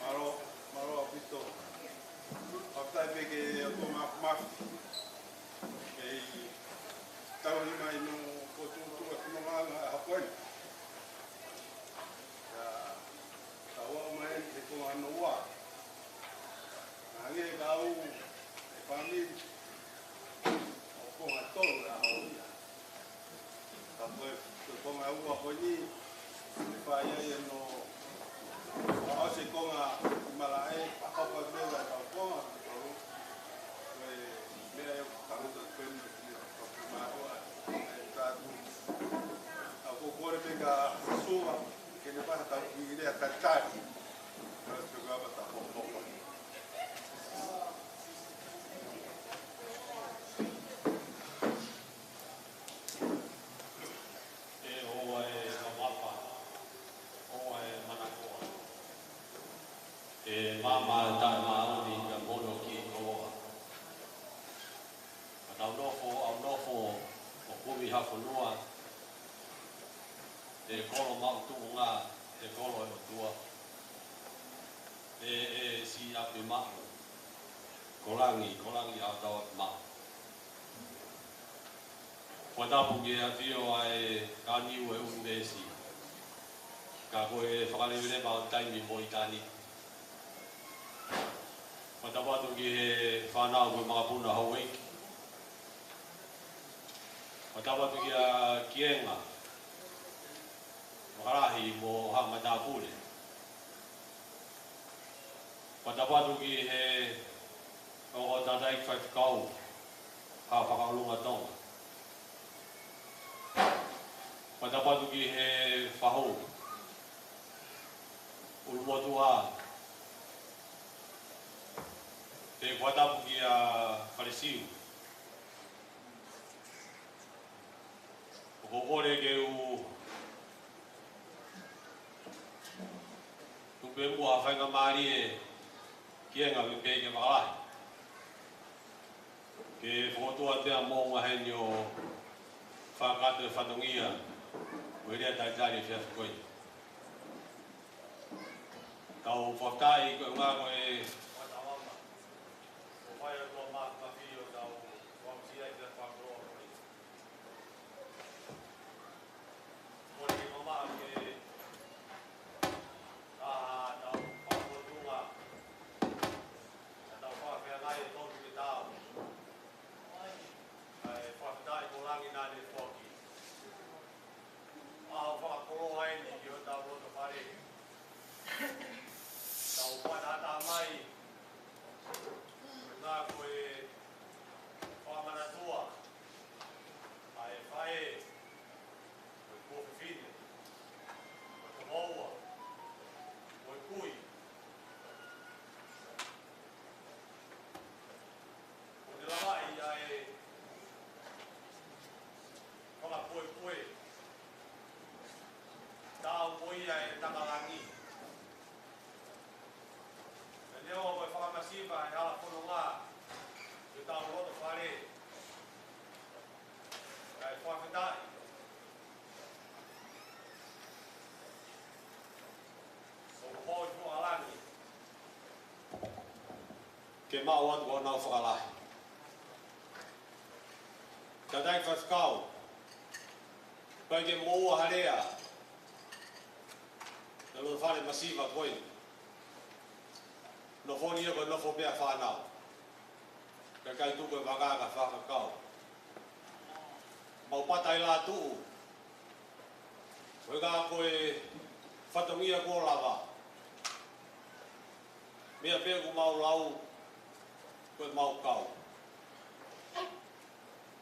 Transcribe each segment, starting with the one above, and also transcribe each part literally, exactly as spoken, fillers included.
Mālō, mālō ʻaupito. Fakafetaʻi pē ki he ʻOtua Māfimafi. Kei tauhi mai hono potu ʻo e fononga ʻa e ʻaho ko eni. Ka tau aʻu mai eni ki he konga hono ua. Naʻe hangē ka ʻoku ou fāmili ʻo e konga tolu ʻa e ʻaho ia. Ka ko e, ko e konga ua ko eni, ʻe fai ai ʻa hono, ʻa e konga ʻi malaʻe, fakapapau ʻe tau konga, ko e meʻa ia ʻoku tau ʻuta ko eni, ʻoku mātuʻa, ʻe tatu. ʻOku ou kole pē kia Sua, ke ne fai ha tau kiʻi talitali. Ka ko e ʻapa ta popo. ʻE ʻoua ʻe mamapa, ʻoua ʻe manakoa. ʻE maama taʻemāʻoniʻoni pea mono ki koloa. Ka tau nofo, ʻaunofo, ʻo kumi ha fonua. ʻE kolo maʻu tuʻunga, ʻe kolo ʻe ʻOtua. ʻE, ʻe siʻi ʻapi maʻu. Ko langi, ko langi ʻa hotau ʻapi maʻu. Fakatapu ki he ʻafio ʻa e Kaniu ʻo e ʻUnivēsi. Ka ko e fakaleveleva ʻo taimi mo ʻitāniti. Fakatapu atu ki he fānau ko e makapuna houʻeiki. Fakatapu atu kia Kienga Vakalahi mo haʻa matāpule. Fakatapu atu ki he ʻoku tātāʻi faifekau Haʻa Fakaʻolunga Tonga. Fakatapu atu ki he fahu ʻulumotuʻa. Pea fakatapu kia Falesiu. ʻOku ou kole ke u tuku pē muʻa ha faingamālie ki he ngaahi pē ke fakalahi. Ke fokotuʻu atu ʻa e moʻunga heni ʻo fakakakato e fatongia ʻo e lea talitali ʻo e efiafi ko eni. Tau fakafetaʻi koeʻuhi ko e fakataha ʻo fai ʻa e ʻOtua Māfimafi ʻo tau fakaʻosi ai e fakakoloa ko eni. Kole ke mamaʻo ke ʻa tau fakafotunga, ʻa tau fakafeangai ʻe tonu ke tau. Kae fakafetaʻi ko langi naʻa ne foaki ʻa e fakakoloa eni ki hotau loto fale. Tau fakataha mai, koeʻuhi ko e fakamanatua ʻa e faʻē, ko e tuofefine, ko e tokoua, ko e kui. Ko e lavaʻi ʻa e fakapuepue, tau ko ia e takalangi. Pea neongo ko e fakamasiva ʻa e hala fononga ʻi hotau loto fale, kae fakafetaʻi ʻoku mou ʻi tuʻa langi ke maʻu atu honau fakalahi. Tātāʻi faifekau, ʻikai ke moʻua ha lea ʻi he loto fale masiva ko eni. Nofo ni ia ko e nofo pē ʻa e fānau. Kae ʻikai tuku e vaka kae fakakau. Mau pata ʻi lātuʻu. Ko e ka ko e fatongia kuo lava. Meʻa pē ʻoku mau lau, ko e mau kau.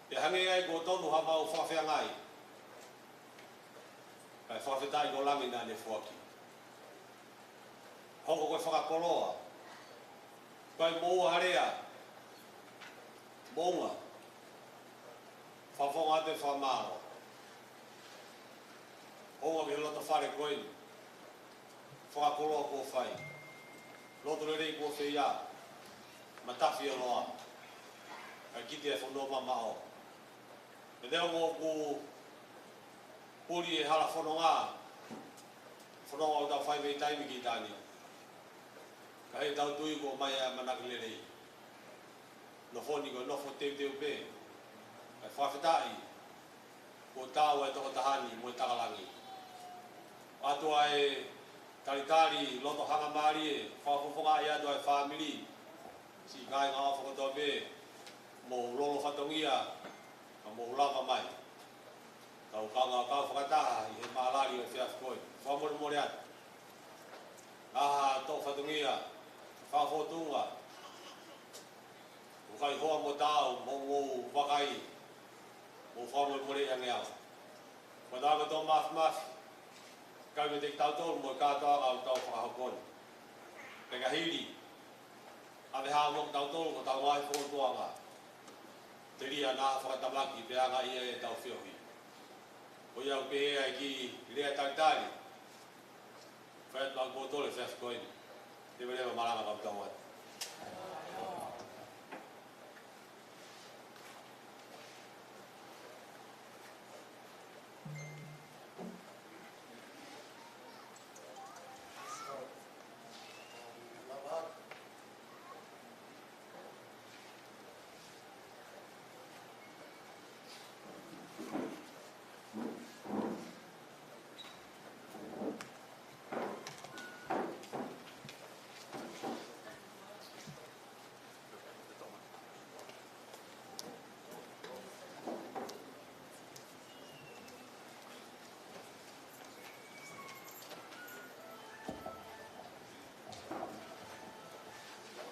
Pea hangē ai kuo tonu ha mau fakafeangai. Kae fakafetaʻi ko langi naʻa ne foaki. Hoko ko e fakakoloa. Kae moʻua ha lea. Moʻunga. Fakafofonga atu e fakamālō. Hounga ki he loto fale ko eni. Fakakoloa kuo fai. Loto lelei kuo feia. Matafi e loa. Kae kite e fonua mamaʻo. Pea neongo ʻoku puli e hala fononga, fononga ʻoku tau fai mei taimi ki taimi. Ka ʻi heʻetau tui kuo ʻomai ʻa e ʻamanaki lelei. Nofo ni ko e nofo teuteu pē. Kae fakafetaʻi, kuo taau e tokotaha ni mo e taka langi. ʻOatu ʻa e talitali, loto hangamālie, fakafofongaʻi atu ʻa e fāmili. Siʻi kāinga ʻofa kotoa pē, mou lolo fatongia, ka mou lava mai. Tau kaungā kau fakataha ʻi he mālali ʻo e efiafi ko eni. Fakamolemole atu. Naha toʻo fatongia, fakafōtunga, ʻoku ʻikai hoa mo taau, mou, mou vakai, mou fakamolemoleʻi ange au. Ko e tau ko e tō mafimafi, kae ʻumaʻā kitautolu mo e kātoanga ʻoku tau fakahoko ni. Pea ka hili, ʻave hao mo kitautolu ko ʻetau ngaahi fokotuʻutuʻu. Telia naʻa fakatamaki pea anga ia ʻetau feohi. Ko ia ʻoku pehē ai e kiʻi lea talitali. Fai atu ʻa e kōtole efiafi ko eni. Leveleva malanga kau tau atu.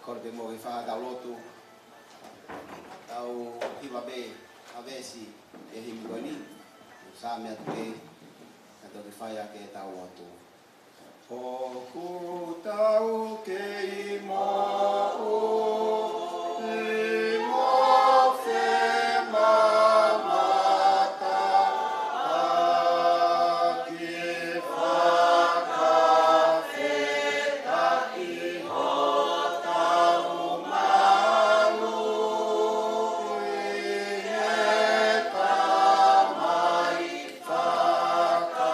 Kole pē mo e fai ʻetau lotu. Tau hiva pē ʻa e veesi ʻi he himi ko eni. Saame atu pē, ka toki fai ʻaki ʻetau lotu. ʻOku tau kei moʻui mo femamata ʻaki fakafetaʻi hotau malu ʻi he Tamai. Fakalahi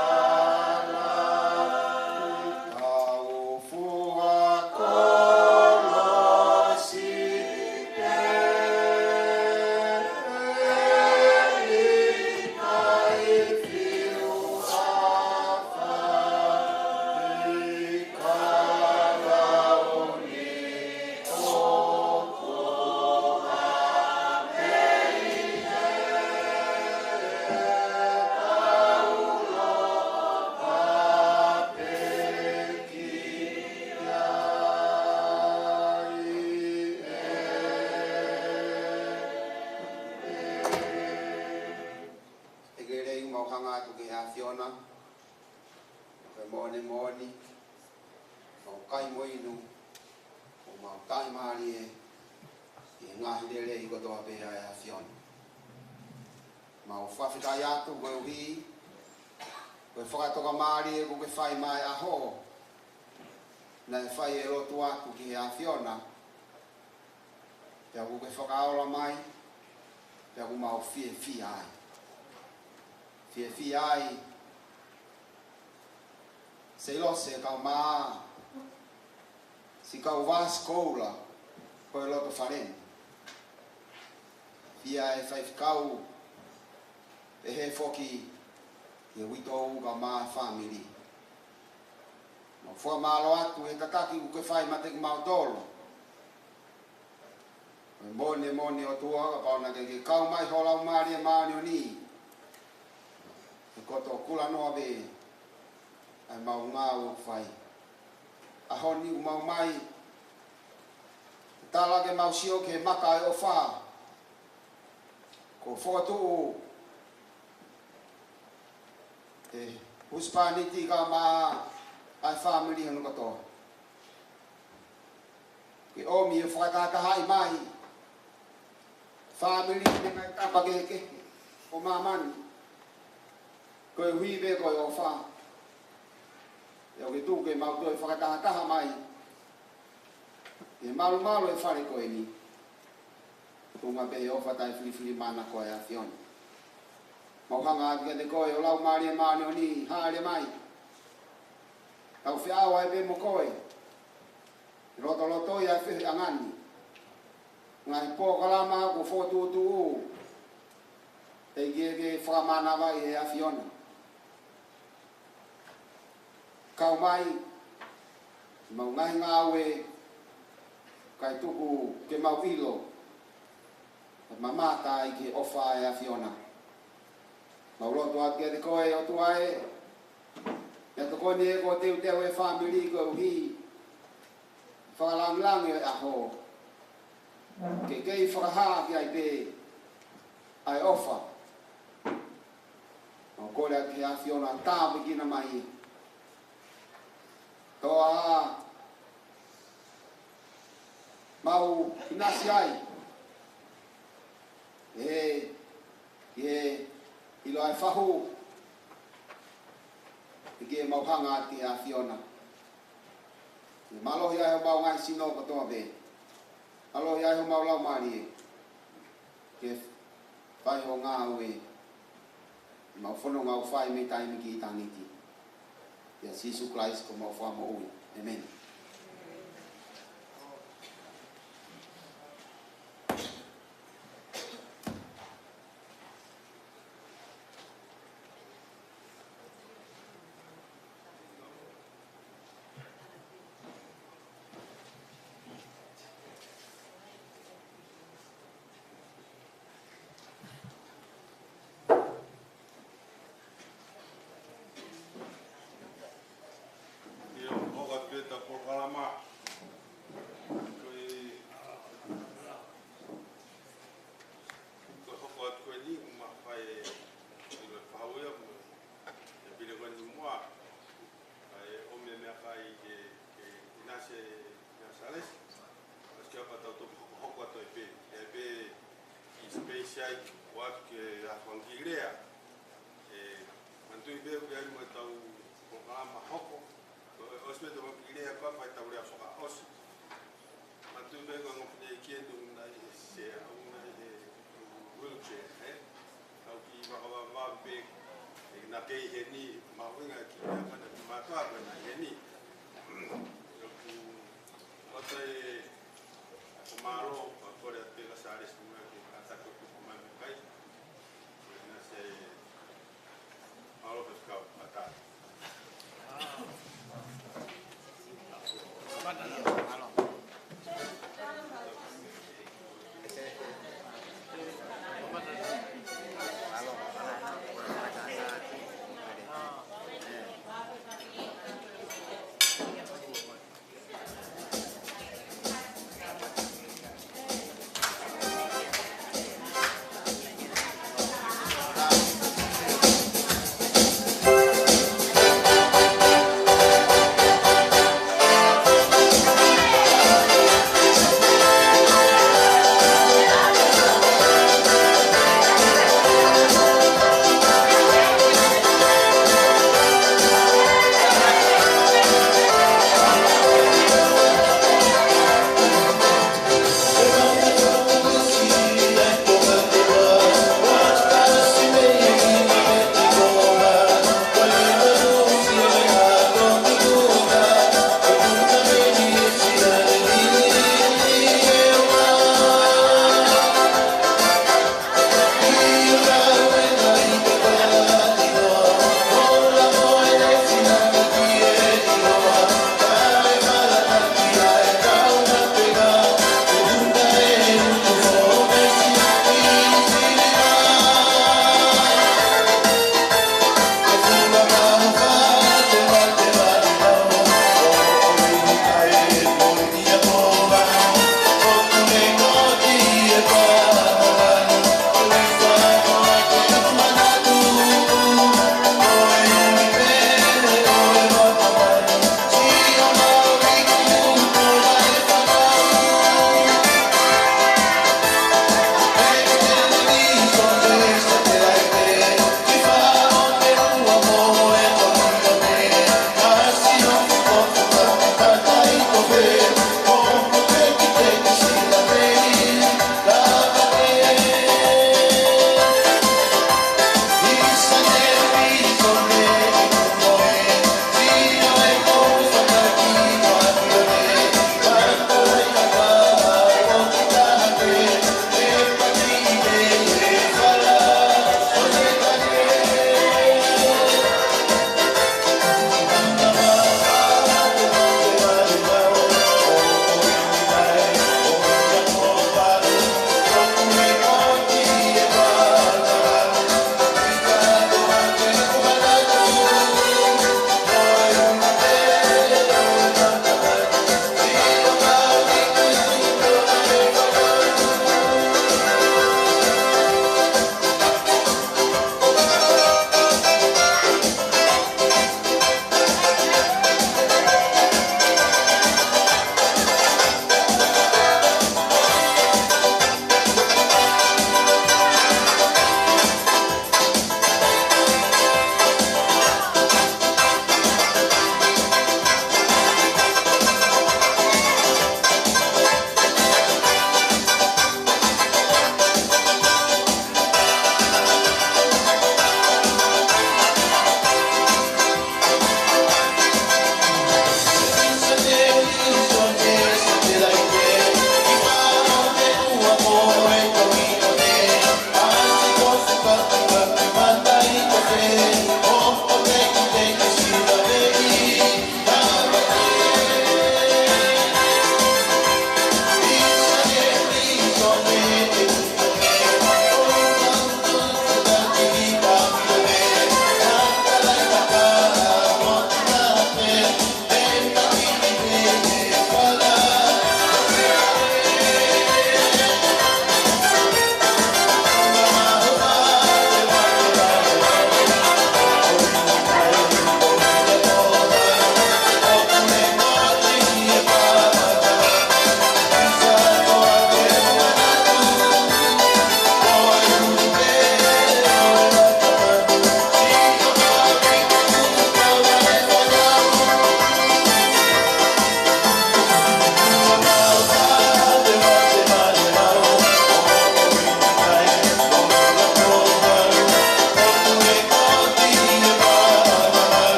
kau fua kolosi pē, ʻikai fiu ʻa fai ka lau ni. ʻEiki lelei, mau hanga atu ki he ʻAfiona, ko e moʻoni moʻoni, mau kai mo inu, ʻo mau taʻimālie ʻi he ngaahi lelei kotoa pē ʻa e ʻAfiona. Mau fakafetaʻi atu koeʻuhi ko e fakatokamālie kuo ke fai mai he ʻaho, naʻe fai e lotu atu ki he ʻAfiona, pea kuo ke fakaola mai, pea kuo mau fiefia ai. Fiefia ai, Seilose kau mā, siʻi kau vasi koula ko e loto fale ni. Fiefia e faifekau, pehē foki ki he uitou kau mā fāmili. Mau fakamālō atu he tataki kuo ke fai meiate kimautolu. Moʻoni, moʻoni ʻOtua, kapau naʻa ke kau mai ho Laumālie Māʻoniʻoni, ʻe koto kulanoa pē ʻa e mau ngāue ʻoku fai. ʻAho ni ʻoku mau mai, tala ke mau sio ki he maka ʻo e ʻofa kuo fokotuʻu ʻe he husepāniti kae ʻumaʻā ʻa e fāmili hono kotoa. Ke ʻomi e fakatahatahaʻi mai fāmili mei he ngaahi tapa kehekehe ʻo māmani, koeʻuhi pē ko e ʻofa. ʻE ʻoku ke tuku ke mau toe fakatahataha mai ʻi he malumalu ʻo e fale ko eni, tuʻunga pē he ʻofa taʻefilifilimānako ʻa e ʻAfiona. Mau hanga atu kiate koe ʻo Laumālie Māʻoniʻoni, hāʻele mai. Tau feʻao ai pē mo koe, lotolotoi ʻa e feohiʻanga ni, ngaahi polokalama kuo fokotuʻutuʻu, ʻEiki, ke ke fakamānavaʻi ʻe he ʻAfiona. Kau mai ʻemau ngaahi ngāue, kae tuku ke mau ʻilo, ʻo mamata ai ki he ʻofa ʻa e ʻAfiona. Mau lotu atu kiate koe ʻOtua ē, ʻi he tokoni ē kuo teuteu ʻe he fāmili koeʻuhi fakalāngilangi ʻo e ʻaho, ke kei fakahā ki ai pē ʻa e ʻofa. Mau kole atu ki he ʻAfiona, tāpuekina mai. Toa mau ʻinasi ai, ʻe, ʻe ʻilo ʻa e fahu, ʻEiki, ʻemau hanga atu ki he ʻAfiona. Ke mālohi ai homau ngaahi sino kotoa pē. Mālohi ai homau laumālie ke fai ho ngāue, ʻemau fononga ʻoku fai mei taimi ki ʻitāniti. ʻIa Sīsū Kalaisi ko homau Fakamoʻui. ʻĒmeni. ʻIo, hoko atu ki heʻetau polokalama. Ko e, ko e hoko atu ko eni, ʻoku mafai ʻe ʻilo e pau ia, mo e pile ko eni muʻa. ʻA e ʻomi e meʻakai ke, ke ʻinasi ʻa Salesi. ʻOsi ke apa tau toki hokohoko atu ai pē. ʻE pē ʻi space ai, ʻo atu ki he ʻaho Fangikilea. ʻE, manatuʻi pē ʻoku ʻi ai mo ʻetau polokalama hoko. Ko e ʻosi pē ʻetau Fangikilea ko e apa ʻetau lea fakaʻosi. Manatuʻi pē ko e ngaahi fineʻeiki ʻoku nau ʻi he sea, ʻoku nau ʻi he wheelchair, ē? Tau kiʻi vakavava pē, ʻe na kei heni, mahuʻinga ki he ʻaho ni, ki mātuʻa ko ena ʻi heni. ʻOku ʻoatu e fakamālō, pea kole atu pē kia Salesi muʻa ke kātaki ʻo tuku mai mo e kai. Ko ena se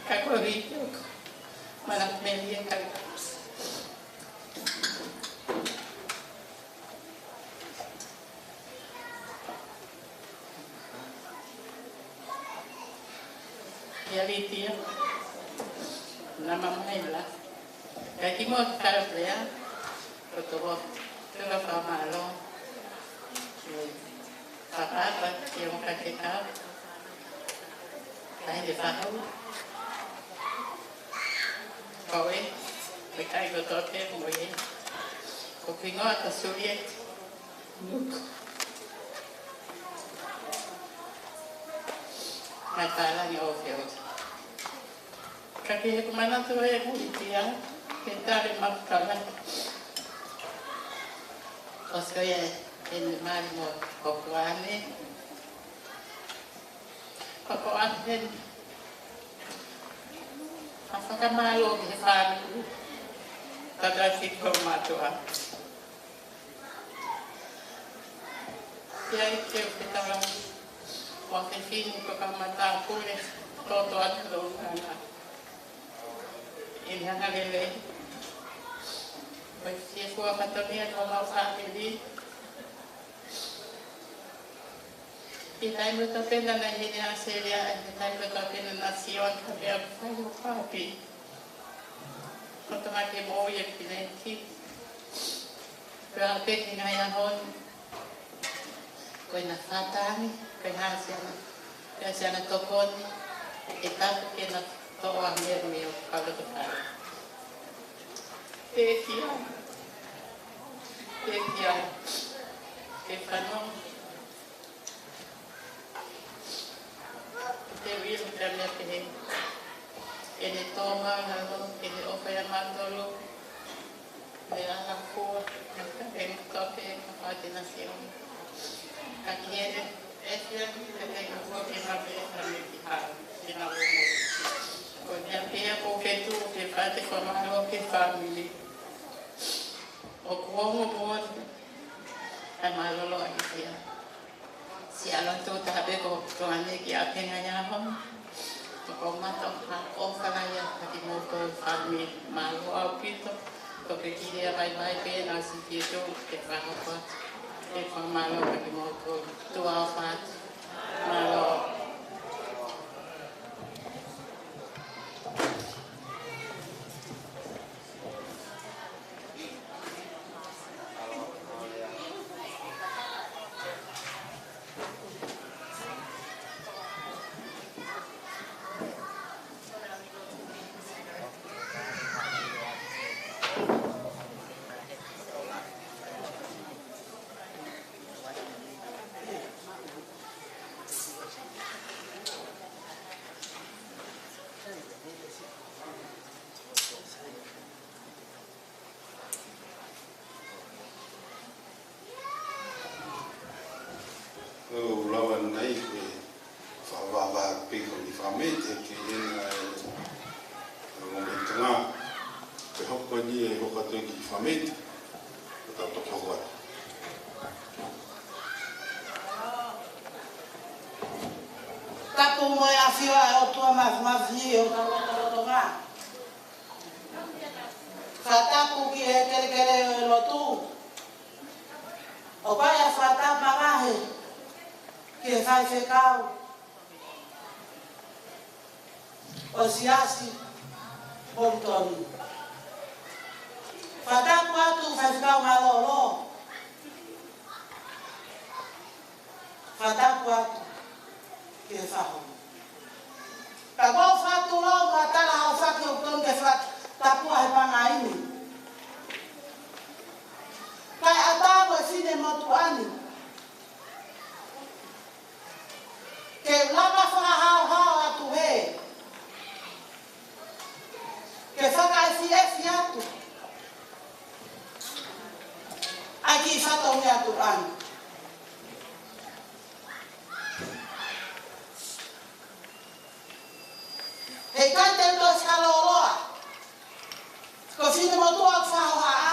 Ka ko Liti ʻoku mana melie ka. Ia Liti ia. Naʻa mamaila. Ka ki mo ka pea. Ko toko. Toko fakamālō. Papa, papa, ia mo ka ke ka. Kae ne fahu. Ko e, me kai ko tote mo e. Ko kingoa ko Suliet. Nuk. Mai pālangi o feo. Ka ke he kumana tu e mui tia. Ke tale makala. Osko ia e ne mali mo ko kuane. Papa Anthony. ʻA fakamālō ki he fānau. Tata si ko mātua. Ia i ke fetawa. Ua ke fini ko ka mata kule. Toto atu lo ngana. Ini hanga lele. Ua fie fua katonia ko mau fāmili. ʻI he taimi kotoa pē naʻa ne heni ʻa Selia, ʻi he taimi kotoa pē naʻa ne sio atu pē ʻa fai ʻo papi. Ko tama ke mo ia ki nei ki. Pea pē ki ngai a hon. Ko ena fatangi, ko e hasi ana. Ko e hasi ana tokoni. E tapu ke na toa me me o kalo to kalo. Te kia. Te kia. Te fano. Te wia mo te mea pehe. ʻEne tō māhalo, ʻene ʻofa ia mātolo. Mea ʻa fua, mea ka pena toke, ka pāte na sio. Ka kiere, e fia ki te te ka fua ke ma pe ka me ki ha, ki na wo mo. Ko nia pea ko ke tu, ke pāte ko mālo ke fāmili. ʻOku ongo mo, ai mālolo a ki fia. Siʻa lotu taha pē ko Toane ki ʻapi ngaahi ʻaho. Ko mata ha ʻofa lahi atu kiate kimoutolu fāmili, mālō ʻaupito. Ko e kiʻi lea vaivai pē naʻa ku fie toʻo ke fakahoko atu. ʻE fakamālō kiate kimoutolu. Tuʻa ʻofa atu. Mālō. ʻO lava nai ke fakavavā pē ko e fāmili ke ena e mo me tanga. Ke hoko ni e hoko atu ki fāmili. Ko tau toki hoko atu. Tapu mo e ʻafio ʻa e ʻOtua Māfimafi ʻo tau lotolotonga. Fakatapu ki he kelekele ʻo e lotu. ʻOku ʻi ai e fakatapu mavahe ki he faifekau ʻo e siasi Moulitoni. Fakatapu atu faifekau mālōlō. Fakatapu atu ki he fahu. Ka ko fatu lau ka tala hau faki ʻoku tonu ke fakatapu ʻa e pangaʻi ni. Kae ʻatā mo e finemotuʻa ni. Ke lava fakahaohaoa atu he. Ke fakaefiefi atu. ʻA e kiʻi fatongia atu ʻana. He ʻikai te u toki fakalōloa. Ko e finemotuʻa ʻoku faʻohaʻa.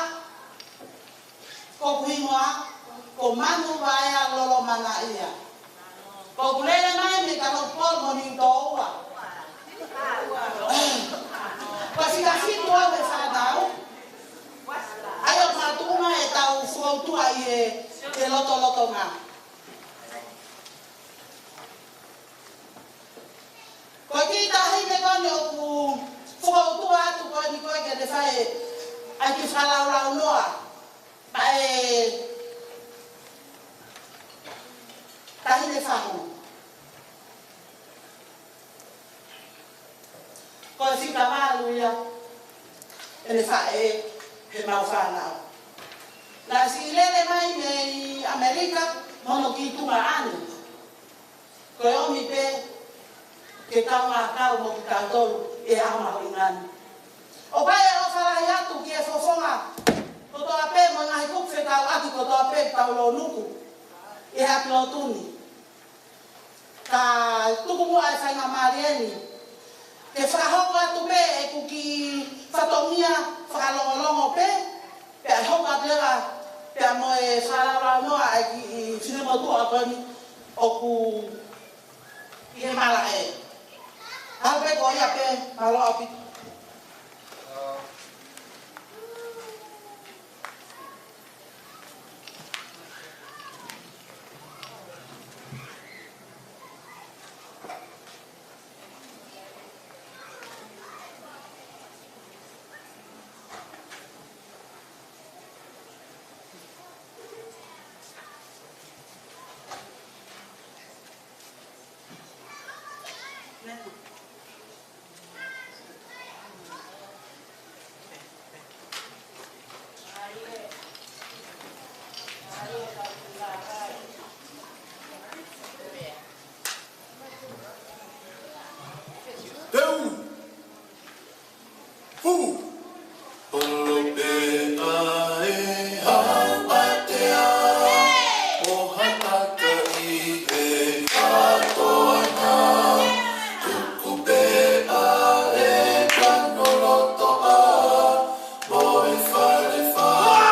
Ko hoku hingoa, ko Manu Vaea Lolomanaʻia. ʻOku ou lele mai mei Kalopol mo Niutōua. Ka fitu au he fānau, ʻa ia ʻoku mātuʻunga ʻetau fokoutua ʻi he, he lotolotonga. Ko e kiʻi taʻahine ko eni ʻoku fokoutua atu ko eni ko ē ke ne fai ʻa e kiʻi fakalaulaunoa. Pea taʻahine fahu. Ko e fika valu ia ʻene faʻē heʻemau fānau. Naʻe siʻi lele mai mei ʻAmelika mo hono kiʻi tuongaʻane. Ko e ʻomi pē ke kaungā kau mo kitautolu ʻi he ʻaho mahuʻinga ni. ʻOku ʻi ai e ʻofa lahi atu ki he fofonga kotoa pē mo e ngaahi kupu fekauʻaki kotoa pē ʻoku tau lōnuku ʻi he ʻapi lotu ni. Ka tuku muʻa e faingamālie ni ke fakahoko atu pē ʻeku kiʻi fatongia fakalongolongo pē, pea hoko atu leva pea mo e fakalaulaunoa ʻa e kiʻi finemotuʻa ko eni ʻoku ʻi he malaʻe. Aʻu pē ko ia pē, mālō ʻaupito. Teu! Fu! Olo pē ʻa e hau ʻatea, ʻo hataka ʻi he kātoanga. Tuku pē ʻa e kanolotoʻa, mo e fale faka-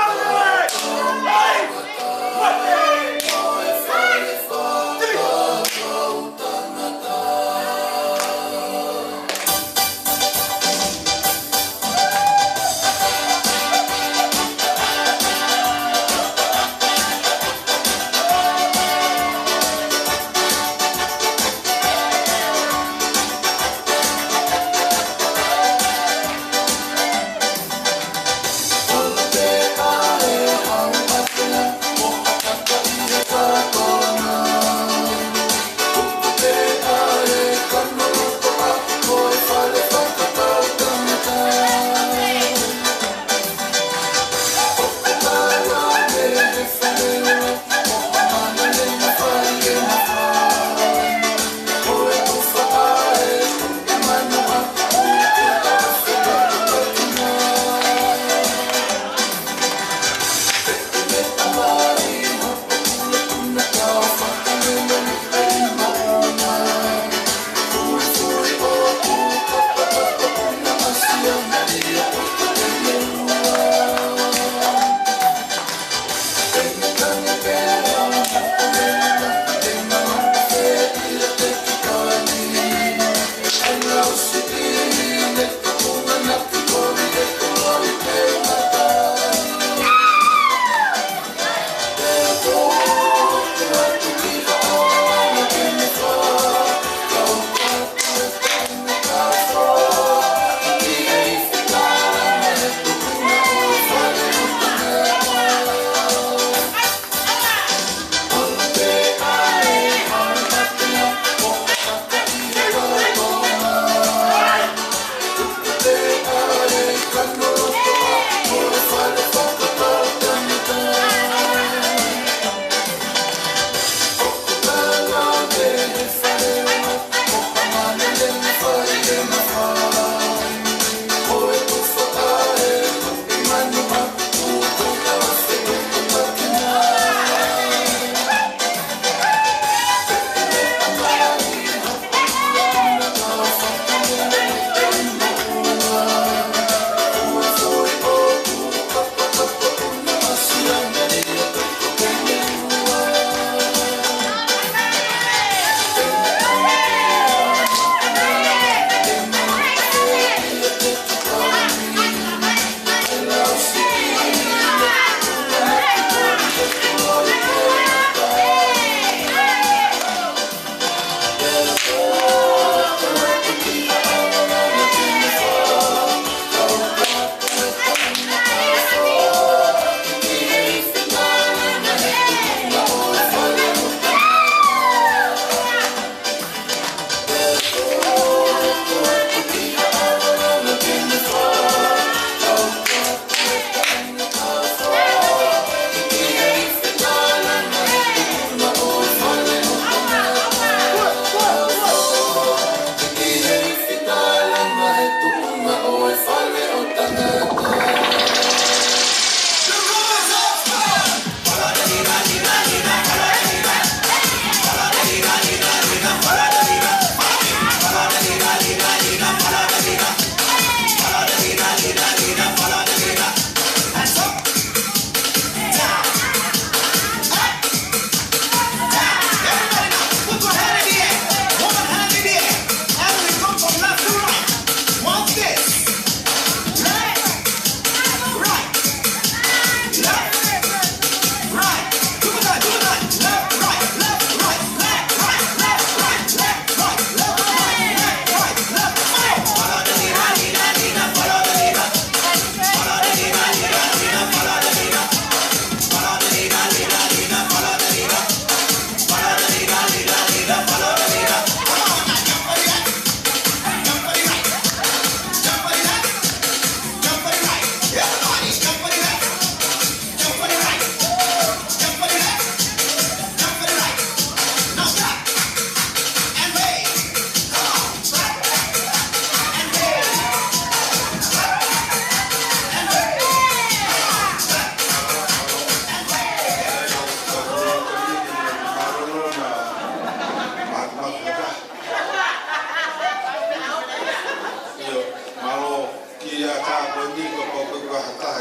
Ka ko eni ko e pau ko e ka hata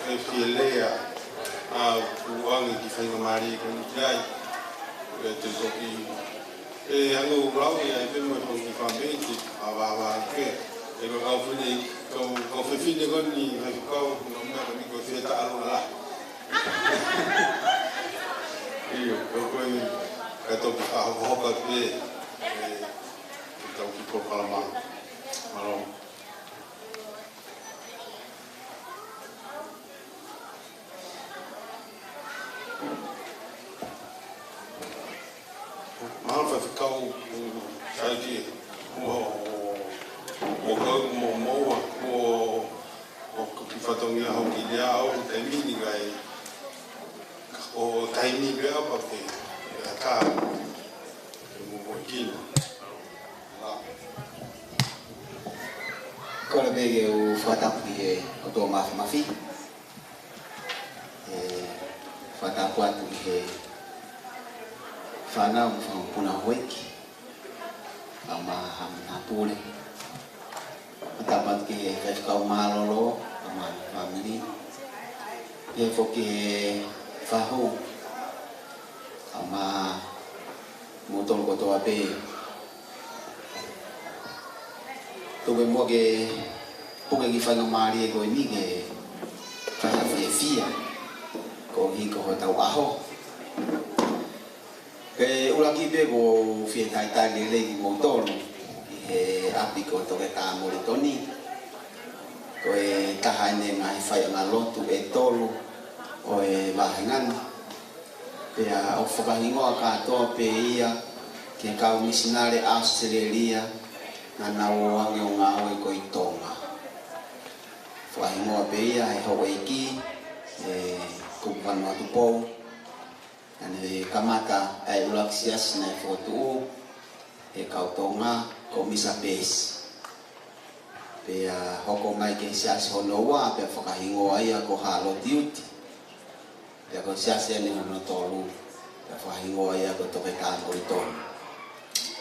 e fie lea, ʻa, ʻoku ʻange ki he faingamālie ko eni ki ai. ʻE te toki, ʻe ʻange ʻo lau ʻe ai pē mo e pau ki fāmili, ʻa vāvā ke. ʻE ko e kau fefine, kau, kau fefine ko eni, ʻe kau, no mea ko eni ko e fie taʻalo la. ʻIo, ko e, ko e, ka toki faʻa hokohoko pē, ʻe, ke tau ki polokalama. Mālō. Mālō Faifekau Saiki, ʻo, ʻo, ʻo, ʻo, ʻo, ʻo, ʻo ki fatongia hoki lea ʻo te mini kai, ʻo taimi pea pa ke, ʻe ata, ʻe mo mo kina. Kole pē ke u fakatapu ki he ʻOtua Mafimafi. ʻE fakatapu atu ki he fānau mo e fanga puna houʻeiki, ʻa ma ha, ha pule. Fakatapu atu ki he Faifekau Mālōlō, ʻa ma fāmili. Pehē foki ki he fahu, ʻa ma moutolu kotoa pē. Tuku muʻa ke puke e kiʻi faingamālie ko eni ke fai ha fiefia koeʻuhi ko hotau ʻaho. Ke ʻuluaki pē ʻoku ou fie talitali lelei kimoutolu ʻi he ʻapi ko Toketā Molitoni. Ko e taha eni e ngaahi faiʻanga lotu ʻe tolu ʻo e vāhenga ni. Pea ʻoku fakahingoa kātoa pē ia ki he kau misinale ʻAositelēlia naʻa nau ō ange ʻo ngāue ko ē ʻi Tonga. Fakahingoa pē ia ʻe he houʻeiki, ʻe Kupu Vanuatu Pou, naʻa ne kamata ʻa e ʻuluaki siasi naʻe fokotuʻu ʻe he kau Tonga, ko Misa Peesi. Pea hoko mai ki he siasi hono ua, pea fakahingoa ia ko Hāloti Uti. Pea ko e siasi eni hono tolu, pea fakahingoa ia ko Toketā Molitoni.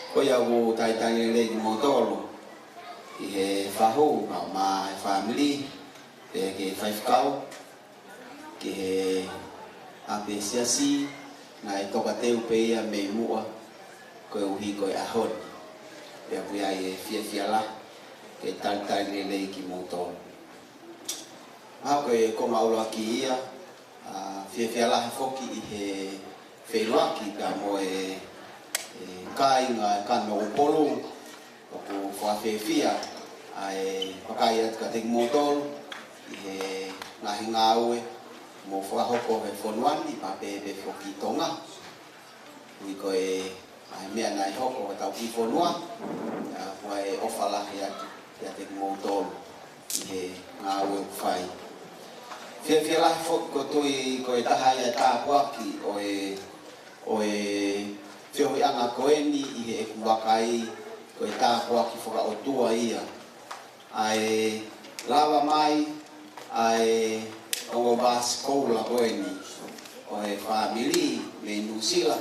Ko ia ʻoku ou talitali lelei kimoutolu ʻi he fahu, ʻa ma e fāmili, pea ki he faifekau, ki he ʻapi e siasi, naʻe tokateu pē ia mei muʻa, koeʻuhi ko e ʻaho ni. Pea ʻoku ʻi ai e fiefia lahi ke talitali lelei kimoutolu. ʻA ko e konga ʻuluaki ia, ʻa, fiefia lahi foki ʻi he feʻiloaki pea mo e, e kāinga ʻa e Kano ʻUpolu, ʻoku fakafiefia ʻa e vakai atu kiate kimoutolu ʻi he ngaahi ngāue ʻoku mou fakahoko he fonua ni, pea pehē pē foki ʻi Tonga. Ui ko e ʻa e meʻa naʻe hoko ʻi hotau kiʻi fonua, ʻa, ʻoku ʻi ai e ʻofa lahi atu kiate kimoutolu ʻi he ngāue ʻoku fai. Fiefia lahi foki ko e tui ko e taha ia e tāpuaki ʻo e, ʻo e feohiʻanga ko eni ʻi heʻeku vakai ko e tāpuaki fakaʻotua ia. ʻA e lava mai ʻa e ongo vāsi koula ko eni ʻo e fāmili mei Nuʻusila.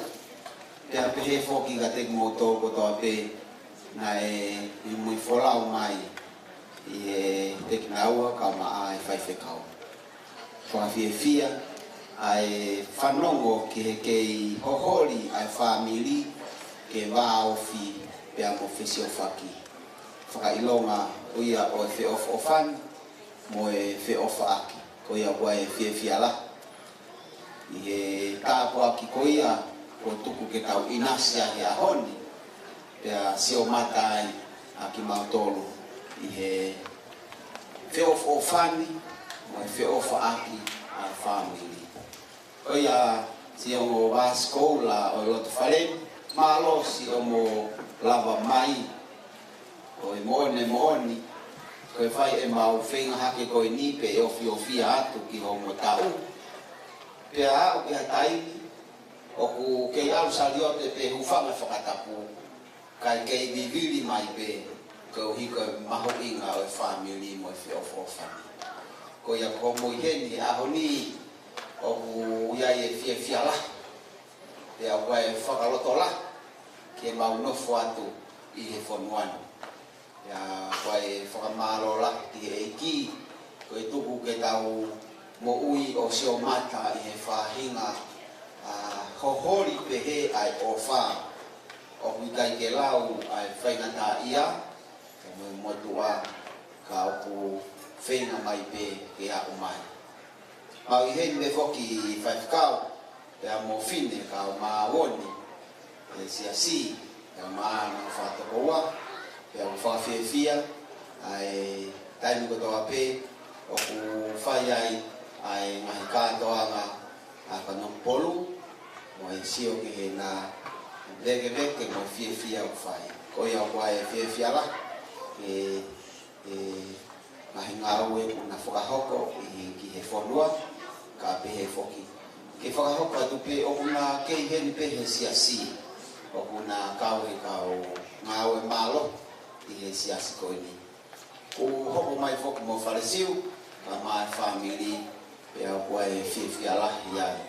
Pea pehē foki kiate kimoutolu kotoa pē naʻe muimui folau mai ʻi he tekinaua kae ʻumaʻā e faifekau. Fakafiefia ʻa e fanongo ki he kei hoholi ʻa e fāmili ke vāofi pea mo fesiofaki. Fakaʻilonga ʻo ia ʻo e feʻofoʻofani mo e feʻofaʻaki. Ko ia ʻoku ʻi ai e fiefia lahi ʻi he tāpuaki ko ia kuo tuku ke tau ʻinasi ai he ʻaho ni. Pea sio mata ai ʻa kimautolu ʻi he feʻofoʻofani mo e feʻofaʻaki ʻa e fāmili. Ko ia siʻi ongo vāsi koula ʻo e loto fale ni, mālō siʻomo lava mai. Ko e moʻoni, moʻoni, ko e fai ʻemau feinga hake ko eni pē ʻe ofiofia atu ki hoʻomo taʻu. Pea aʻu ki ha taimi ʻoku kei ʻalu saliote pe hūfanga he fakatapu, kae kei vivili mai pē, koeʻuhi ko e mahuʻinga ʻo e fāmili mo e feʻofoʻofani. Ko ia ko hoʻomou ʻi heni he ʻaho ni, ʻoku ʻi ai e fiefia lahi, pea ʻoku ʻi ai e fakalotolahi ke mau nofo atu ʻi he fonua ni. Pea ʻoku ʻi ai e fakamālō lahi ki he ʻEiki, Ko e tuku ke tau moʻui ʻo sio mata ʻi he faʻahinga, ʻa, hoholi pehē ʻa e ʻofa. ʻOku ʻikai ke lau ʻa e faingataʻaʻia, ko e motuʻa ka ʻoku feinga mai pē ke aʻu mai. Mau ʻi heni pē foki Faifekau, pea mo Fine, kau māʻoniʻoni ʻi he siasi, kae ʻumaʻā ʻa e fakatokoua, pea ʻoku fakafiefia ʻa e taimi kotoa pē ʻoku fai ai ʻa e ngaahi kātoanga ʻa Kanokupolu, mo e sio ki heʻena vēkeveke mo e fiefia ʻoku fai. Ko ia ʻoku ʻi ai e fiefia lahi, ʻe, ʻe, ngaahi ngāue ʻoku na fakahoko ʻi he, ki he fonua, kae pehē foki ke fakahoko atu pē ʻoku na kei heni pē he siasi, ʻoku na kau he kau ngāue mālohi ʻi he siasi ko eni. ʻOku hoko mai foki mo Falesiu, kae ʻumaʻā e fāmili, pea ʻoku ʻi ai e fiefia lahi ai,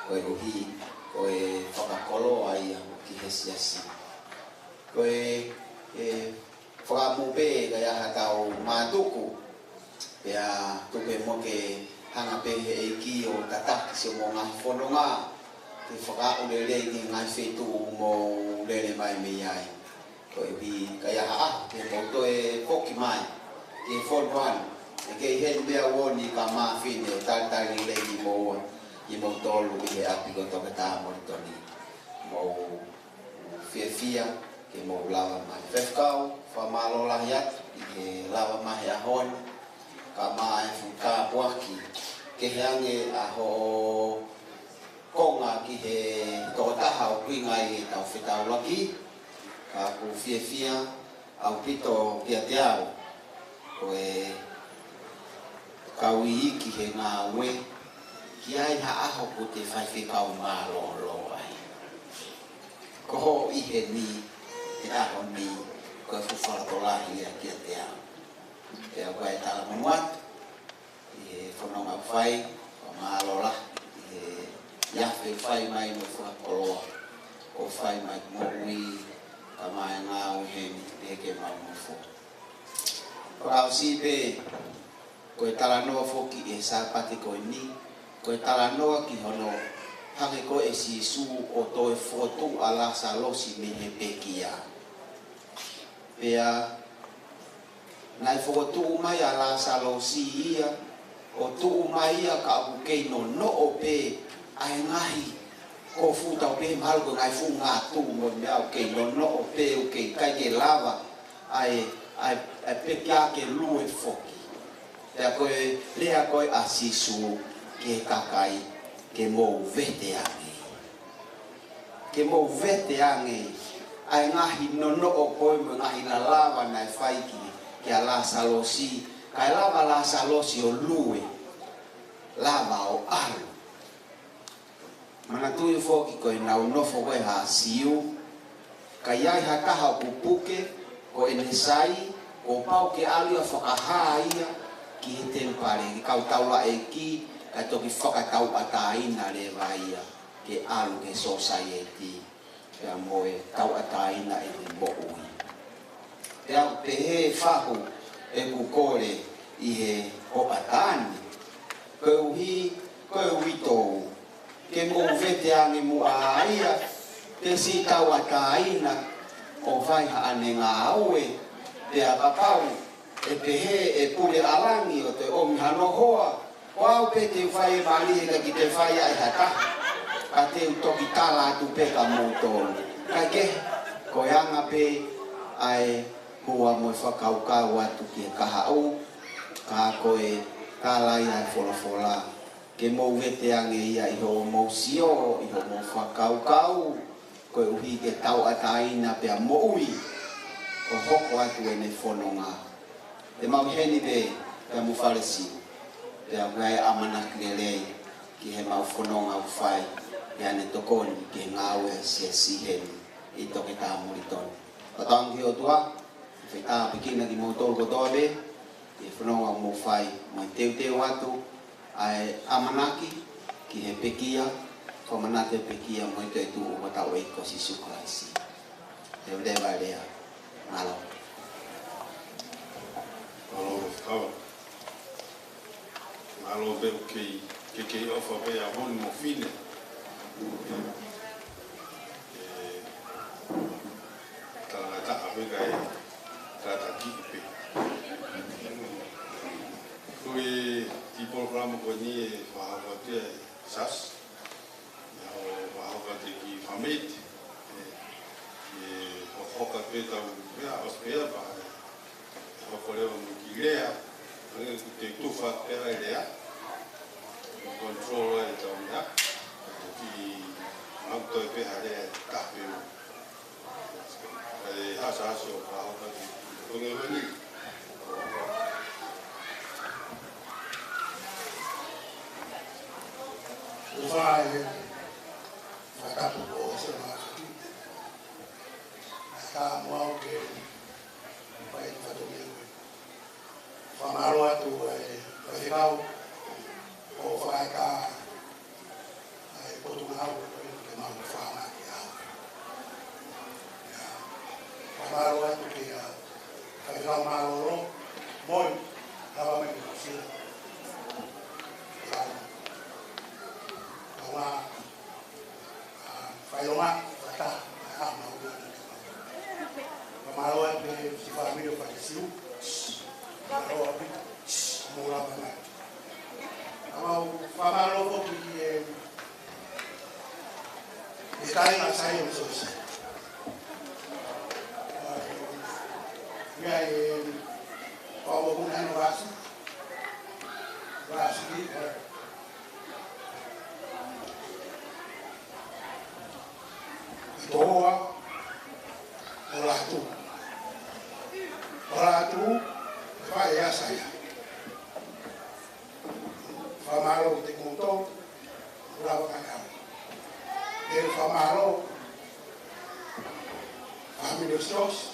koeʻuhi ko e fakakoloa ia ki he siasi. Ko e, e, fakaʻamu pē ka ʻi ai ha tau mātuku, pea tuku muʻa ke hanga pē he ʻEiki ʻo tataki siʻomou ngaahi fononga, ke fakaaʻu lelei ki he ngaahi feituʻu ʻoku mou lele mai mei ai. Koeʻuhi ka ʻi ai ha ʻaho te mou toe foki mai ki he fonua ni, ʻe kei heni pē ʻa Uoni kae ʻumaʻā Fine ʻo talitali lelei kimoua, kimoutolu ʻi he ʻapi ko Toketā Molitoni. Mou fiefia ke mou lava mai. Faifekau, fakamālō lahi atu ʻi he lava mai he ʻaho ni, kae ʻumaʻā e fuʻu tāpuaki kehe ange ʻa hoʻo konga ki he tokotaha ʻoku ʻuhinga ai ʻetau fetaulaki, ka ʻoku fiefia ʻaupito kiate au ko e kau iiki he ngāue, ki ai ha ʻaho ʻoku te faifekau mālōlō ai. Ko hoʻo ʻi heni he ʻaho ni, ko e fuʻu fakalotolahi ia kiate au. Pea ʻoku ou talamonū atu ʻi he fononga ʻoku fai, fakamālō lahi ʻi he afe ʻoku fai mai mo e fakakoloa ʻoku fai mai moʻui, kae ʻumaʻā e ngāue heni, pea ke mau nofo. Fakaʻosi pē, ko e talanoa foki ʻi he Sāpate ko eni, ko e talanoa ki hono hanga ko ē ʻe Sīsū ʻo toe fokotuʻu ʻa Lāsalosi mei he pekia. Pea naʻe fokotuʻu mai ʻa Lāsalosi ia, ʻo tuʻu mai ia ka ʻoku kei nonoʻo pē ʻa e ngaahi, ko e fuʻu tau pehē mahalo ko e ngaahi fuʻu ngātuʻu mo e meʻa, ʻoku kei nonoʻo pē, ʻoku kei ʻikai ke lava ʻa e, ʻa e, ʻa e pekia ke lue foki. Pea ko e lea ko ē ʻa Sīsū ki he kakai, ke mou vete ange. Ke mou vete ange ʻa e ngaahi nonoʻo ko ē mo e ngaahi lalava naʻe fai ki, kia Lāsalosi, kae lava Lāsalosi ʻo lue, lava ʻo ʻalu. Manatuʻi foki ko ʻenau nofo ko ē ʻa e Siu, ka ʻi ai ha taha ʻoku puke, ko ʻene sai, kuo pau ke ʻalu ia ʻo fakahā ia ki he temipale, ki he kau taulaʻeiki, kae toki fakatauʻatāina leva ia ke ʻalu ki he sōsaieti, pea mo e tauʻatāina ʻene moʻui. Pea ʻoku pehē fahu ʻeku kole ʻi he hoʻatā ni, koeʻuhi ko e uitou, ke mou vete ange muʻa ia, ke siʻi tauʻatāina ʻo fai haʻane ngāue, pea kapau ʻe pehē ʻe Pule ʻa Langi ʻo toe ʻomi hano hoa, ko au pē te u fai e mali, he ʻikai ke toe fai ia ʻe ha taha. Ka te u toki tala atu pē kia moutolu. Kae kehe, ko e anga pē ʻa e hua mo e fakakaukau atu ki he kahaʻu, ka ko e tala ia ʻa e folofola. Ke mou vete ange ia ʻi hoʻomou sio, ʻi hoʻomou fakakaukau, koeʻuhi ke tauʻatāina pea moʻui, ʻo hoko atu ʻene fononga. Te mau ʻi heni pē, pea mo Falesiu, pea ʻoku ʻi ai e ʻamanaki lelei ki heʻemau fononga ʻoku fai, ʻi heʻene tokoni ki he ngāue ʻa e siasi heni ʻi Toketā Molitoni. Fakatauange ki he ʻOtua, ke fai tāpuekina kimoutolu kotoa pē, ʻi he fononga ʻoku mou fai, mo e teuteu atu ʻa e ʻamanaki ki he pekia, fakamanatu e pekia mo e toetuʻu ʻo hotau ʻEiki ko Sīsū Kalaisi. Leveleva e lea. Mālō. Mālō, Faifekau. ʻAlu pē ʻo kei, ke kei ʻofa pē ʻa Honi mo Fine. ʻE, talangataʻa pē kae kātaki pē. Ko e kiʻi polokalama ko eni ʻe fakahoko atu ia ʻe Sas. ʻIo, fakahoko atu ki Fameti. ʻE, ʻe, hokohoko pē tau, ia, ʻosi pē ia, pea ʻe hoko leva mo e kiʻi lea, ʻa ia ʻoku te tufa pē ʻa e lea, control ʻa e tau lea, ʻe kiʻi mau toe pē ha lea ʻe taha pē mo. ʻE, hasa hasa ʻo fakahoko atu ki he tongi wani. ʻOfa ē, fakatapu ʻo se ma fatu. Ka mo au ke fai fatongia. Fakamālō atu ʻa e faifekau ʻo fakaeka ʻa e potungāue ko eni ke mau fakamālō ki ai. Ia, fakamālō atu ki he faifekau mālōlō, Moi, lava mai ki Nuʻu Sila. Ia, kaunga, ʻa, failonga, fata, ʻa, mau ia. Fakamālō atu ki he siʻi fāmili ʻo Fatesiu. Mālō ʻaupito, mou lava mai. Ka mau fakamālō foki ki he, ki he kāinga Saione Siaosi. Ia e, Fakamokopuna ʻa Vasi. Vasi ki, Toa, ʻo Lātū. ʻO Lātū, fai ʻa Saia. Fakamālō ki te koutou, lava kai au. ʻE fakamālō, fāmili ʻo Siaosi.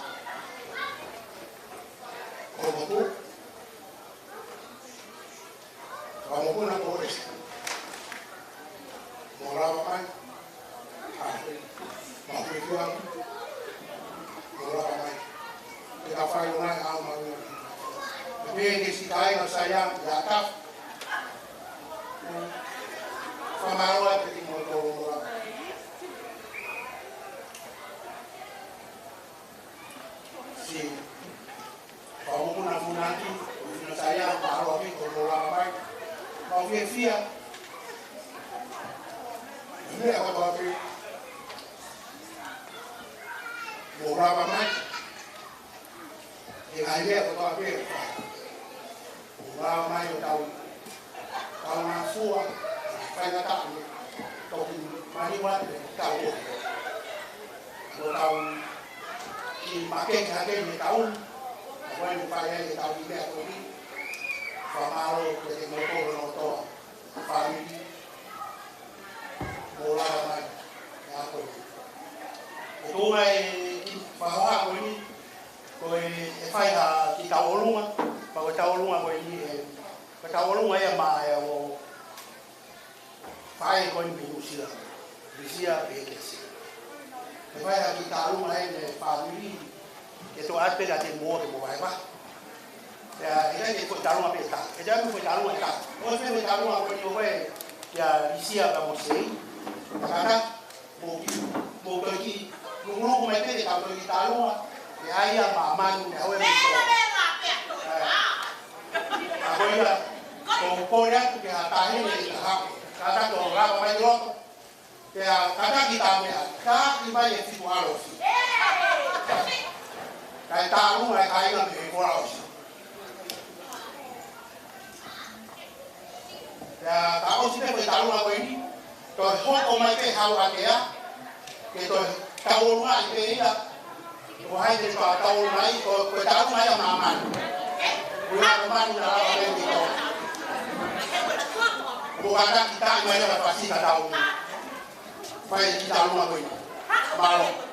ʻO Motu. Fakamokopuna ko ē. Mou lava mai. ʻA, mau ke kua. Mou lava mai. Ke ka fai o ngai au mau. Pea ke siʻi kāinga Saia, ia ka. Fakamālō atu ki moutolu mou lava. Siʻi Fakamokopuna Funaki, ʻo Fina Saia, mālō ʻaupito hoʻomou lava mai. Mau fiefia. Meʻa kotoa pē. Mou lava mai. ʻE ngaahi meʻa kotoa pē. Mou lava mai ʻo tau Tau ngāfua, faingataʻa mo e toki mani wate tau o. Ko tau kiʻi makeke hake mo e tau, ka ko e fai ai e tau i meʻa ko eni, fakamālō ki he moutolu hono kotoa, fāmili, mou lava mai, ʻe ako eni. ʻE tuʻu mai e kiʻi fakahoha ko eni, ko e, ʻe fai ha kiʻi tauʻolunga, pea ko e tauʻolunga ko eni, ʻe, ko e tauʻolunga ia maʻa e ongo faʻē ko eni mei Nuʻu Sila, Lisia Pēkesi. ʻE fai ha kiʻi tauʻolunga ʻe he fāmili, ke toʻo atu pē kiate kimoua ke mou vahevahe. Pea ʻe ʻikai ke ko e tauʻolunga pē ʻe taha. ʻE taha pē ko e tauʻolunga ʻe taha. ʻOsi pē ko e tauʻolunga ko eni ʻo e, kia Lisia ka mo Sei. Kātaki, mou kiʻi, mou toe kiʻi lukuluku mai pē ke tau toe kiʻi tauʻolunga. ʻE ʻai ia maʻa Manu, ʻe hau e mito. ʻAi. ʻA ko ia, ko, kole atu ke ha taʻahine ʻi ha. Kātaki ʻo lava mai loto. Pea kātaki tā meʻa, kātaki mai e fitu ʻalofi. Kae tauʻolunga e kāinga mei he kolaosi. Pea ka ʻosi pē ko e tauʻolunga ko eni, toe hoko mai pē hau ake ia, ke toe tauʻolunga ʻi pē ia, ko hai te tau tauʻolunga ʻi, ko, ko e tauʻolunga ia maʻa Manu. Ko ia ko Manu na lava pē mito. Ko kātaki tā mai ia ka pasi ka tau. Fai e kiʻi tauʻolunga ko eni. Mālō.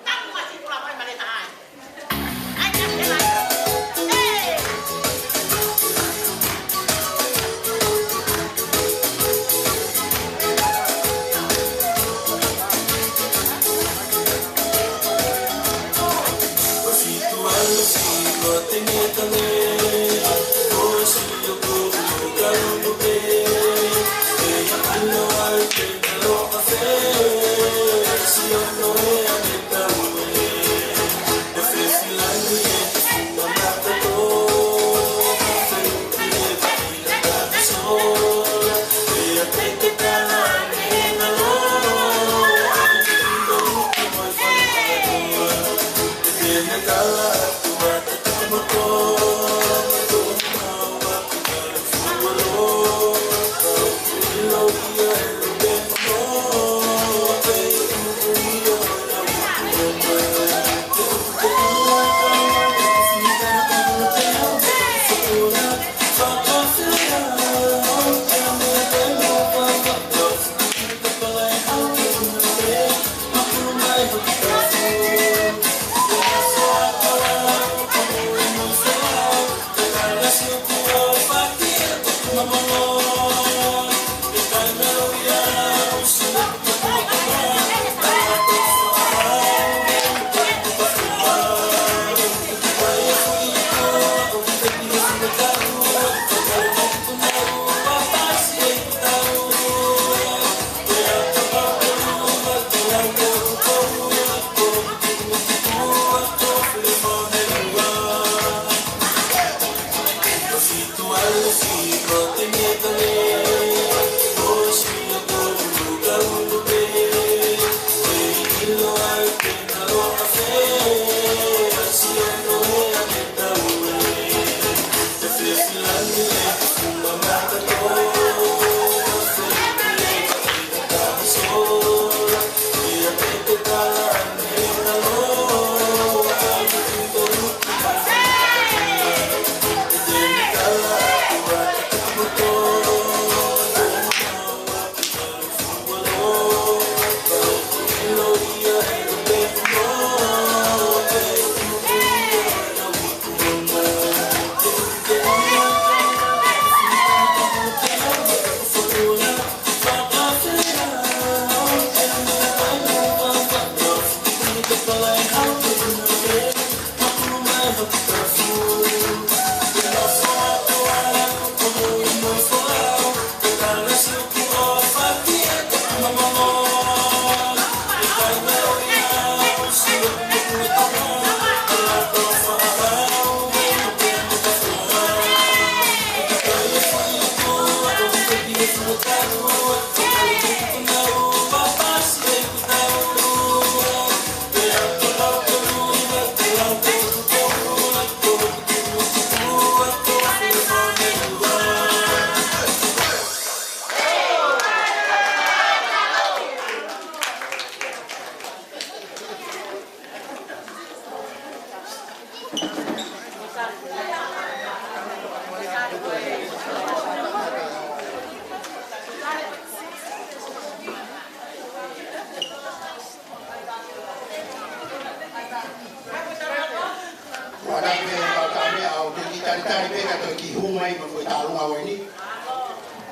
Ua, naʻe pehē ʻe he kau tame, ʻoku ou kei talitali pē ka toe kiʻi hū mai mo e foʻi tauʻolunga ko eni.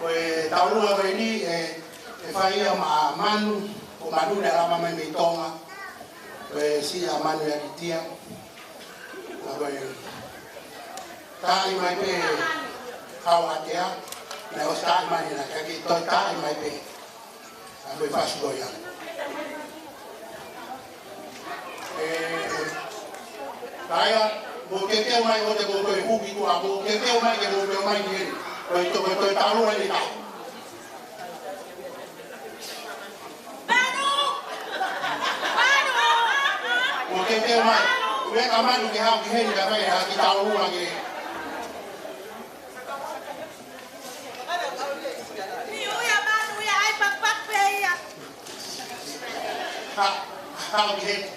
Ko e tauʻolunga ko eni, ʻe, ʻe fai ia maʻa Manu, ko Manu naʻe lava mai mei Tonga. Ko e siʻi ʻa Manu ia ki Tia. ʻA ko e taaʻi mai pē Haoatea, naʻe ʻosi taaʻi mai na, ka ke toe taaʻi mai pē. ʻA ko e fasi ko ia. ʻE, kaia, mou teuteu mai ʻo te mou toe huki kuo mou teuteu mai ke mou toe mai ki heni. Ko e to-, ko e toe tauʻolunga eni ka. Mou teuteu mai. Ueʻi ʻa Manu ke haʻu ki heni ka fai ha kiʻi tauʻolunga ke. Ni uia Manu ia ai pakpak pē ia. Ha, ha, ʻo ki heni.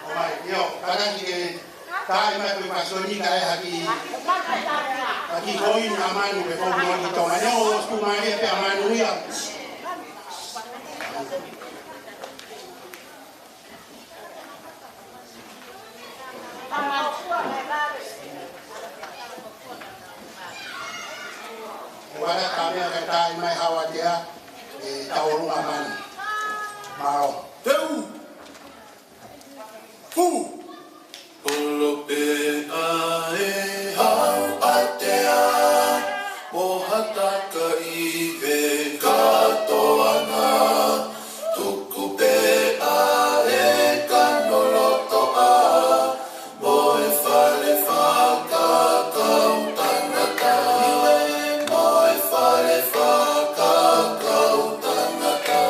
ʻOmai, ʻio, kātaki ke taaʻi mai ko e fasi ko eni kae ha kiʻi, ha kiʻi koini ʻa Manu ke fou mo ki Tonga. ʻIo, ʻoku mālie pē ʻa Manu ia. Ua, naʻa tau meʻa kae taaʻi mai Haoatea, ʻe tauʻolunga Manu. Mālō. Teu! Hū! Holo pē ʻa e Haoatea, mo ha taka ʻi he kātoanga. Tuku pē ʻa e kanolotoʻa, mo e fale fakakaukau tangata. Mo e fale fakakaukau tangata.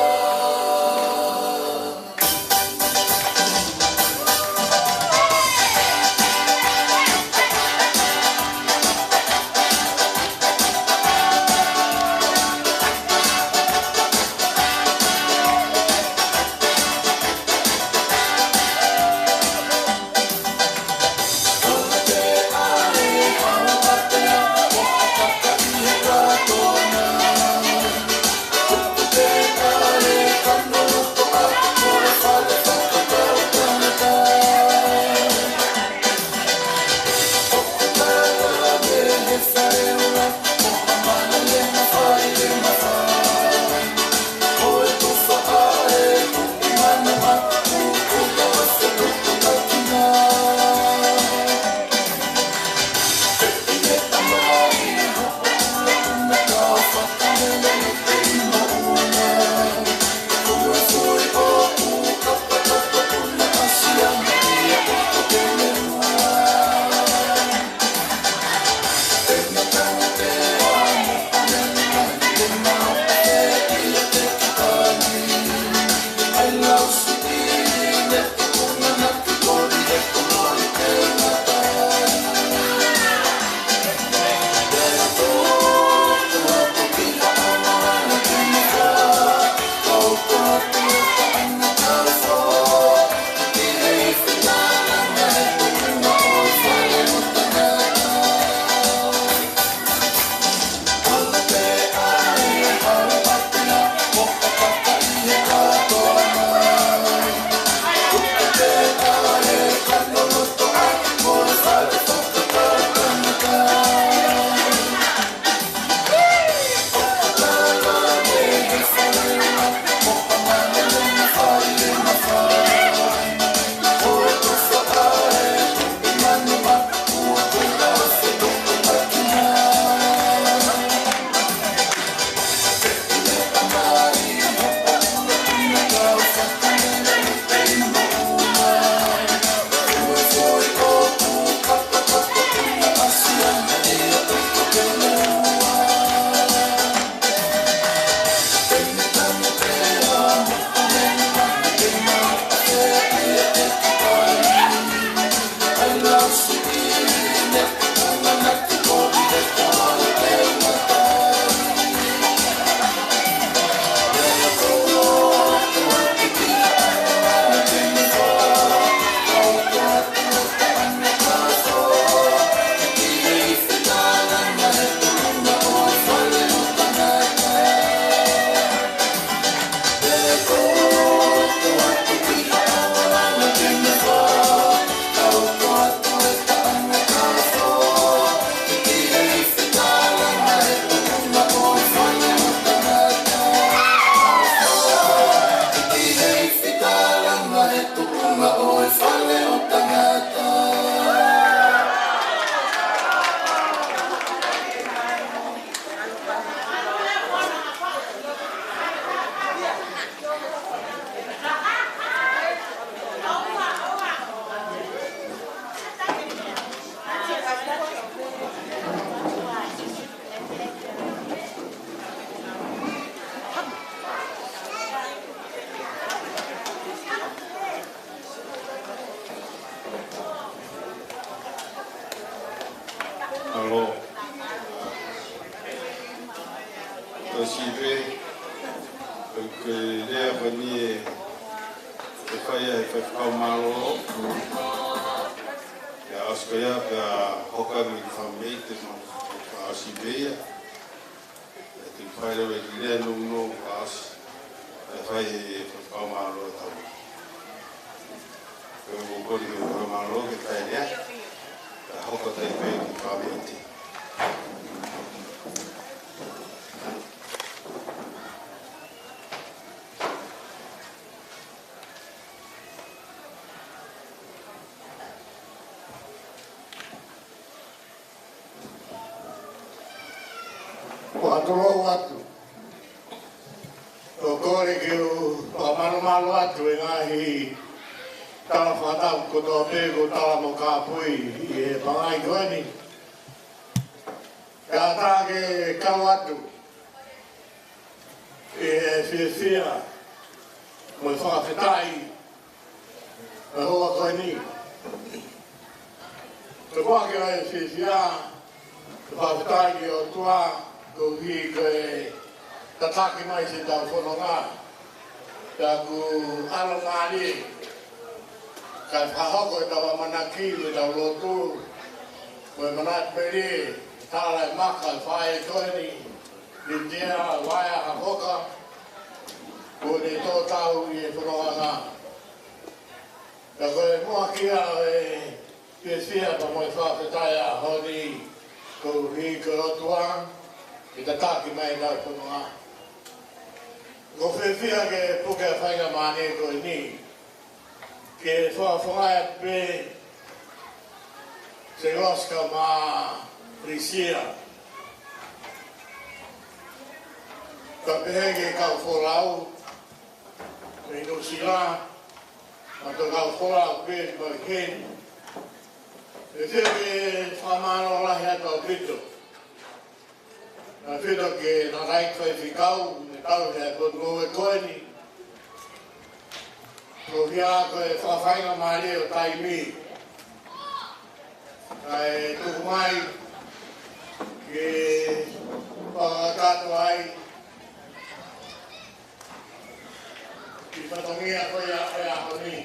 Ko e sivi, ko e lea ko eni ʻe fai ai ʻe he faifekau mālōlō. Pea ʻosi ko ia pea hoko mai ki he fāmili, te mau fakaʻosi pē ia. Pea te u fai leva e kiʻi lea nounou fakaʻosi. Pea fai ʻe he faifekau mālōlō ʻetau. Pea ʻoku ou kole ki he faifekau mālōlō ke fai e lea. Pea hoko atu ai pē ki he fāmili. Ko atu lou atu. ʻOku ou kole ke u fakamalumalu atu e ngaahi tala fakatapu kotoa pē kuo tala mo kāpui ʻi he pangai ko eni. Kae ʻatā ke kau atu ʻi he fiefia mo e fakafetaʻi ʻo e houa ko eni. Tuku ake ʻa e fiefia, fakafetaʻi ki he ʻOtua, koeʻuhi ko e tataki mai siʻetau fononga. Pea ʻoku ʻalomālie, kae fakahoko ʻetau ʻamanaki mo ʻetau lotu, mo e manatu pē ʻi he tala e maka ʻo e faʻē ko eni, Litia Vaea Hafoka, kuo ne tō tau ʻi he fononga. Ka ko e moʻaki ia ʻo e fiefia pea mo e fakafetaʻi ʻaho ni, koeʻuhi ko e ʻOtua, ke tataki mai ʻetau fononga. ʻOku ou fiefia ke puke ʻa e faingamālie ko eni, ke fakafofongaʻi pē Seilosi kae ʻumaʻā Lisia. Kae pehē ki he kau folau mei Nuʻusila, mo e kau folau pē mei heni. ʻE fie ke fakamālō lahi atu ʻaupito. Naʻe fito ke na rai faifekau, ne tau he potu ngoue ko eni. Ko ia ko e fakafaingamālie ʻo taimi. Kae tuku mai ke fakakakato ai ʻi he fatongia ko ia ʻo e ʻaho ni.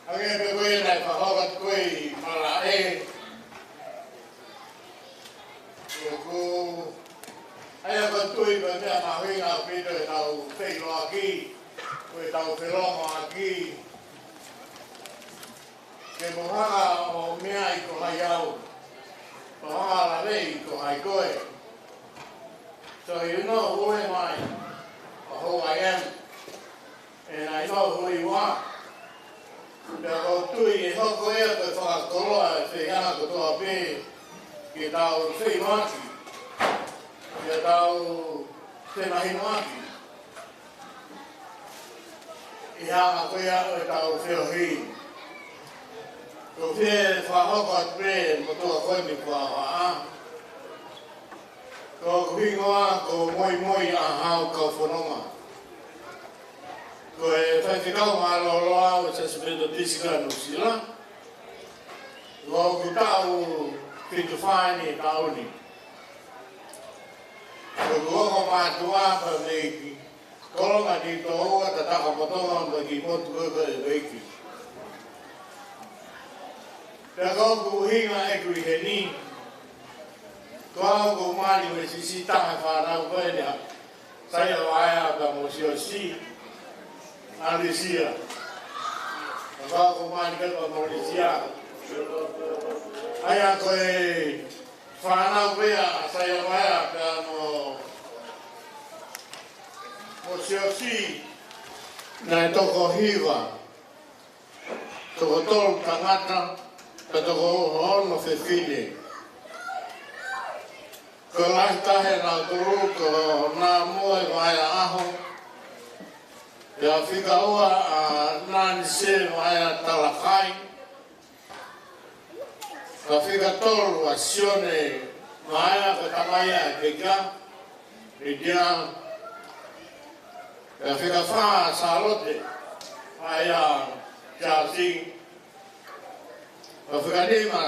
Hangē pē ko ia naʻe fakahoko atu ko ē ʻi Malaʻe. ʻOku ʻi ai ʻeku tui ko e meʻa mahuʻinga ʻaupito ʻetau feʻiloaki, ko ʻetau felōngoaki. Ke mo hanga ʻo meaʻi ko hai au, mo hanga ʻo laveʻi ko hai koe. So you know who am I, or who I am. And I know who you are. Pea ʻoku ou tui ʻe hoko ia ko e fakakoloa ʻo e feinga kotoa pē ke tau feʻiloaki, ke tau femahinoʻaki ʻi he anga ko ia ʻo ʻetau feohi. ʻOku ou fie fakahoko atu pē motuʻa ko eni kuo ʻā. Ko hoku hingoa ko Moimoi ʻAhau Kaufononga. Ko e faifekau mālōlō au ʻo e Siasi Metotisi ʻa Nuʻusila. ʻOku ou taʻu fitu fā eni he taʻu ni. ʻOku ou ongo mātuʻa pea mei Kolonga ni tō ua tataka motonga mo e kiʻi motu ko ē ko e Veiki. Pea ko hoku ʻuhinga ʻeku ʻi heni, ko au ʻoku ou mali mo e siʻisiʻi taha fānau ko eni ʻa Saia Vaea pea mo Siosi, ʻa Lisia. Ko au ʻoku ou mali ko ē pea mo Lisia. ʻA ia ko e fānau ko ia ʻa Saia Vaea pea mo, mo Siosi, naʻe toko hiva, toko tolu tangata, pea toko ono fefine. Ko e lahi taha ʻo kinautolu ko Namoe Vaea ʻAho, pea fika ua ʻa Nanise Vaea Talakai, pea fika tolu ʻa Sione Vaea, ko e tamai ʻa e pekia, Litia. Pea fika fā ʻa Sālote Vaea Siasi. Pea fika nima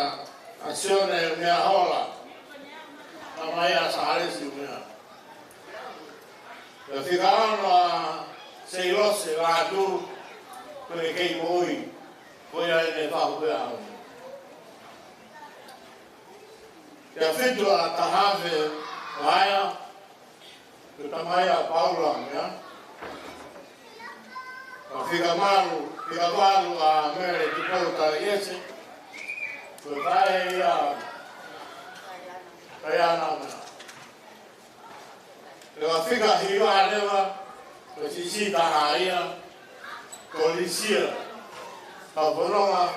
ʻa Sione Meahola, tamai ʻa Sālesi Fika ono ʻa Seilose Vātū, ko e kei moʻui, ko ia ʻene fahu pē au. Pea fitu ʻa Tahafe Vaea, ko e tamai ʻa Paula, ia. Pea fika valu, fika valu ʻa Mele Tupou Taiese, ko e faʻē ia ʻa Taiana Mena. Pea fika hiva leva, ko e siʻisiʻi taha ia, ko Lisia. Ka fononga,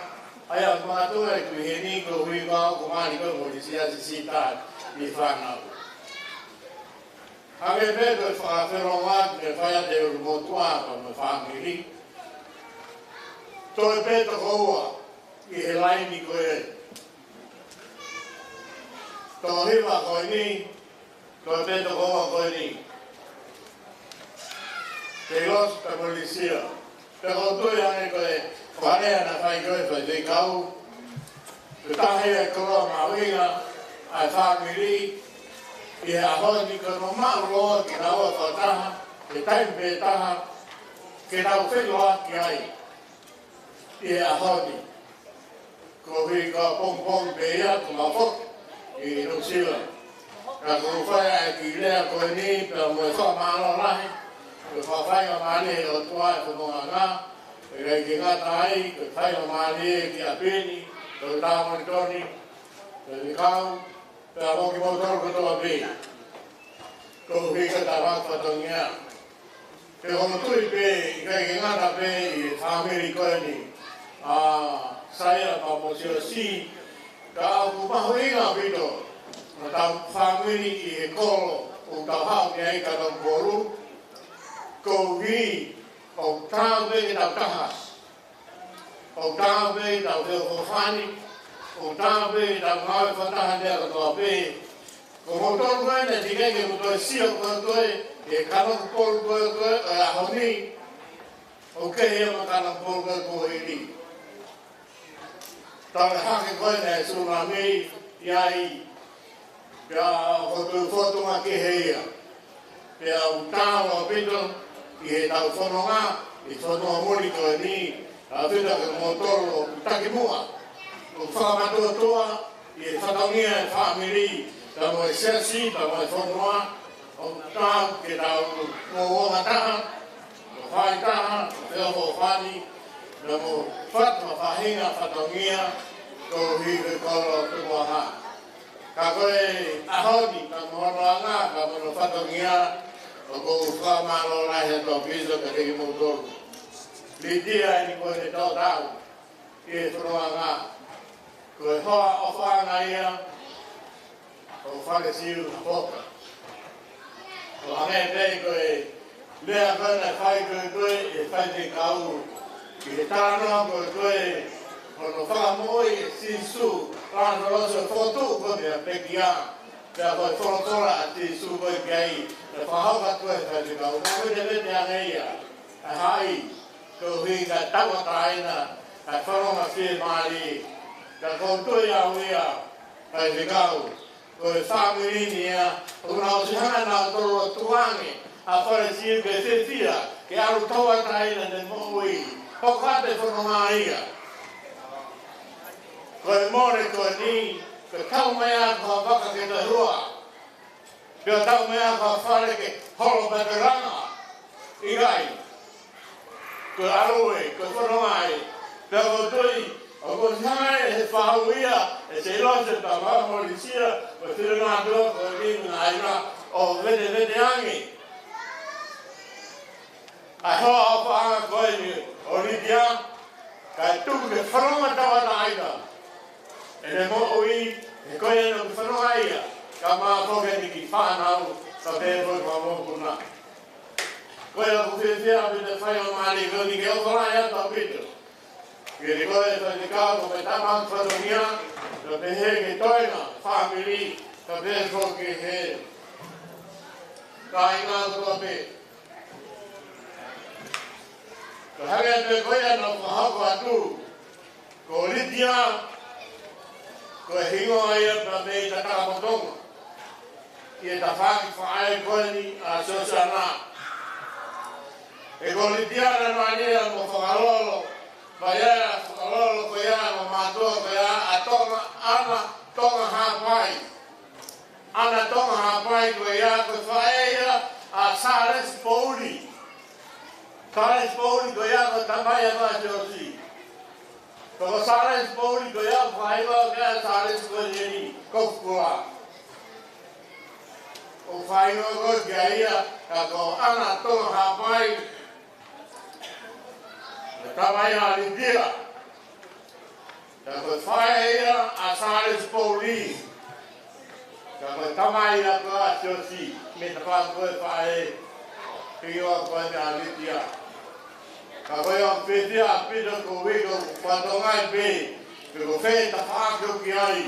ʻa ia ʻoku mātuʻa ʻi heni, koeʻuhi ko e ʻoku mali ko e mo Lisia siʻisiʻi taha ʻi he fānau. Hangē pē ko e fakafononga ke fai ʻa e ʻulumotuʻa pea mo e fāmili. Toe pē toko ua ʻi he laini ko ē. Toko hiva ko eni, toe pē toko ua ko eni. Seilose pea mo Lisia. Pea ʻoku ou tui ange ko e fakalea naʻe fai ko ē ʻe he faifekau, ko e taha ia e koloa mahuʻinga ʻa e fāmili ʻi he ʻaho ni, ko hono maʻu loa kinaua fakataha, he taimi pē taha, ke tau feʻiloaki ai ʻi he ʻaho ni. Koeʻuhi ko e pongipongi pē ia, ko ma foki ʻi Nuʻusila. Ka ʻoku ou fai ʻa e kiʻi lea ko eni pea mo e fakamālō lahi, ko e fakafaingamālie ʻa e ʻOtua ʻi he fononga, ʻikai ke ngata ai, ko e faingamālie ki ʻapi ni, ko e tāmonitoni, ko e kau, pea mo kimoutolu kotoa pē. Koeʻuhi ko e tama fatongia. Pea ʻoku ou tui pē, ʻikai ke ngata pē ʻi he fāmili ko eni ʻa Saia pea mo Siosi, ka ʻoku mahuʻinga ʻaupito ʻa hotau fāmili ʻi he kolo ʻoku tau haʻu ki ai, Kanokupolu, koeʻuhi ʻoku taau pē ke tau taha. ʻOku taau pē ʻetau feʻofoʻofani, ʻoku taau pē ʻetau ngāue fakataha pea kotoa pē. Ko moutolu ko ē naʻe teʻeki ke mou toe sio ko ē ko ē ki he Kanokupolu ko ē ko ē ʻo e ʻaho ni, ʻoku kehe ia mo e Kanokupolu ko ē kuo hili. Talu e hake ko ē ʻa e sūnami ʻi ai, pea ʻoku ou tui ʻoku fōtunga kehe ia. Pea ʻoku taau ʻaupito ʻi heʻetau fononga ʻi he fonua muli ko eni, ʻaupito kia moutolu ʻoku taki muʻa, ʻoku fakamātuʻotuʻa ʻi he fatongia ʻa e fāmili, pea mo e siasi, pea mo e fonua. ʻOku taau ke tau mou ongo taha, mou fai taha, mou feʻofoʻofani, pea mou fatu ha faʻahinga fatongia koeʻuhi ko e kolo tupuʻanga. Ka ko e ʻaho ni, ka mo hono anga, ka mo hono fatongia, ʻoku ou fakamālō lahi atu ʻaupito kiate kimoutolu. Litia eni ko ʻene tautau ʻi he fononga. Ko e hoa ʻofaʻanga ia ʻo Falesiu Hapoka. ʻO hangē pē ko e lea ko ē naʻe fai ko ē ko ē ʻe he faifekau ki he talanoa ko ē ko ē hono fakamoʻui ʻe Sīsū, Lāsalosi ʻo fokotuʻu ko ē mei he pekia, pea ko e folofola ʻa Sīsū ko ē ki ai, naʻe fakahoko atu ʻe he faifekau. Naʻe vetevete ange ia ʻa e haʻi, koeʻuhi ka tauʻatāina, ka fanongo fiemālie, ka ʻoku ou tui au ia, faifekau, ko e fāmili ni ia, ʻoku nau ʻosi hanga nautolu ʻo tukuange ʻa Falesiu ke fiefia, ke ʻalu tauʻatāina ʻene moʻui. Hoko atu e fononga ia. Ko e mole ko eni, ko e tau mai ʻa e vaka ke toe hua. Pea tau mai ʻa e fale ke holo pē ke langa. ʻIkai. Ko e ʻalu ē, ko e fononga ē. Pea ʻoku ou tui, ʻoku ʻosi hanga ʻe he fahu ia, ʻe Seilose pea mo Lisia, ko e fili mātuʻa, ko e kiʻi ngaahi ʻaina, ʻo vetevete ange ʻa e hoa ʻofaʻanga ko eni ʻo Litia, kae tuku ke fanongo tauʻatāina ʻene moʻui, he ko ia naʻe fanongo ai ia, kae ʻumaʻā foki ʻene kiʻi fānau, kae pehē foki ki he mokopuna. Ko ia ʻoku ou fiefia ʻaupito he faingamālie ko eni ke ʻofa lahi atu ʻaupito kiate koe faifekau, ko e tama fatongia, kae pehē ki he toenga fāmili, kae pehē foki ki he kāinga kotoa pē. Ka hangē pē ko ia naʻe fakahoko atu, ko Litia, ko e hingoa ia pea mei Tatakamotonga, ʻi he tafaʻaki faʻē ko eni ʻa Siosiana. He ko Litia naʻe malia mo Fakalolo, pea ʻi he Fakalolo ko ia mo mātuʻa ko ia ʻa Tonga, ʻAna Tonga Haʻapai. ʻAna Tonga Haʻapai ko ia ko e faʻē ia ʻa Sālesi Pouli. Sālesi Pouli ko ia ko e tamai ʻa Siaosi. Ko Sālesi Pouli ko ia ʻoku fai ʻo ke ʻa Sālesi ko eni ko Fukula. ʻOku fai ʻo ko ke ʻa ia ka ko ʻAna Tonga Haʻapai. Ko e tamai ʻa Litia. Ka ko e faʻē ia ʻa Sālesi Pouli. Ka ko e tamai ia ko ʻa Siaosi, mei he tafaʻaki ko e faʻē, pea ko e ʻa Litia. Ka ko ia ʻoku fiefia ʻaupito ko Viko, ko e fatongia pē, pe ko fē tafaʻaki ʻoku ʻi ai,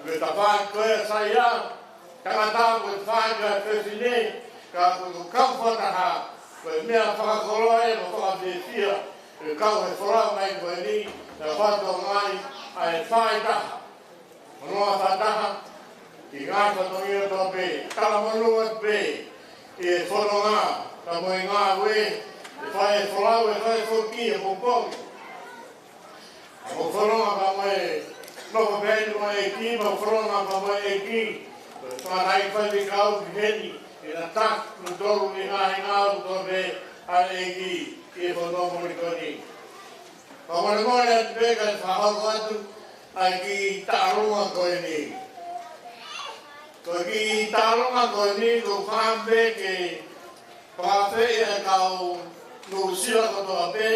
pe tafaʻaki ko e sai ia, tangata ko e faʻē ka fefine, ka ko e kau fakataha, ko e meʻa fakakoloa ʻe mo fakafiefia, ʻe kau he folau mai ko eni, ka fatongia ʻa e faʻē taha. Hono fakataha, ki he ngaahi fatongia kotoa pē, talamonū atu pē, ʻi he fononga, ka mo e ngāue, ʻe fai e folau, ʻe fai foki ʻi he pongipongi. Mo e fononga ka mo e nofo pē eni mo e ʻEiki, mo e fononga ka mo e ʻEiki, ko e tangataʻeiki faifekau ki heni, ʻi he taki, mo tolu ʻi he ngaahi ngāue kotoa pē, ʻa e ʻEiki, ʻi he fononga moʻoni ko eni. Fakamolemole atu pē kae fakahoko atu ʻa e kiʻi taʻalonga ko eni. Ko e kiʻi taʻalonga ko eni, ko e fakaʻamu pē ke fakaafeʻi ʻa e kau Nuʻusila kotoa pē,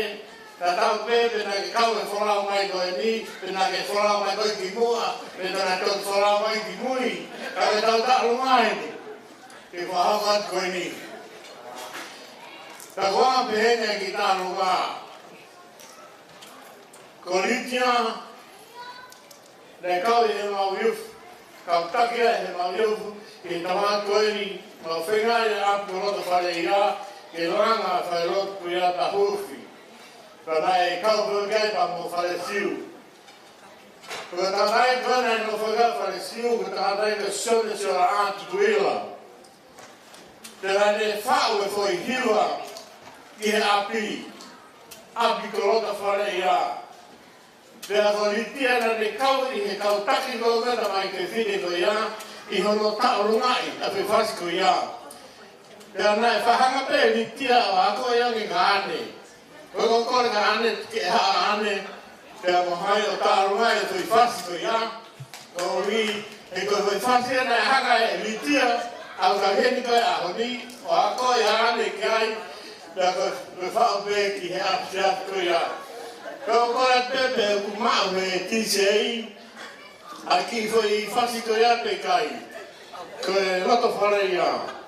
ka tau pē pe naʻa ke kau he folau mai ko eni, pe naʻa ke folau mai ko ē ki muʻa, pe naʻa ke folau mai ki mui, ka ke tau taʻalonga eni. Ke fakahoko atu ko eni. Ka ko e ʻamu pē heni ʻa e kiʻi taʻalonga. Ko Litia, naʻe kau ʻi he Maʻu ʻi Ufi, kau taki ʻi he Maʻu ʻi Ufi, ʻi he tafaʻaki ko eni, mau feinga ʻi he ʻapi ko Lotofaleʻia, ke langa fai lotu ko ia Tahufi. Ka naʻe kau pē ki ai pea mo Falesiu. Ko e tangataʻeiki ko ē naʻe nofo ʻi Falesiu, ko e tangataʻeiki ko Sione Siola ʻa Tukuila. Pea naʻa ne faʻu e foʻi hiva ki he ʻapi, ʻapi ko Lotofaleʻia. Pea ko Litia naʻa ne kau ʻi he kau taki ko ē tamai fefine ko ia, ʻi hono taʻalongaʻi ʻa e foʻi fasi ko ia. Pea naʻe fakahanga pē ʻe Litia ʻo akoʻi ange kia ʻAne. Ko e kole kia ʻAne ke haʻu ʻAne, pea mo hai ʻo taʻalongaʻi e foʻi fasi ko ia. Ko ʻi he ko e foʻi fasi ia naʻe hanga ʻe Litia, ʻo ka heni ko e ʻaho ni, ʻo akoʻi ʻa ʻAne ki ai, pea ko, ko e faʻu pē ki he ʻapiako ko ia. Ko e kole pē pē ʻoku maʻu he T C A, ʻa e kiʻi foʻi fasi ko ia pe ʻikai. Ko e Lotofaleʻia.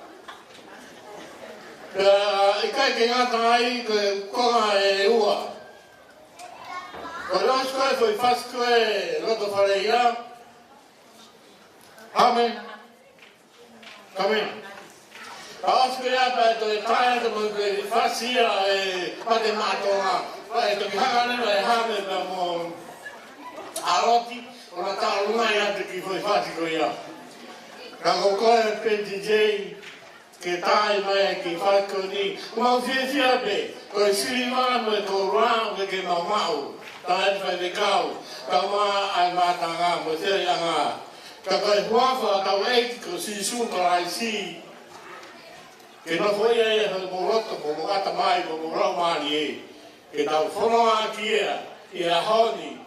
Pea ʻikai ke ngata ai ko e konga ʻe ua. Ko e ʻosi ko ē foʻi fasi ko ē Lotofaleʻia. Amen. Amen. Ka ʻosi ko ia pea toe tae atu mo e fasi ia ʻe Pate Matonga. Pea ʻe toki hanga leva ʻe Hame pea mo ʻAloti, ʻo na taʻalongaʻi atu e kiʻi foʻi fasi ko ia. Ka ko koe pē T J, ke tae mai e kiʻi fasi ko eni. Mau fiefia pē, ko e siliva mo e koloa, ʻoku ʻikai ke mau maʻu. Taʻe faifekau, ka mau ʻai mātanga, mo e feiʻanga. Ka ko e huafa ʻo hotau ʻEiki ko Sīsū Kalaisi. Ke nofoʻia ʻi homou loto, mo homou ʻatamai, mo homou laumālie. Ke tau fononga ki ai, ʻi he ʻaho ni,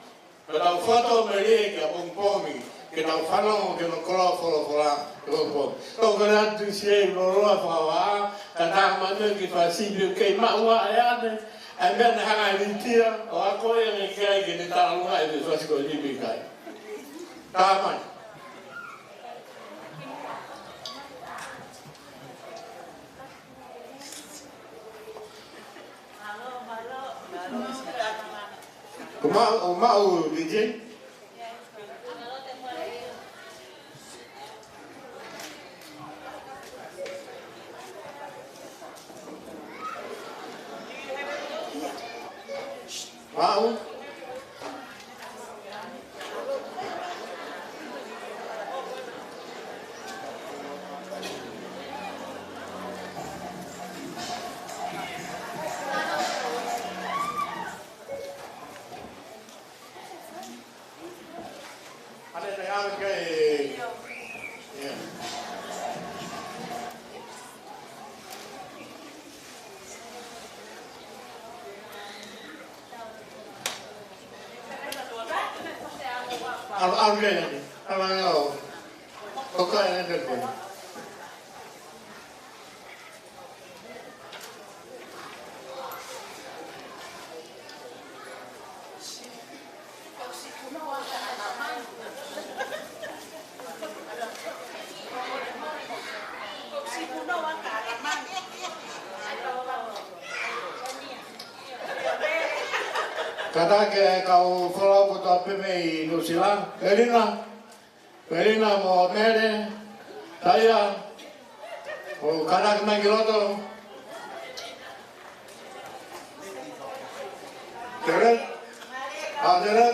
ke tau fokotuʻu melie ki he pongipongi, ke tau fanongo ki hono koloa folofola, ki he pongipongi. Ko e kole atu siʻi loloa fakavā, ka tā manu ki fasi pē kei maʻu ʻa e ʻAne, ʻa e meʻa naʻe hanga ʻe Litia, ʻo akoʻi ange ki ai ke ne taʻalongaʻi e fasi ko eni pe ʻikai. Tāmai. Ko maʻu, ʻo maʻu, D J? Maʻu. ʻAlu, ʻalu ke nani. ʻAlu, ʻalu. Ko kai nani ko. Kātaki e kau folau kotoa pē mei Nuʻu Sila. Melina, Melina mo Mele, Taia, ʻo kātaki mai ki loto. Tere, a tere.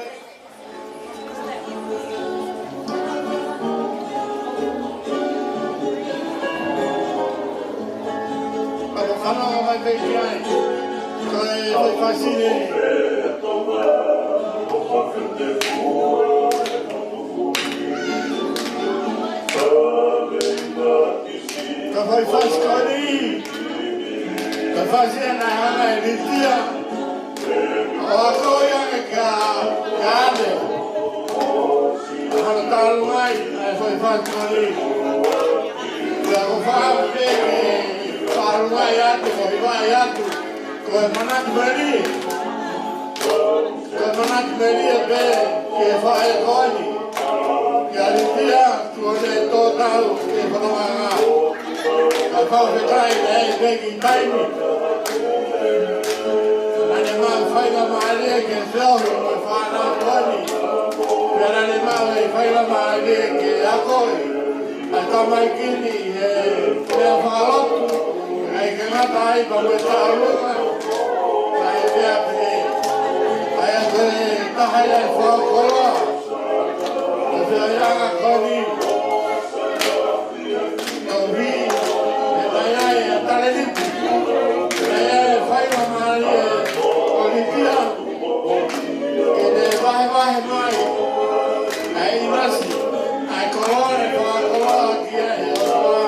Ka ko fana o mai pē ki ai. Ko e fai fasi ne. Ka fai fasi ko ni. Ka fasi ana ana e litia. ʻO ako ia ke ka, ka ane. Hana talu mai, ai fai fai kali. Ia ko fai pē ke, talu mai atu, ko hiva atu. Ko e manatu meli. Ko e manatu meli e pē, ke fai ko ni. Ke alitia, tuone tō tau, ke whakawanga. Ka fakafetaʻi ʻe he ʻEiki taimi. Naʻa ne maʻu faingamālie ke feohi mo e fānau ko eni. Pea naʻa ne maʻu e faingamālie ke ako ʻi he tamaiki ni he meʻa fakalotu. ʻIkai ke ngata ai pea mo e taʻolunga. Ka e meʻa pē. ʻA ia ko e taha ia e fakakoloa. Ko e feohiʻanga ko eni. Tauhi, e vai ai, e talenipi. E vai ai, e faingamālie, ʻo Litia. Ke ne vahevahe mai. ʻA e ʻinasi, ʻa e koloa, e koloa, koloa, ki he ʻOtua.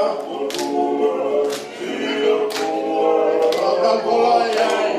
ʻO ka koloa ia ai.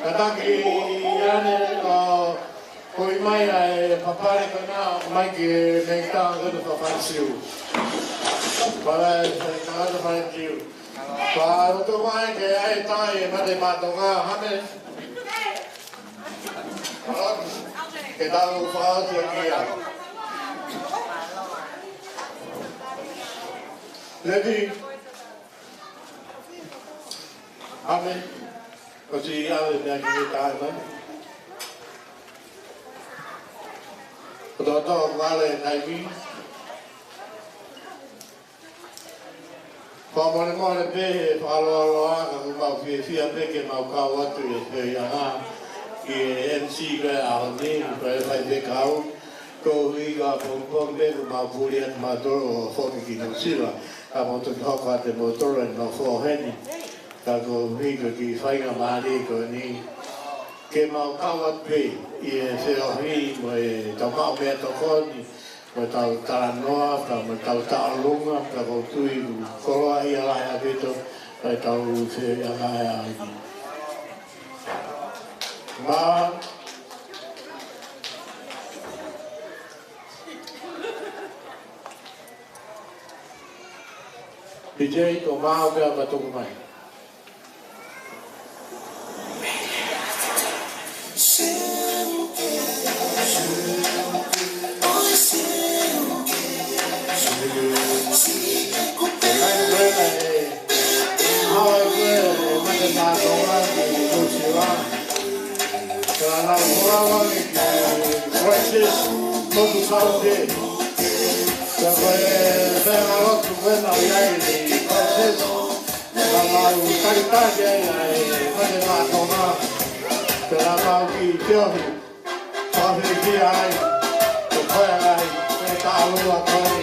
Kātaki ane ʻo ʻomai ʻa e papale ko ena mai ki he meʻa ko ena fafasiu. Pala e tangata fafasiu. Pea ʻoku tau mai ke ʻai tai e mate mātoka hame. Ke tau fakaʻosi ʻaki ia. Leti. Amen. Ko si ave mea ki he tae mai. Ko tō tō ngale taimi. Fakamolemole pē he fakaloaloa ka ʻoku mau fiefia pē ke mau kau atu ʻi he feohiʻanga ki he M C ko e ʻaho ni, ko e faifekau, koeʻuhi ko e pongipongi pē ʻoku mau puli atu mautolu ʻo foki ki Nuʻusila, ka mau toki hoko atu e motoro e nofo heni, ka koeʻuhi ko e kiʻi faingamālie ko eni, ke mau kau atu pē ʻi he feohi mo e tau maʻu meʻatokoni, mo e tau talanoa, pea mo e tau taʻolunga, pea ʻoku ou tui ʻoku koloaʻia lahi ʻaupito ʻa e tau feohiʻanga ʻaho ni. Ma, P J, ko mau pea ma tuku mai. Ka mau talitali ai ʻa e mate mātona, pea mau kiʻi feohi, fakafiefia ai, ko koe ai, e taʻalua ko eni.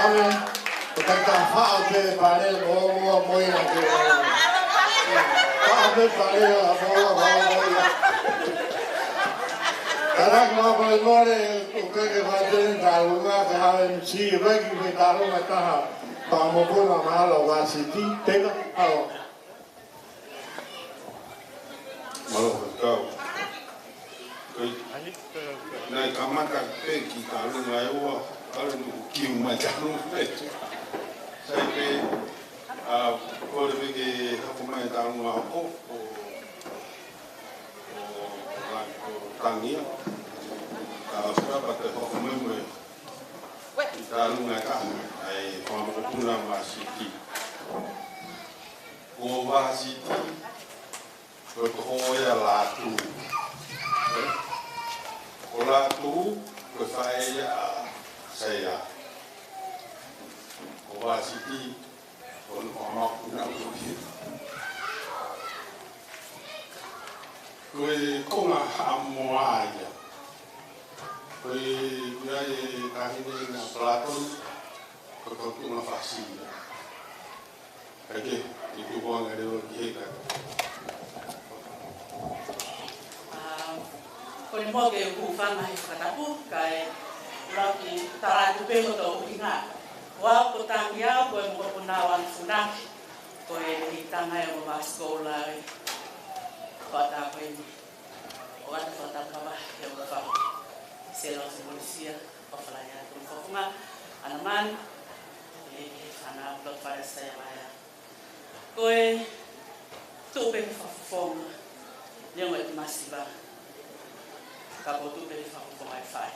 Amen. Ko e taha faʻo pē pale mo mo mo ia ke. Faʻo pē pale a mo mo mo ia. Kātaki mo pale mo le, ʻoku ke fai tēnei tālunga ke hau M C, ʻoku ke fai tālunga taha. Pea mo puna mahalo Vasiti, teka, hau. Mālō, kau. Ko e, naʻe kamata pē ki tālunga ʻe ua, kalu nuku kiu mai tālunga pē. Sai pē, ʻa, kole pē ke hoko mai tālunga hoko, ʻo, ʻo, ʻo Tangia. Ka ʻosi pē pea te hoko mai mo e, ki tālunga ka, ʻa e fanga mokopuna Vasiti. Ko Vasiti, ko e tokoua ia ʻa Lātū. Ko Lātū, ko e faʻē ia ʻa Saia. Ko Vasiti, ko hono fanga mokopuna ko ia. Ko e konga Haʻamoa ia. Ko e, ko ia e taʻahine ʻa Platon, ko e kau tuʻunga fasi ia. Kae kehe, ʻi tukuange leo ki he kato. ʻA, ko e moʻoni ke u hūfanga he fakatapu, kae lau ke tala atu pē hoto ʻuhinga. Ko au ko Tangia, ko e mokopuna ʻo Anafunaki, ko e lehitanga ʻo e Vasiti Koula ʻi he fakatapu ko eni. ʻOatu e fakatapu lava he ʻofa. Sela se molisia, ʻofa lahi atu ki he fakafofonga, ʻa Namani, ʻa e fānau loto fale Saia mai. Ko e tuʻu pē he fakafofonga, neongo e masiva, ka ko e tuʻu pē he fakafofonga e fai.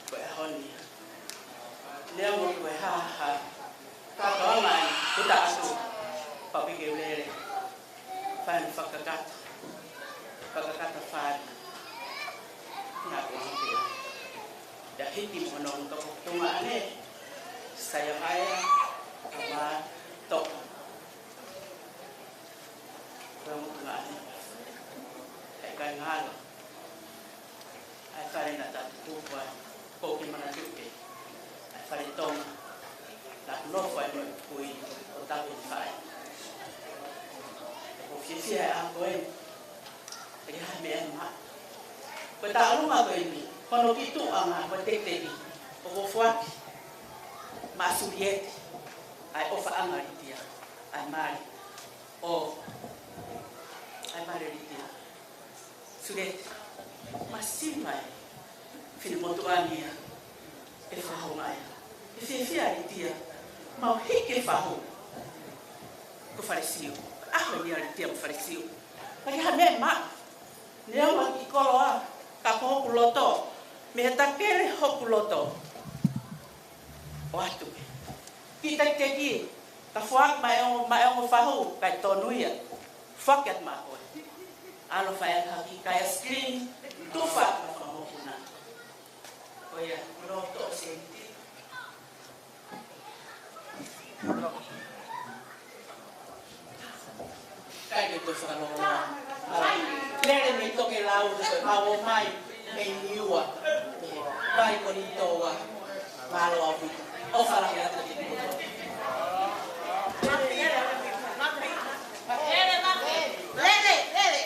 Ko e ʻaho ni. Neongo ko e hā ha kātoanga ʻe tuʻu atu, pea piki lele. Fai fakakakato. Fakakakato fai. Naʻa ku ʻalu pē. Ia hiki mo hono ongo toko tuʻunga ʻaneafi. Saia mai, kama toka. Ko e ongo tuʻunga ʻaneafi. He ʻikai ngalo. ʻA e fale naʻa tau tupu ai, ko e manatuʻi pē. ʻA e fale Tonga. Naʻa ku nofo ai mo e kui ʻo tapu ni fai. ʻOku ou fiefia he ʻaho ko eni. ʻIkai ha meʻa ʻe maʻu. Ko e taʻalunga ko eni, ko hono ki tuʻunga, ko e tekiteki. ʻOku ou foaki maʻa Sulieti. ʻA e ʻofaʻanga ʻa Litia. ʻA e mali. ʻO. ʻA e mali ʻa Litia. Sulieti, masiva e finemotuʻa ni ia, ʻe fahu mai. ʻE fiefia ʻa Litia, mau hiki e fahu. Ko Falesiu, ʻaho ni ʻa Litia mo Falesiu. Ka ʻi ha meʻa maʻu, neongo ʻeku koloa, ka ko hoku loto, mei he takele hoku loto. ʻOatu. Ki he tekiteki, ka foaki mai ʻo, mai ʻo fahu, kae tonu ia. Foaki atu maʻa koe. ʻAlu fai atu haki kai ice cream, tufa atu maʻa e fanga mokopuna. Ko ia, loto senti. Kai ke toe fakalongolongo. Lele mei tokelau, ko e mau ō mai, mei Niua. Vai ko ni toa. Mālō ʻaupito. ʻOfa lahi atu ki he motu. Lele, lele.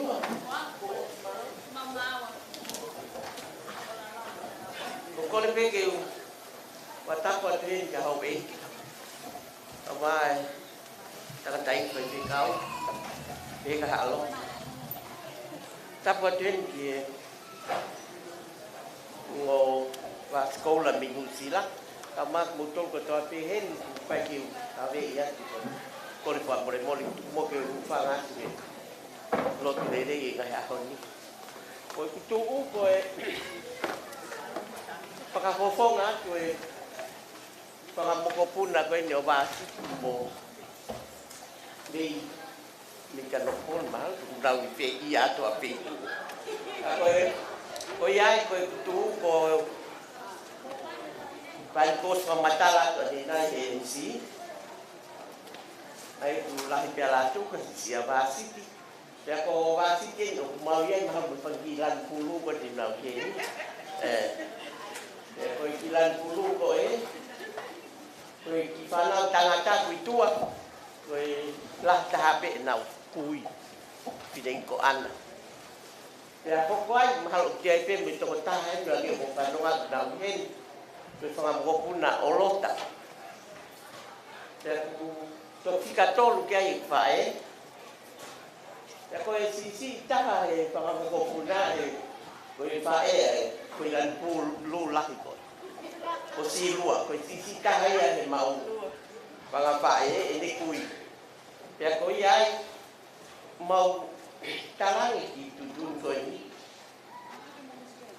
ʻOku ou kole pē ke u fakatapu atu heni ki he houʻeiki, kae ʻumaʻā e tangataʻeiki faifekau, pea ka halo. Tapu atu heni ki he ongo vāsikola mei Nuʻusila, kae ʻumaʻā kimoutolu kotoa pē heni, ʻoku ʻikai ke u kaveinga atu, ko e kole fakamolemole mo ke u hūfanga atu he lotu lelei he ngaahi ʻaho ni. Ko ʻeku tuʻu ko e fakafofonga atu e fanga mokopuna ko eni ʻo Vāsiki mo Mei, Mei Kanokupolu, mahalo ʻoku nau ʻi fē ia atu ʻa pē tuʻu. Ka ko e, ko ia ai ko ʻeku tuʻu ko e fai kosi fakamatala atu ʻanenai he M C. ʻA ia ʻoku lahi pē ʻa e lātū ko e Siasi ʻa Vāsiki. Pea ko Vāsiki eni ʻoku mau ʻi ai mahalo mo e fanga kiʻi lanu pulu ko eni ʻoku nau ʻi heni. ʻE. Pea ko e kiʻi lanu pulu ko ē, ko e kiʻi fānau tangata kui tuʻa, ko e lahi taha pē ʻenau kui, fineʻeiki ko ʻAna. Pea hoko ai, mahalo ʻoku ʻi ai pē mo e tokotaha eni ʻoku ʻi ai mo e fānau ʻoku nau ʻi heni, ko e fanga mokopuna ʻo Lota. Pea ʻoku toki fika tolu ki ai e faʻē. Pea ko e siʻisiʻi taha he fanga mokopuna ē, ko e faʻē ē, ko e lanu pulu lahi ko ē. Ko Silua, ko e siʻisiʻi taha ia he mau fanga faʻē ʻene kui. Pea ko ia ai, mau talaange ki he tuʻutuʻuni ko eni.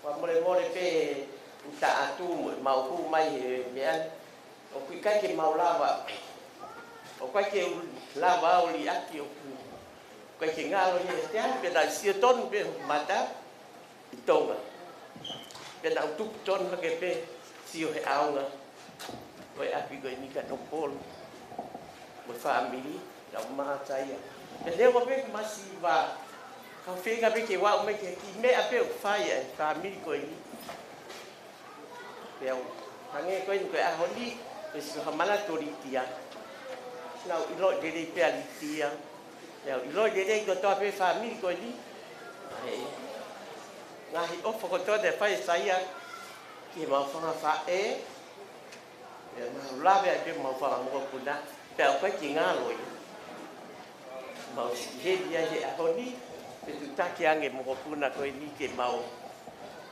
Fakamolemole pē ʻeku taʻatū mo ʻemau hū mai he meʻa ni. ʻOku ʻikai ke mau lava. ʻOku ʻikai ke u lava ʻo liʻaki ʻoku ʻikai ke ngalo ia he te anu pē naʻe sio tonu pē hoku mata ʻi Tonga. Pea naʻa ku tupu tonu hake pē sio he ʻaonga. Ko e ʻapi ko eni Kanokupolu. Mo e fāmili, naʻa ku mātā ia. Pea leva pē ʻeku masiva. Kau feinga pē ke u aʻu mai ki he kiʻi meʻa pē ʻoku fai ʻe he fāmili ko eni. Pea u hangē ko eni ko e ʻaho ni, ko e sio ha mana to Litia. Naʻa ku ʻilo lelei pē ʻa Litia. Pea u ʻilo lelei kotoa pē fāmili ko eni. ʻA e ngaahi ʻofa kotoa naʻe fai ʻe Saia ki heʻemau fanga faʻē. Pea mau lave ai pē mo ʻemau fanga mokopuna. Pea ʻoku ʻikai ke ngalo ia. Mau siʻi heni ai he ʻaho ni, pea tuʻutaki ange mokopuna ko eni ke mau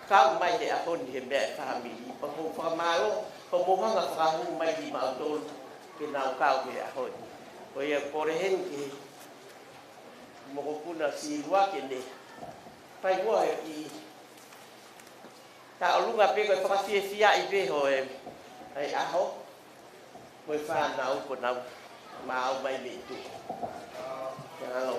kau mai he ʻaho ni he meʻa ʻa e fāmili. Pea ʻoku ou fakamālō, hoʻomou hanga fakahū mai kimautolu ke nau kau he ʻaho ni. Ko ia kole heni ki he mokopuna Silua ke ne fai muʻa he kiʻi tauʻolunga pē ko e fakafiefiaʻi pē ho e, ʻa e ʻaho, ko e fānau ko ʻenau maʻu mai mei tuʻa. Mālō.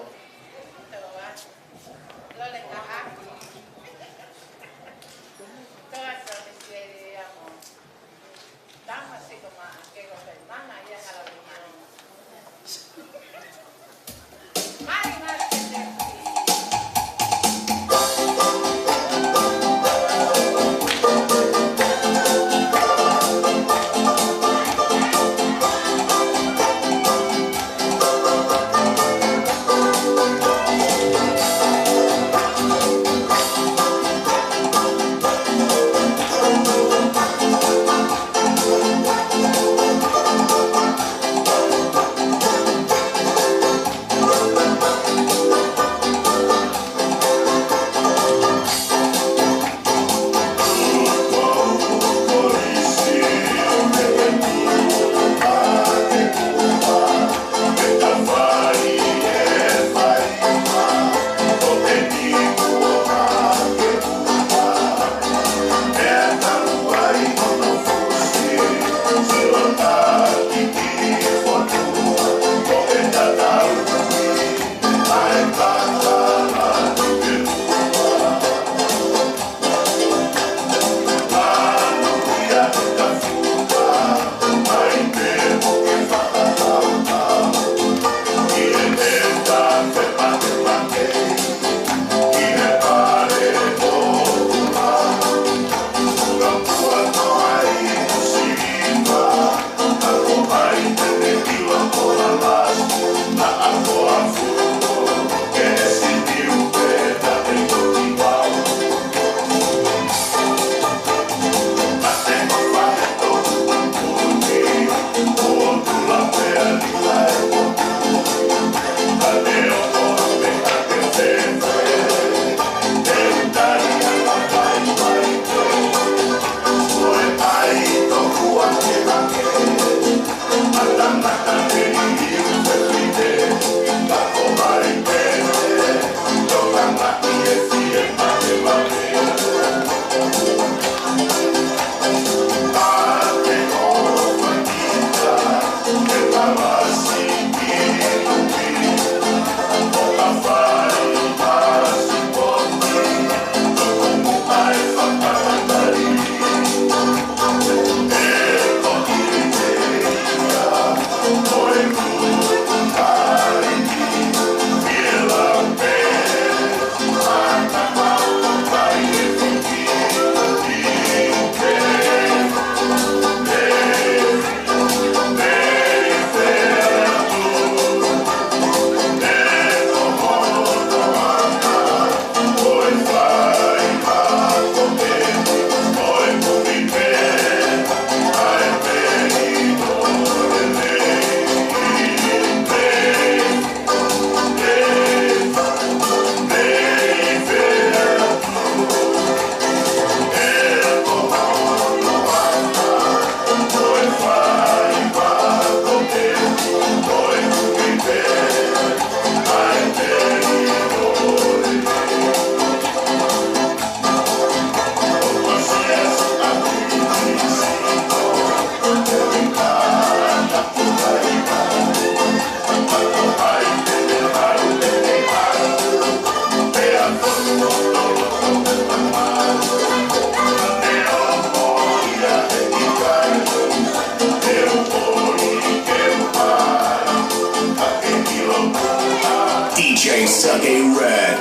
D J Suck A Red.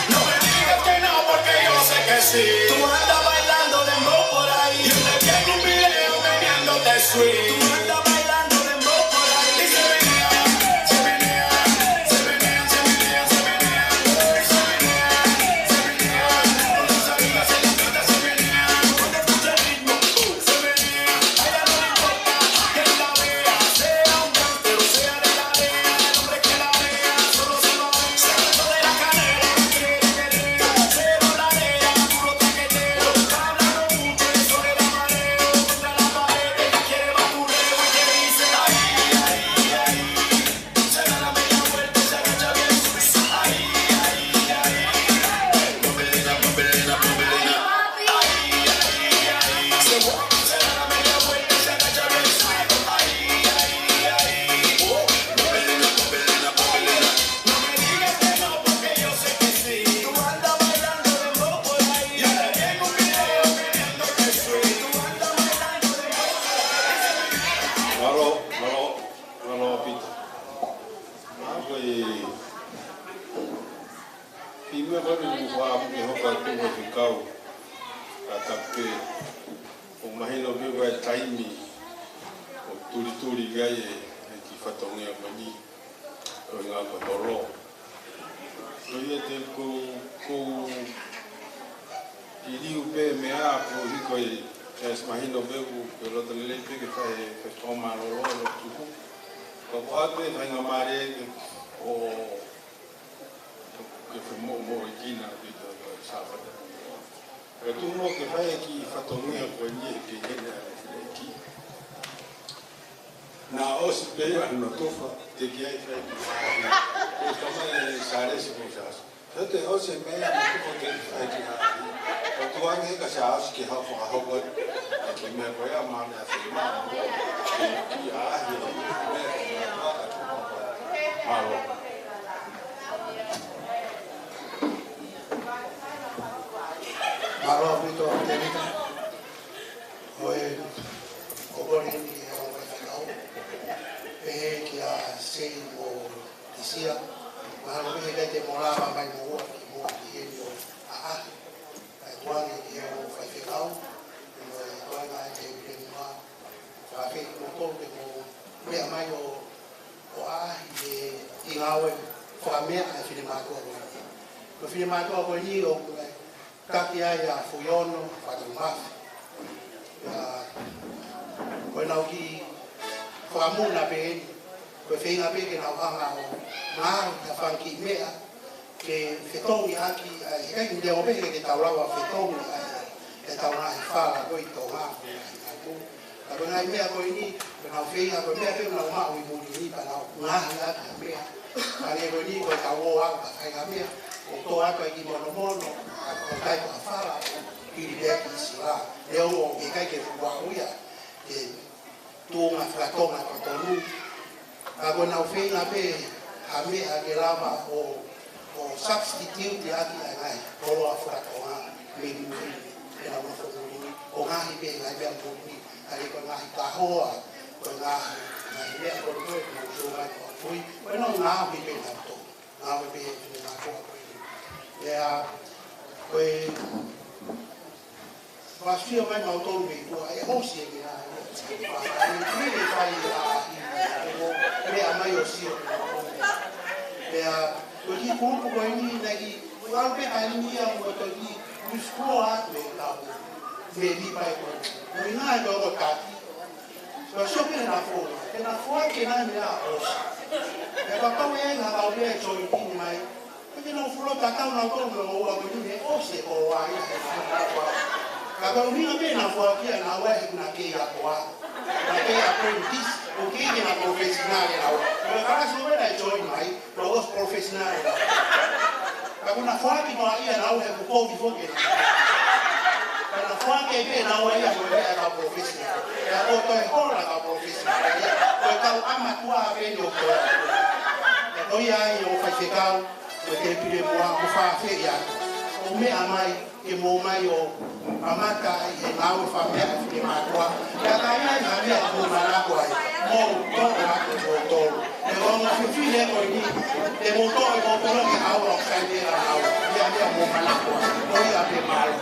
No me digas que no, porque yo sé que sí. Tú andas bailando dembow por ahí. Yo te vi en un video meneándote sweet. Tú andas bailando dembow por ahí. Y se menea, se menea, se menea, se menea, se menea, se menea, se menea. Con sus amigas en la playa se menea. Cuando escucha el ritmo, uh, se menea. A ella no le importa que la vea, sea un gangster o sea de la DEA, el hombre que la vea, solo se lo vea. Sacando de la cadera, quiere, quiere, pero la DEA, puro traquetero, está hablando mucho, eso le da mareo, contra la pared, ella quiere batureo y que dice, ay, ay, ay. Mālō, mālō, mālō ʻaupito. Mālō e Pea meʻa ko eni ʻoku ou fakaʻamu ke hoko atu mo e fekau. Ka tapu pē ʻoku mahino pē ʻa e taimi ʻoku tulituli ai e, e kiʻi fatongia ko eni. Ko e ngaahi ko e holo. Ko ia te u, ko u liliu pē meʻa ko e hiko e, ʻoku mahino pē ʻoku, ʻoku loto lelei pē ke fai e, fai e fakamālōlō ʻo tuku. Ko e ʻoatu e faingamālie ke, ʻo ke fai mo, mo e kina ki he, ki he Sāpate. Ka tuku muʻa ke fai e kiʻi fatongia ko eni ʻe he kei hena ʻa e feleiki. Naʻe ʻosi pē ia ʻa Notofa, teʻeki ai fai ki ai. Ko e tamai ʻe Sālesi mo Sāsi. Te ʻosi e meʻa ʻa Notofa ke fai ki ai. Ko tuange ka Sāsi ke hau fakahoko e kiʻi meʻa ko ia ma ne a fai ma. Ki a he meʻa ko ia. Mālō. Mālō ʻaupito, Tēvita. Ko e, ko e kole eni ʻa e ongo faifekau. Pehē kia Sei mo Lisia. Mahalo pē heʻikai te mou lava mai mo ua ki muʻa ki heni ʻo ʻaʻahi. Kae tuange ki he ongo faifekau. Mo e tuange ʻa e te ule mua. Ka fai mo tolu ke mou meʻa mai ʻo ʻo ʻaʻahi ʻi he ngāue fakamea ʻa e finemātuʻa ko eni. Ko e finemātuʻa ko eni ʻoku ne taki ai ʻa Fuiono Fatumafi. ʻIa, ko ʻenau kiʻi fakamuna pē eni. Ko e feinga pē ke nau hanga ʻo ngāue ʻa e fanga kiʻi meʻa ke fetongi ʻaki, ʻa e, heʻikai te u pehē ke tau lava fetongi ʻa e, ʻetau ngaahi fala ko ē ʻi Tonga, ko e ngaahi atu. Ka ko e ngaahi meʻa ko eni, ko ʻenau feinga, ko e meʻa pē ʻoku nau maʻu ʻi muli ni, pea nau ngaohi ʻaki ʻa e meʻa. Hangē ko eni, ko ʻetau ō ʻo fai ʻa e meʻa, Ko atu ai ki monomono, ʻa ko kai ko ha fala, ili pea ki sila. Neongo ʻoku ʻikai ke fuʻu ʻaʻau ia, ke tuʻunga fakatonga ko tonu. Ka ko ʻenau feinga pē ha meʻa ke lava ʻo, ʻo substitute ʻaki ʻa e ngaahi koloa fakatonga mei muli, ʻenau nofo muli, ʻo ngaohi pē ngaahi meʻa muli, ʻa ia ko e ngaahi kahoa, ko e ngaahi, ngaahi meʻa ko ē ko ē, ko e ngaahi meʻa ko ē, ko e ngaahi meʻa ko ē. Ngāue pē he finemātuʻa ko eni. Pea, ko e, ʻoku ʻasi mai mautolu mei tuʻa, ʻe ʻosi e meʻa, ʻe ʻosi e meʻa, ʻe fai ʻa, ʻe meʻa mai ʻo sio. Pea, ko e kiʻi kulupu ko eni, naʻe kiʻi, ʻoku ʻalu pē ka eni ia, ʻoku toe kiʻi, withdraw atu e kau, me li pai ko eni. Ko e ngaahi ko ʻoku taki, Ka sio pē na fo, ke na fo ke na mea ʻosi. Pea kapau ʻe ʻi ai ha kau pē ʻe join mai. Pea ke na fulo tatau na tau na ua ko ni he ʻosi e ko wa ia he na fo. Ka kau hinga pē na fo kia na ua he na ke ia ko wa. Na ke ia apprentice, ʻoku ʻikai ke na professional ia na ua. Ko e kalasi ʻoku ʻi ai na join mai, ʻoku ʻosi professional ia na ua. Ka ko na foaki ko ia na ua he ko kovi foki na. Ka na foaki pē na ua ia ko e meʻa ka professional. Ka ko toe hola ka professional ia. Ko e kau ʻama tua pē ni ʻo ko. Ka ko ia ai ʻo faifekau, ko e ke pile mua, ʻo fafeia. ʻO meʻa mai, ke mou mai ʻo mamata ai he ngāue fakameʻa finemātuʻa. Ka ka ia ai ha meʻa mou manako ai, mou toʻo atu mou tolu. He ko e ongo fefine ko eni, te mou toʻo e mou tolu ke ʻalu ʻo sai pē ʻa ʻalu. Ia meʻa mou manako ai, ko ia pē mālō.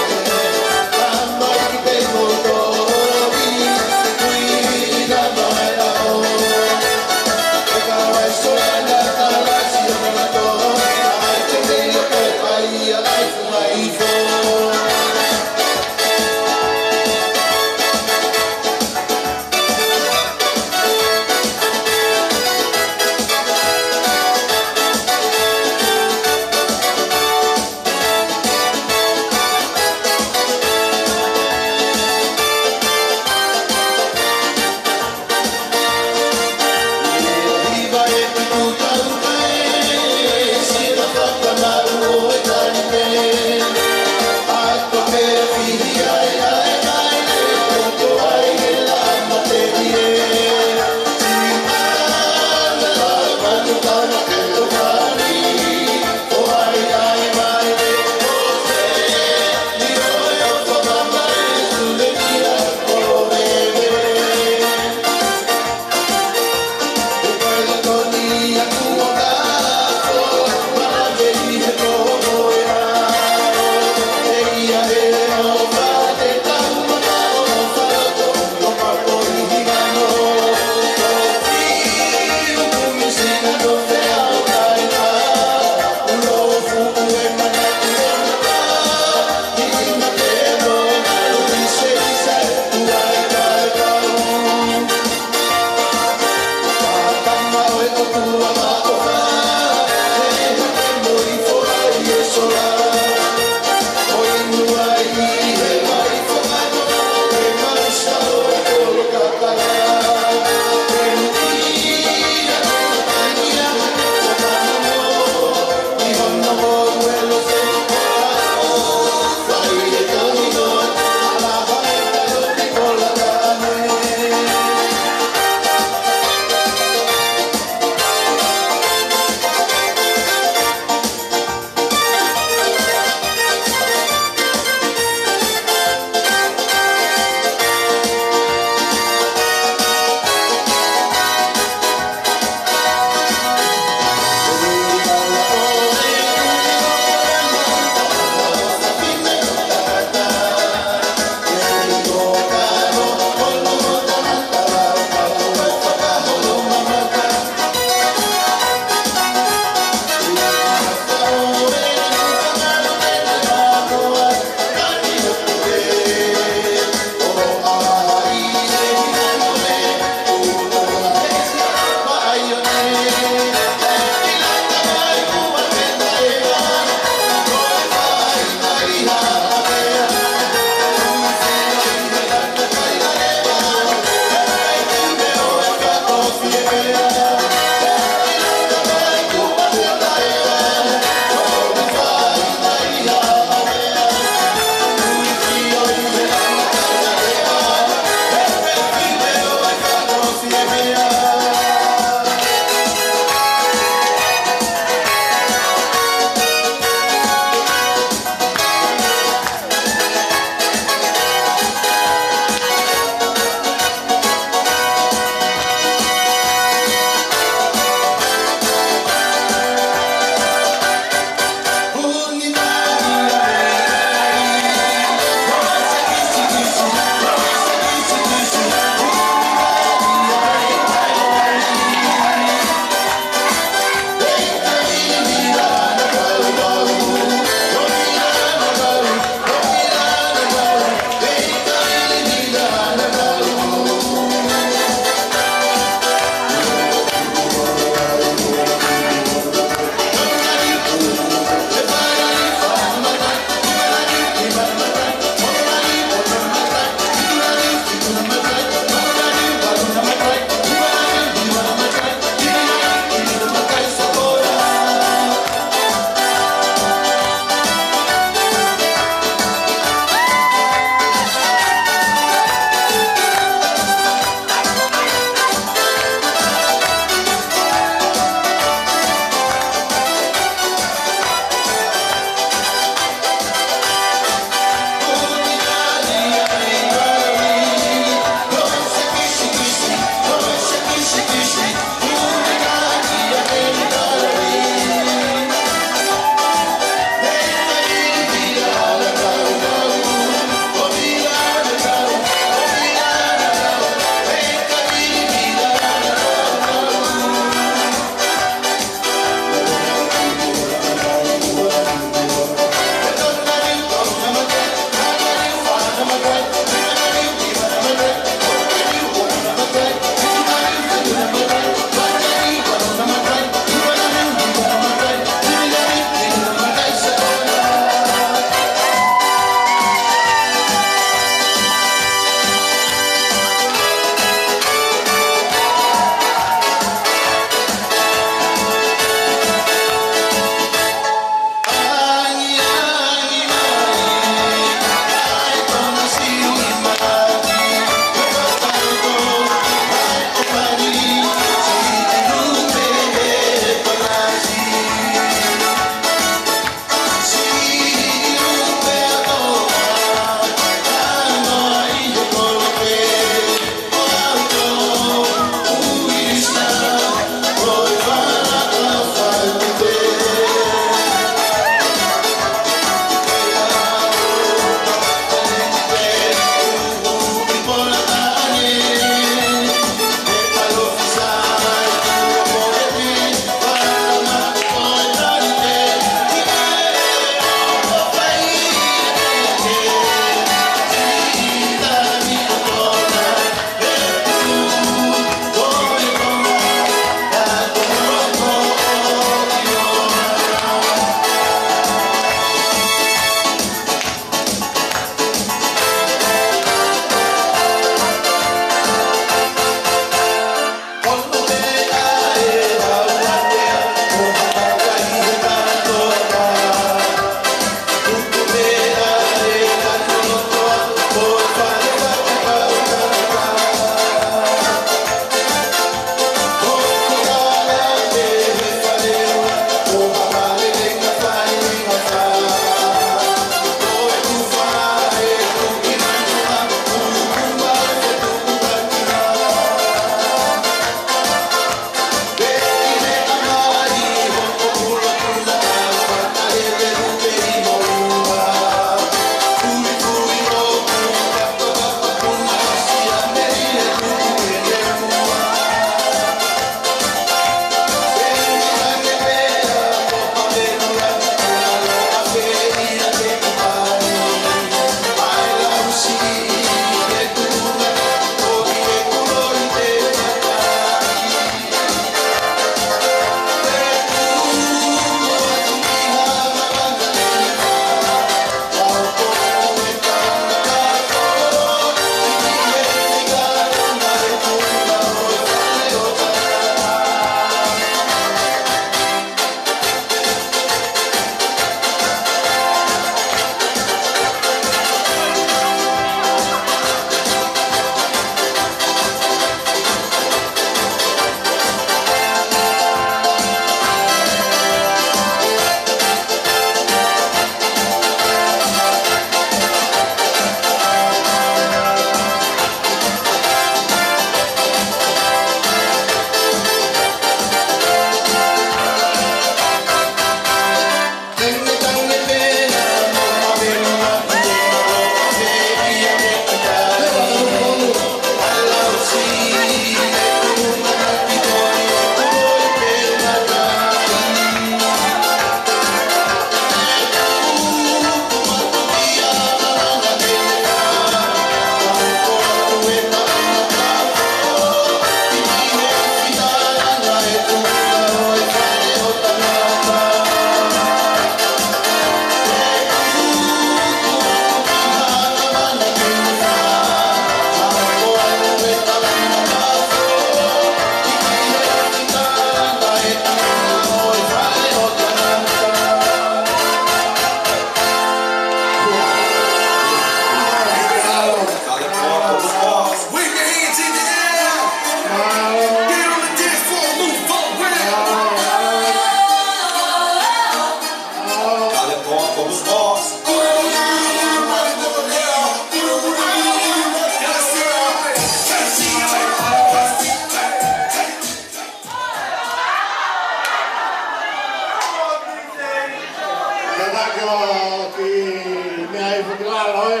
Ko e kiʻi meʻa ʻi he foʻi lalo, ē?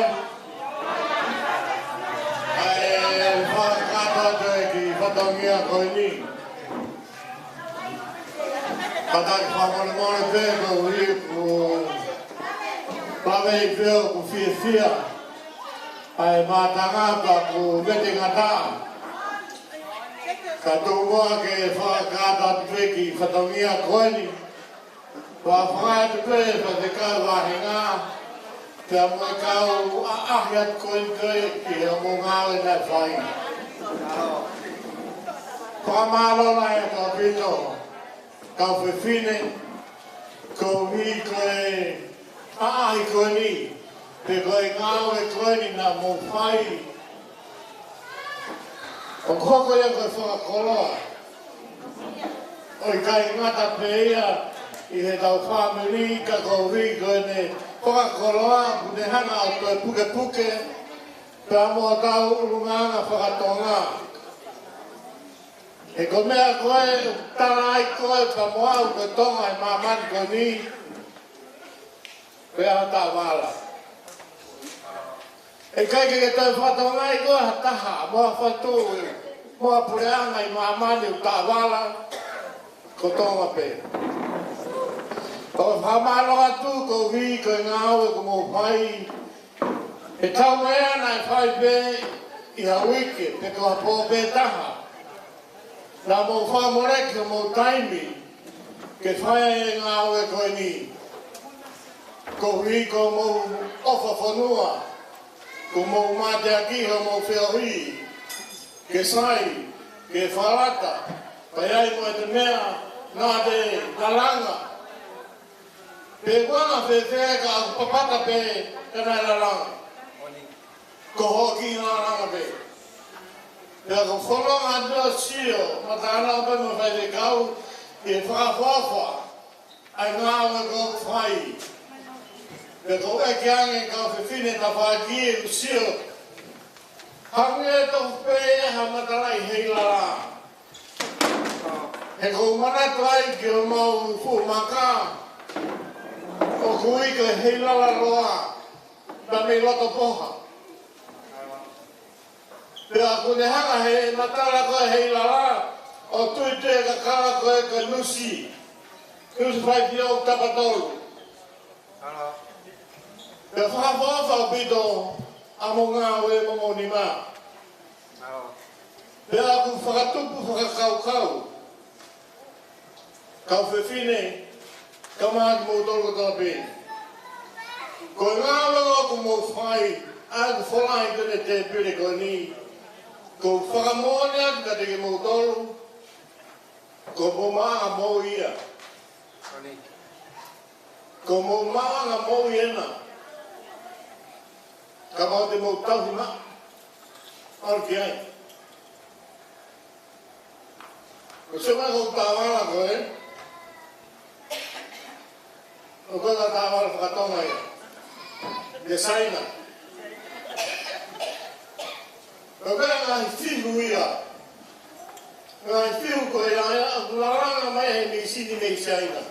ʻA e fakakakato atu e kiʻi fatongia ko eni. Kātaki fakamolemole pē koeʻuhi ko e lave ʻi he ʻoku fiefia ʻa e mātanga ka ʻoku vete ngata. Ka tuku muʻa ke fakakakato atu pē e kiʻi fatongia ko eni. Fakafetaʻi atu pē Faifekau Vāhenga, pea mo e kau ʻaʻahi atu ko eni ko ē ki he ongo ngāue naʻe fai. Fakamālō lahi ʻaupito, kau fefine, koeʻuhi ko e ʻaʻahi ko eni, pe ko e ngāue ko eni naʻa mou fai. ʻOku hoko ia ko e fakakoloa. ʻOku ʻikai ngata pē ia ʻi heʻetau fāmili ka koeʻuhi ko ʻene fakakoloa, ʻoku ne hanga ʻo toe pukepuke pea mo hotau ʻulungaanga fakatonga. He ko e meʻa ko ē ʻoku tala ai koe pea mo au ko e Tonga ʻi māmani ko eni, ko e ʻaho taʻovala. ʻE ʻikai ke ke toe fakatokangaʻi koe ha taha, mo ha fatu, mo ha puleʻanga ʻi māmani ʻoku taʻovala, ko Tonga pē. ʻOku fakamālō atu koeʻuhi ko e ngāue kuo mou fai, he taumaiā naʻe fai pē ʻi ha uike, pe ko ha pō pē taha. Naʻa mou fakamoleki homou taimi ke fai ai e ngāue ko eni. Koeʻuhi ko hoʻomou ʻofa fonua, ko hoʻomou mateaki homou feohi, ke sai, ke fakalata, pea ʻi ai mo e te meʻa naʻa te lalanga. Pe kuanga fēfē ka ʻoku papata pē ka naʻe lalanga. Ko hoʻo kiʻi lalanga pē. Pea ʻoku ou fononga atu ʻo sio, mātā ʻana pē mo e faifekau, ʻi he fakaʻofoʻofa ʻa e ngāue ʻoku fai. Pea ʻoku ou ʻeke ange kau fefine tafaʻaki ʻoku sio. Hangē tofu pē ha matalaʻi heilala. He ʻoku ou manatu ai ki homau fuʻu maka, ʻoku ui ko e heilala loa, naʻe mei loto poha. Pea ʻoku ne hanga he matala ko e heilala, ʻo tui te kakala ko e ko e nusi. Nusi fai pio tapatolu. Pea fakaʻofoʻofa ʻaupito ʻa hoʻomou ngāue mo hoʻomou nima. Pea ʻoku fakatupu fakakaukau, kau fefine, kae ʻumaʻā kimoutolu kotoa pē. Ko e ngāue ʻoku mou fai, ʻa ʻeku folahi ko eni he tēpile ko eni, ʻoku ou fakamoʻoni atu kiate kimoutolu, ko homou maʻa moʻui ia. Ko homou maʻa moʻui ena. Kapau te mou tauhi maʻa, ʻalu ki ai. Ko e sio mai ko e taʻovala ko ē, ʻoku ʻikai ko e taʻovala faka-Tonga ia. Mei Saina. ʻOku ʻikai ko e ngaahi fihu ia. Ngaahi fihu ko e laʻā ia, ʻoku lalanga mai he mīsini mei Saina.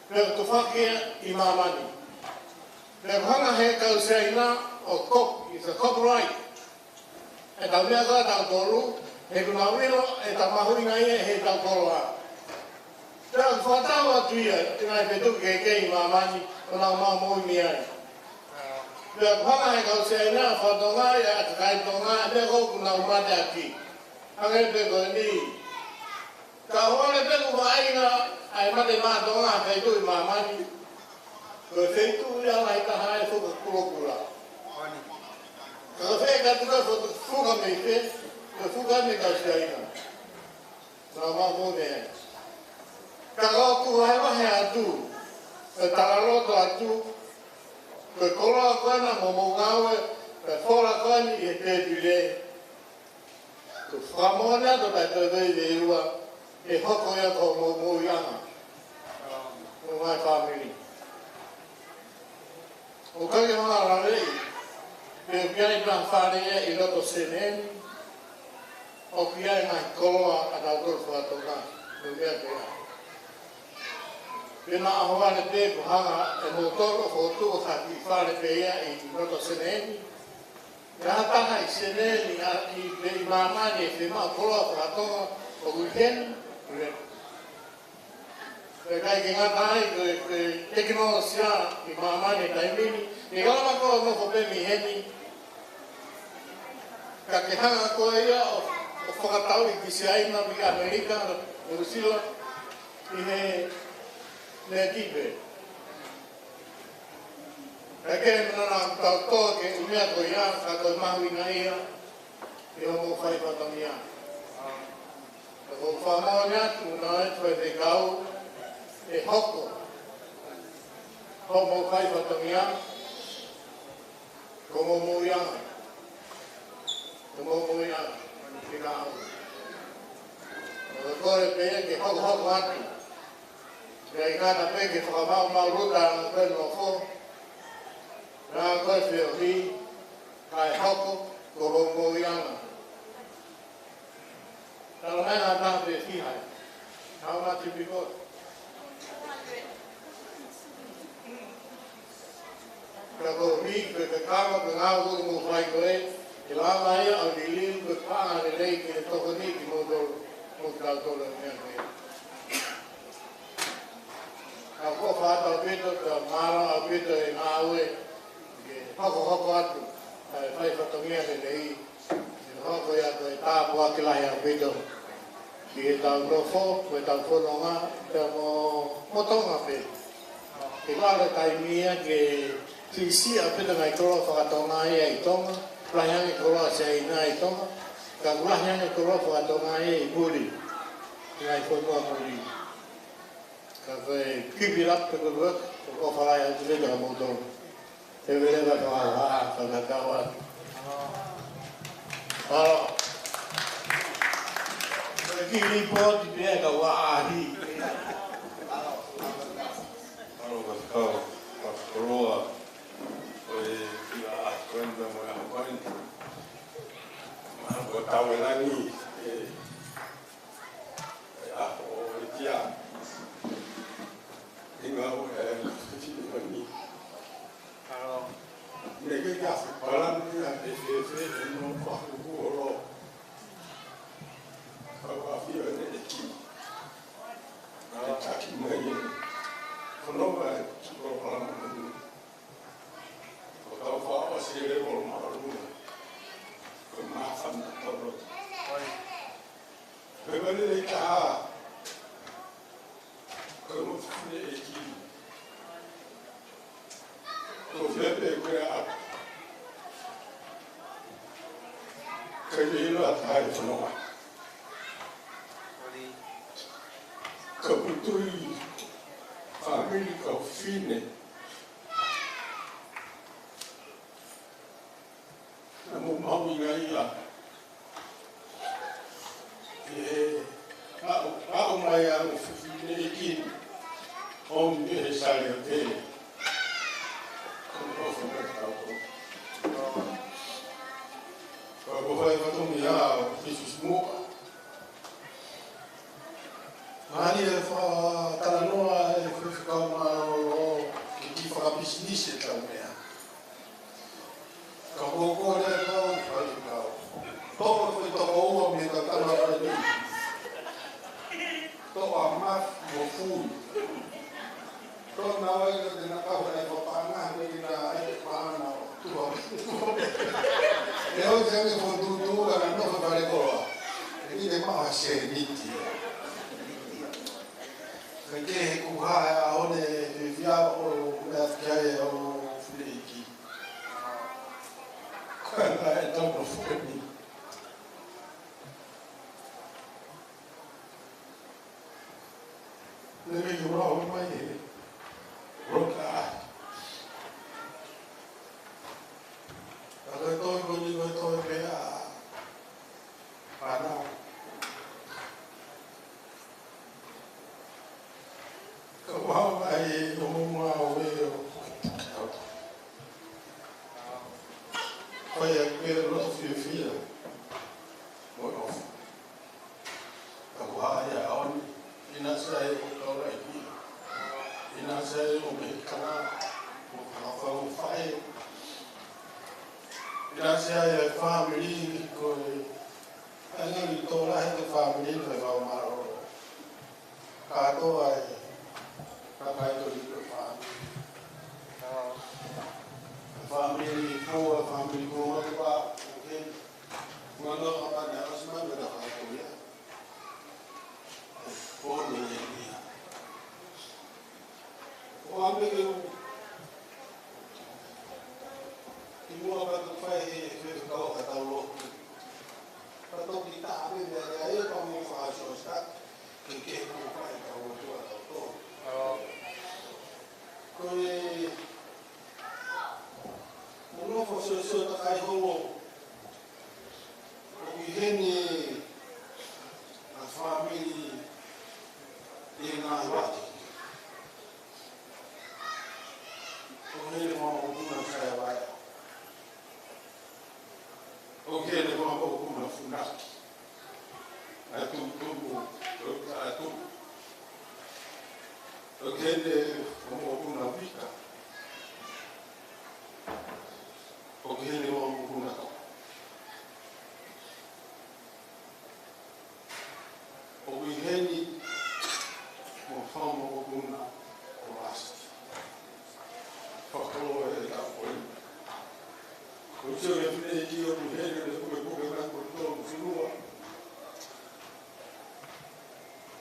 Pea ʻoku tufaki ia ʻi māmani. Pea ʻoku hanga he kau Saina ʻo copy, it's a copyright. ʻEtau meʻa ko ē ʻatautolu, he ʻoku nau ʻilo ʻetau mahuʻinga ia heʻetau koloa. Pea ʻoku fakatau atu ia, ʻi he ngaahi feituʻu kehekehe ʻi māmani, ʻoku nau maʻu moʻui mei ai. Pea ʻoku hanga he kau Saina ʻo fakatonga ia ʻa e kakai Tonga, meʻa ko ē ʻoku nau mateaki. Hangē pē ko eni. Ka ʻoku ʻalu pē ʻo vaʻinga ʻa e mate maʻa Tonga he feituʻu ʻi māmani. Ko e feituʻu ia lahi taha ʻe Fuka Kulokula. Ka ko e fē ka tuka ko e fuka mei fē, ko e fuka mei kau Saina. Nau maʻu moʻui mei ai. Ka ʻoku vahevahe atu, ʻo talaloto atu, ko e koloa ko ena mo hoʻomou ngāue, ko e fola ko eni ʻi he tēpile. ʻOku ou fakamoʻoni atu ʻa e toe veiveiua, ʻe hoko ia ko hoʻomou moʻuiʻanga. Mo e ngaahi fāmili. ʻOku ʻikai ke u lave, pe ʻoku ʻi ai ha fale ia ʻi loto Senē ni, ʻoku ʻi ai e ngaahi koloa ʻatautolu faka-Tonga, mo e meʻa pehē. Pea naʻa ʻohovale pē ko e hanga ʻe moutolu ʻo fokotuʻu ha kiʻi fale pē ia ʻi loto Senē ni. Naʻa taha ʻi Senē ni ʻa ʻi pē ʻi māmani ʻe fiemaʻu koloa faka-Tonga ʻoku ʻi heni. Pea ʻikai ke ngata ai ko e, ko e tekinolosia ʻi māmani he taimi ni, ʻe lava ko ē ʻo nofo pē mei heni. Ka ke hanga ko ia ʻo, ʻo fakatauʻi ki Siaina, mei ʻAmelika, Nuʻusila, ʻi he meʻa kiʻi pē. Ka ke mena na tau tō ke ʻi meʻa ko ia, ka ko e mahuʻinga ia, ʻi hoʻomou fai fatongia. Ka ko e fakamoʻoni atu, naʻe fai te kau, ʻe hoko. Hoʻomou fai fatongia, ko hoʻomou moʻuiʻanga. Ko hoʻomou moʻuiʻanga, ki ka au. Ko e kole pē ke hokohoko atu. ʻIkai ngata pē ke fakamaʻumaʻuluta ʻa e nofo, ʻa e feohi, kae hoko, ko hoʻomou moʻuiʻanga. Tala mai ha taha pe fiha. How much it be cost? Ka ko e hiki, ko e kakama, ko e ngāue ʻoku mou fai ko ē, ʻe lava ia ʻo liliu ko e paʻanga lelei ke tokoni kimoutolu, mo kitautolu he meʻa ko ē. Ka ko e fakaʻapaʻapa ʻaupito, ka mālō ʻaupito e ngāue, ke hokohoko atu, ʻa e fai fatongia lelei, ke hoko ia ko e tāpuaki lahi ʻaupito ki heʻetau nofo, ko ʻetau fononga, pea mo, mo Tonga pē. Ke lava e taimi ia ke siʻisiʻi ʻaupito ngaahi koloa faka-Tonga ia ʻi Tonga, lahi ange koloa Siaina ʻi Tonga, ka lahi ange koloa faka-Tonga ia ʻi muli, ngaahi fonua muli. Ka ko e keep it up, ko e, ko e, ko e ʻofa lahi atu leva kia moutolu. He vele ka tau ʻā, ka tau ʻā. ʻAlo. Ko e kiʻi lipooti pē ia ka ʻoku ʻaʻahi. ʻAlo, ka tau, ka koloa. Ko e kiʻi ʻā, ko e nda mo e ʻā, ko e nda. Ko e tau e langi, e, ʻa, ʻo e kia. Inga o e, tino ni. ʻAlo. Ne ke kia se palani ia e fēfē, e no paku kuolo. Kau a fia ne e ki. ʻAlo. Taki mai e. Kono mai, ki ko palani. Ko tau fa o si e le o ma o luna. Ko ma fa na tolo. Oi. Pea vale le ka. Ko mo fie e ki. Ko fie pe ko e a. Ka i lo a tai fononga. Ka putui family ka fine. Naʻa mo mahuʻinga ia. ʻE, aʻu, aʻu mai ʻa e fefine ʻi ki. ʻO mei he sale o te. Ko e ʻofa mai tau ko. Ko e fai fatongia ʻo Sīsū Samoa. Mahalo ʻe fakatalanoa e faifekau mālōlō ki he kiʻi fakapisinisi ʻetau meʻa. Ka ko e kole ʻa e kau faifekau. Toko ko e toko ua mei he tama ko eni. Toko ʻa Mafi mo Fui. Tō na wai ka te na kau e papaʻanga, ko e kina ai paʻanga o tuha. E ʻo te ange fo tūtū ka na nofo fale koloa. ʻE ki te maha sēniti. Ka ke he kuha e ʻaho ni e fia ʻo mea kia e ʻo fleiki. Ka na e tau nofo ni. Lele i ora o mai e roka. Ka ko e toi ko ni ko e toi pē ʻa Panau. Ka ua mai e no mo mua o e o. Fai a ke lo fiefia. Mo no. Ka ko haʻa ia ʻaho ni, ʻi na sa e ko kaula i ki. ʻA e fāmili ko e, ʻa e ngaahi tō lahi ʻa e fāmili ko e fakamālō. Kātoa e kakai ko e fāmili. Fāmili ko e fāmili ko e matuʻa, ʻoku ke, ua no ka pa na o si mai me ka fa ko ia. Ko no ia ia. ʻO ame ke u. Ki muʻa ka tu fai he, he kau ka tau lotu. Ka toki tā pē mea ia e ka mo fa so sta. Ke ke ko fai ka o tu a tau tō. Ko e, mo nofo sio sio ta kai holo. ʻOku ʻi heni ʻa e fāmili ʻi he ngaahi vati. ʻOku ʻi heni mo ʻoku na sai vai. ʻOku ʻi heni mo ʻoku na funaki. ʻA e tumu, tumu, ʻa e tumu. ʻOku ʻi heni mo ʻoku na vika. ʻOku ʻi heni mo ʻoku na tō. ʻOku ʻi heni mo famo ʻoku na ko asi. Fakolo e ta ko i. Ko i so e fine ki ʻoku ʻi heni le kume kume na ko tō sinua.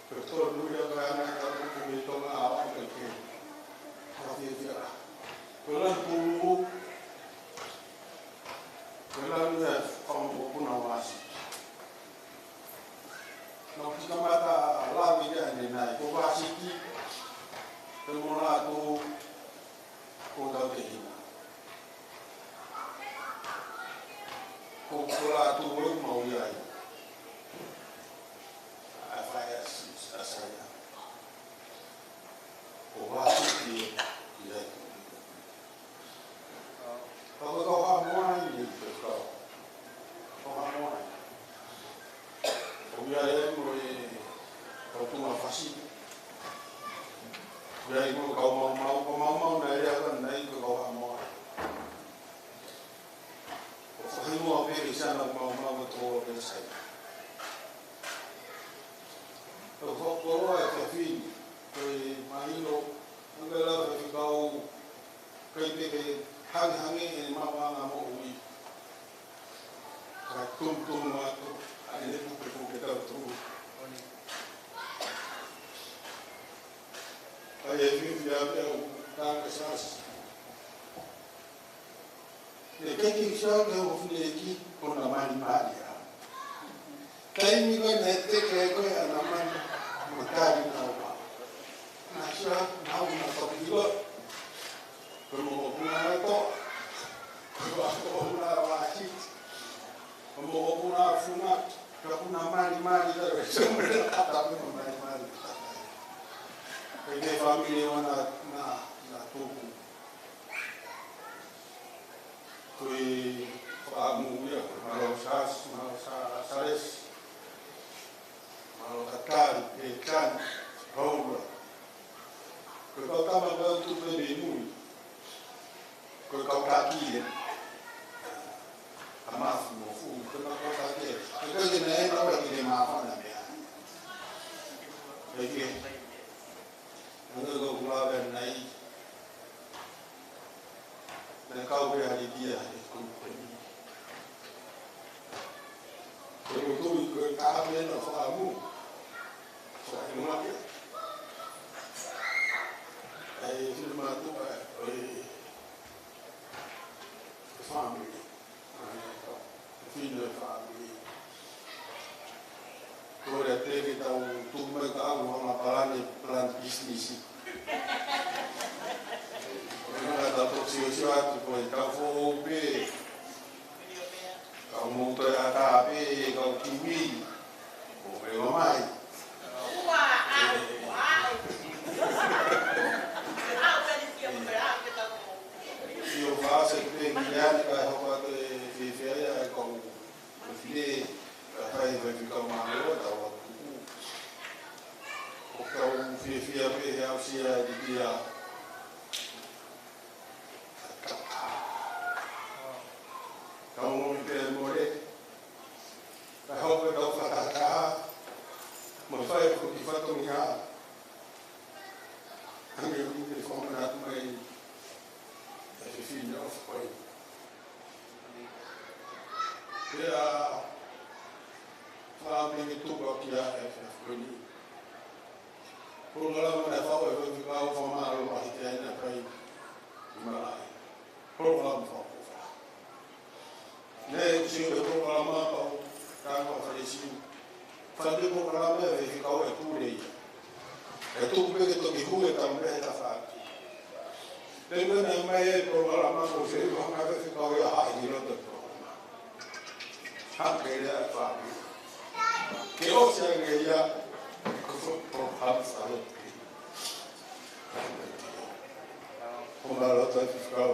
Ko tō nui a ka ana ka ko i tō na awa ke ke. Ka fie fie a. Ko la kulu. Ko la nui a famo ʻoku na asi. Nau ki kamata lave ia ʻanenai, ko Vasiti, pe mo lātou, ko tau te hina. Ko, ko lātou ʻo mau ia ai. ʻA e fai a si, a saia. Ko Vasiti ia. Ka ko kau Haʻamoa ni, ko kau. Kau Haʻamoa. ʻOku ʻi ai mo e kau Tongafasi. ʻOku ʻi ai mo kau Maumau, kau Maumau na e aka na i ko kau Haʻamoa. ʻO fakahingoa pē ke sana Maumau ko tō pē sai. ʻO fakakoloa e fefine, ko e mahino, ʻo ke lava ke kau, kai te ke hangehangē e mamaʻo ʻa e moʻui. Ka tumutumu atu, ʻa e lepu pe ko ke tau tumu. ʻA e fiu ia pea u, ka ke sasi. Ne kei ke sio ki hoʻo fineʻeiki, ko na mali mali a. Taimi ko ē ne teke ko ē ʻa na mali, mo tali na ua. Na sio, na ua na toki ilo. Ko mo ʻoku na to. Ko mo ʻoku na vasi. Ko mo ʻoku na funa. Ka ʻoku na mali mali, ka ko e sio mo e kata mo mali mali. Ko e fāmili ʻo na, na, na tuku. Ko e fakaʻamu ia, mālō Sas, mālō Sa-, Sales, mālō Katari, Petani, Paula. Ko e kau tama ko e tupe mei mui. Ko e kau taki e. ʻA Mafi mo Fu, ko e kau taki e. Ko e kau taki e, ko e kau taki e māfana mea. Ko e ke. Anga ko kula ʻanenai. Naʻe kau pē ʻa Litia he kau pē ni. Ko e tui ko e ka ame na fakaʻamu. Fakaʻamu ake. ʻAi fili mātuʻa ʻo e, e fāmili. Fine fāmili. Ko e te ke tau tuku mai ka au hanga palani, plan business. Ko e ngata tau toki siosio atu ko e tau foʻou pē. Kau mou toe ʻatā pē, kau kimi. Ko e ua mai. Sio fāse pē ki ani ka hoko atu e fiefia ia e kau Ko fie, ka fai, fai fika mālō, tau atu. ʻO kau fiefia pē he ʻausia e Litia. Ka, ka, ka, ka mo Mo e fai ʻo e kiʻi fatongia. Hangē ko e fakamanatu mai ʻe he fefine ʻofa ko ē. Pea fakaʻamu ke tuku ʻaki ʻa e fefine. Polokalama naʻe faʻu ʻe he faifekau, fakamālō lahi ki ai naʻe fai ʻi malaʻe. Polokalama fakaʻofa. Naʻe ʻosi ʻa e polokalama pau, ka ko e fai siu. Fai pē polokalama ʻe he faifekau ʻe pule ia. ʻE tuku pē ke toki hū e tau mea he tafaʻaki. Pea ko e naʻe mai e polokalama ko e fai pē hanga ʻe he faifekau ia ʻo haʻi ki loto e polokalama. Hake lea e fāmili. Ke ʻosi ange ia, ko e polokalama sa lotu. Ko e mālō atu e faifekau.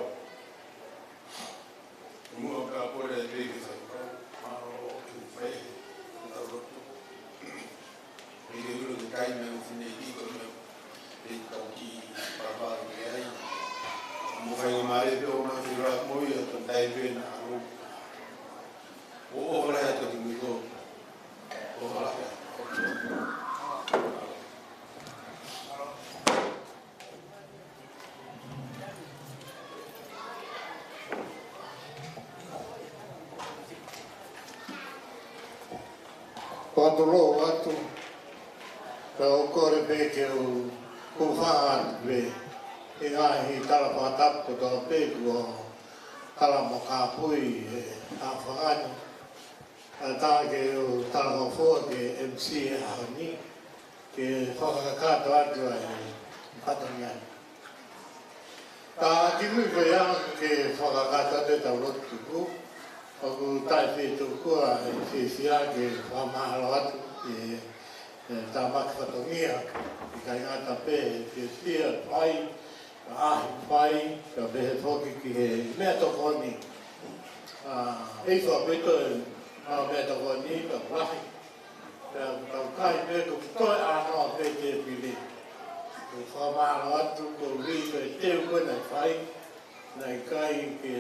Muʻa ka pole e pē ke faifekau, mālō ʻoku fai e tau lotu. ʻI he ʻulu ke kai mei he fine ki ko mei he tau ki papa ke ai. Mo fai ngā mālō pē ʻo mai fila mo ia tau tai pē na alo. ʻO, ʻofa lahi atu ki mui ko. ʻOfa lahi atu. Fakatulou atu, ka ʻoku ou kole pē ke u hūfanga atu pē ʻi he ngaahi tala fakatapu kotoa pē kuo tala mo kāpui ʻe he ʻaho ni. ʻA tā ke u talangofua ke M C e ʻaho ni, ke fakakakato atu ʻa e fatongia ni. Ka kimuʻa ko ia ke fakakakato atu ʻetau lotu tuku, ʻoku ou tui pē tuku ʻa e fiefia ke fakamālō atu ʻi he, ʻe, tāmaki fatongia, ʻikai ngata pē he fiefia fai, ka ʻaʻahi fai, ka pehē foki ki he meʻatokoni. ʻA, ʻi he faʻahinga pē toe, ʻa, meʻatokoni, ka lahi. Pea ʻoku tau kai pē ko e toe ʻānoa pē ke pili. ʻOku fakamālō atu koeʻuhi ko e teu ko ē naʻe fai, naʻe ʻikai ke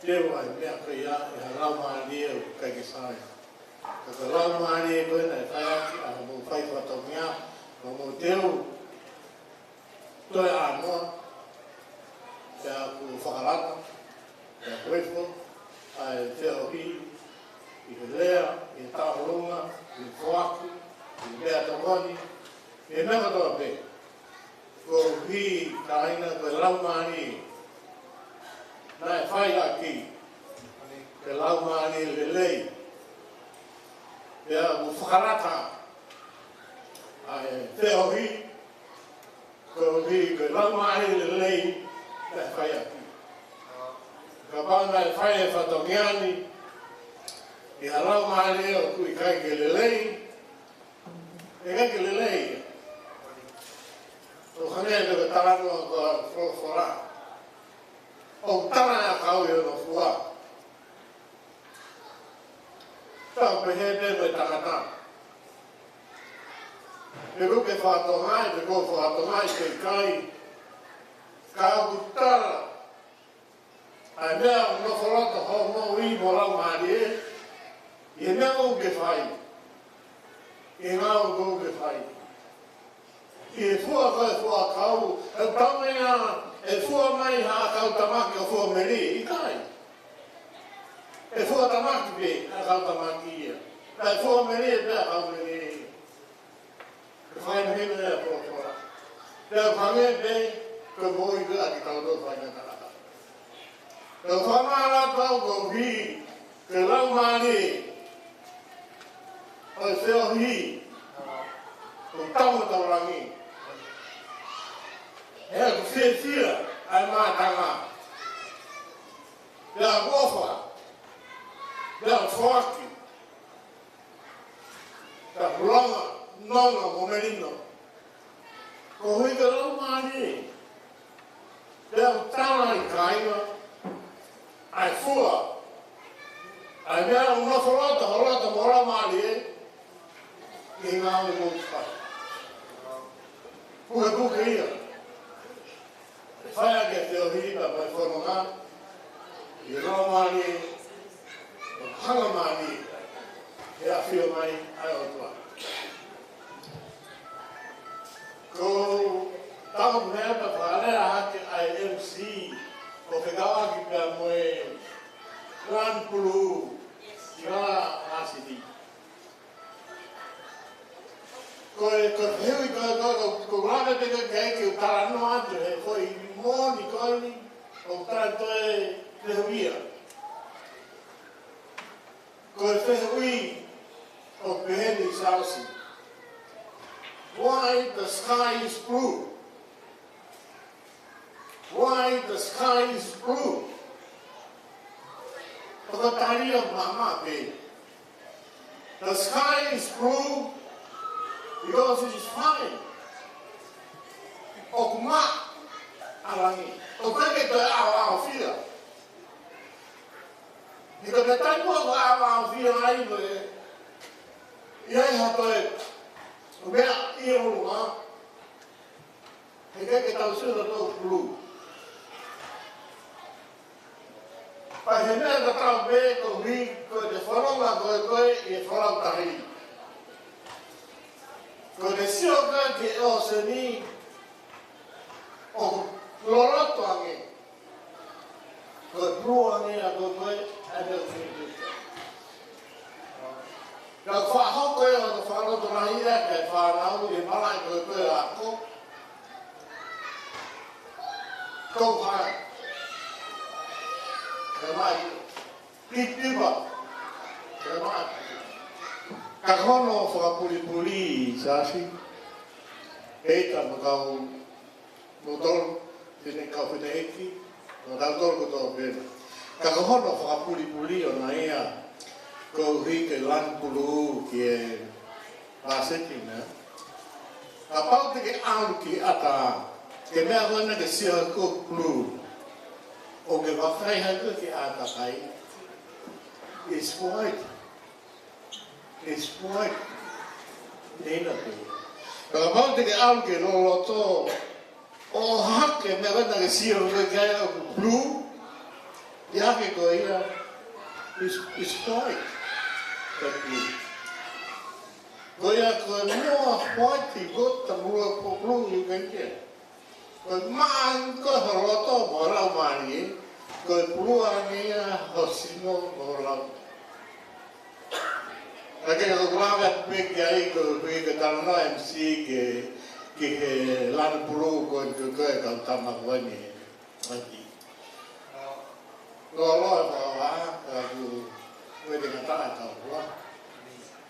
teu ʻa e meʻa ko ia ʻe ha laumālie ʻoku ʻikai ke sai. Ka ko e laumālie ko ē naʻe fai ʻaki ʻa hoʻomou fai fatongia, hoʻomou teu, toe ʻānoa, pea ʻoku fakalata, pea ʻoku hifo ʻa e feohi ʻi he lea, ʻi he tauʻolunga, ʻi he foaki, ʻi he meʻatokoni, ʻi he meʻa kotoa pē. Koeʻuhi kāinga ko e laumālie naʻe fai ʻaki, ko e laumālie lelei. Pea ʻoku fakalata ʻa e feohi, koeʻuhi ko e laumālie lelei naʻe fai ʻaki. Kapau naʻe fai e fatongia ni ʻi ha laumālie ʻoku ʻikai ke lelei, ʻe ʻikai ke lelei ia. ʻO hangē ko e talanoa ko e folofola. ʻOku tala ʻa e ʻakau ʻi hono fua. Tau pehē pē mo e tangata. Pe ʻoku ke fakatonga ai, pe ʻoku ke fakatonga ai, pe ʻikai. Ka ʻoku tala ʻa e meʻa ʻoku nofo loto hoʻo moʻui mo e laumālie, ʻi he meʻa ʻoku ke fai, ʻi he ngāue ʻoku ke fai. ʻI he fua ko e fuʻu ʻakau, ʻe tau mai ʻa e fua mai ha ʻakau tamaki ʻo fua melie, ʻikai. ʻE fua tamaki pē ʻa e ʻakau tamaki ia. Kae fua melie pē ʻa e ʻakau melie ia. Ko e fakamahino ia ʻa e folofola. Pea hangē pē ko e moʻui ko ē ʻa kitautolu faʻahinga tangata. Pea fakamālō atu au koeʻuhi ko e laumālie ʻo e feohi ʻoku tau mo tau langi. ʻOku fiefia ʻa e mātanga. Pea ʻoku ʻofa. Pea ʻoku foaki. Ka ʻoku langa, nonga mo melino. Koeʻuhi ko e laumālie. Pea ʻoku tala ʻe he kāinga ʻa e fua ʻa e meʻa ʻoku nofo loto ho loto mo e laumālie ʻi he ngāue ʻoku ke fai. Pukepuke ia. Fai ʻaki e feohi pea mo e fononga ʻi he laumālie, ʻo hanga mālie he ʻafio mai ʻa e ʻOtua. Ko e tau meʻa pē fakalea hake ʻa e M C, ʻo fekauʻaki pea mo e lanu pulū, ki he varsity. Ko e, ko e fehuʻi ko ē, ko, ko, ko e lave pē ko ē ke u talanoa atu he foʻi moʻoni ko eni, ʻoku tau toe fehuʻia. Ko e fehuʻi ʻoku pehē ni, Siaosi. Why the sky is blue? Why the sky is blue? Ko e tali ʻoku maʻamaʻa pē. The sky is blue because it is fine. ʻOku maʻa ʻa langi. ʻOku ʻikai ke toe ʻaoʻaofia. He ko e taimi ʻoku ʻaoʻaofia ai mo e, ʻi ai ha toe meʻa ʻi ʻolunga, heʻikai ke tau sio ki he pulū. Pea ko e meʻa tatau pē koeʻuhi ko e fononga ko ē ko ē ʻi he folau tahi. Ko e sio ko ē ki he ʻōseni ʻoku loloto ange. Ko e pulū ange ia ko ē, ʻa e meʻa ko ē. Ka fakahoko ia ʻo fakaloto lahi ia ki he fānau ʻi he malaʻe ko ē ko ē ako. Ko hai. Ke mai. Pitipa. Ke mai. Ka ko hono fakapulipuli, Siaosi. Pea mo e kau Moutolu, fineʻeiki, kau fineʻeiki, mo tautolu kotoa pē. Ka ko hono fakapulipuli ʻona ia, koeʻuhi ko e lanu pulū ki he varsity, nē? Kapau te ke ʻalu ki ʻatā, ko e meʻa ko ena ke sio ko e pulū, ʻoku ke vakai hake ki he ʻātakai. It's white. It's white. Neina pē. Ka kapau te ke ʻalu ki loloto, ʻohake meʻa ko ena ke sio ki ai ʻoku blue, ʻi hake ko ia, it's, it's white. But blue. Ko ia ko e more white you got, the more blue you can get. Ko e maʻa ange ko ē ho loto mo e laumālie, ko e pulū ange ia ho sino mo e lau. Ka ke ko e lave pē ki ai ko e, ko e talanoa M C ki he, ki he lanu pulū ko ē, ko e, ko e kau tama ko eni. Ati. Loloa e fakavaha, ka ʻoku ʻikai ke ngata ai e kau hua.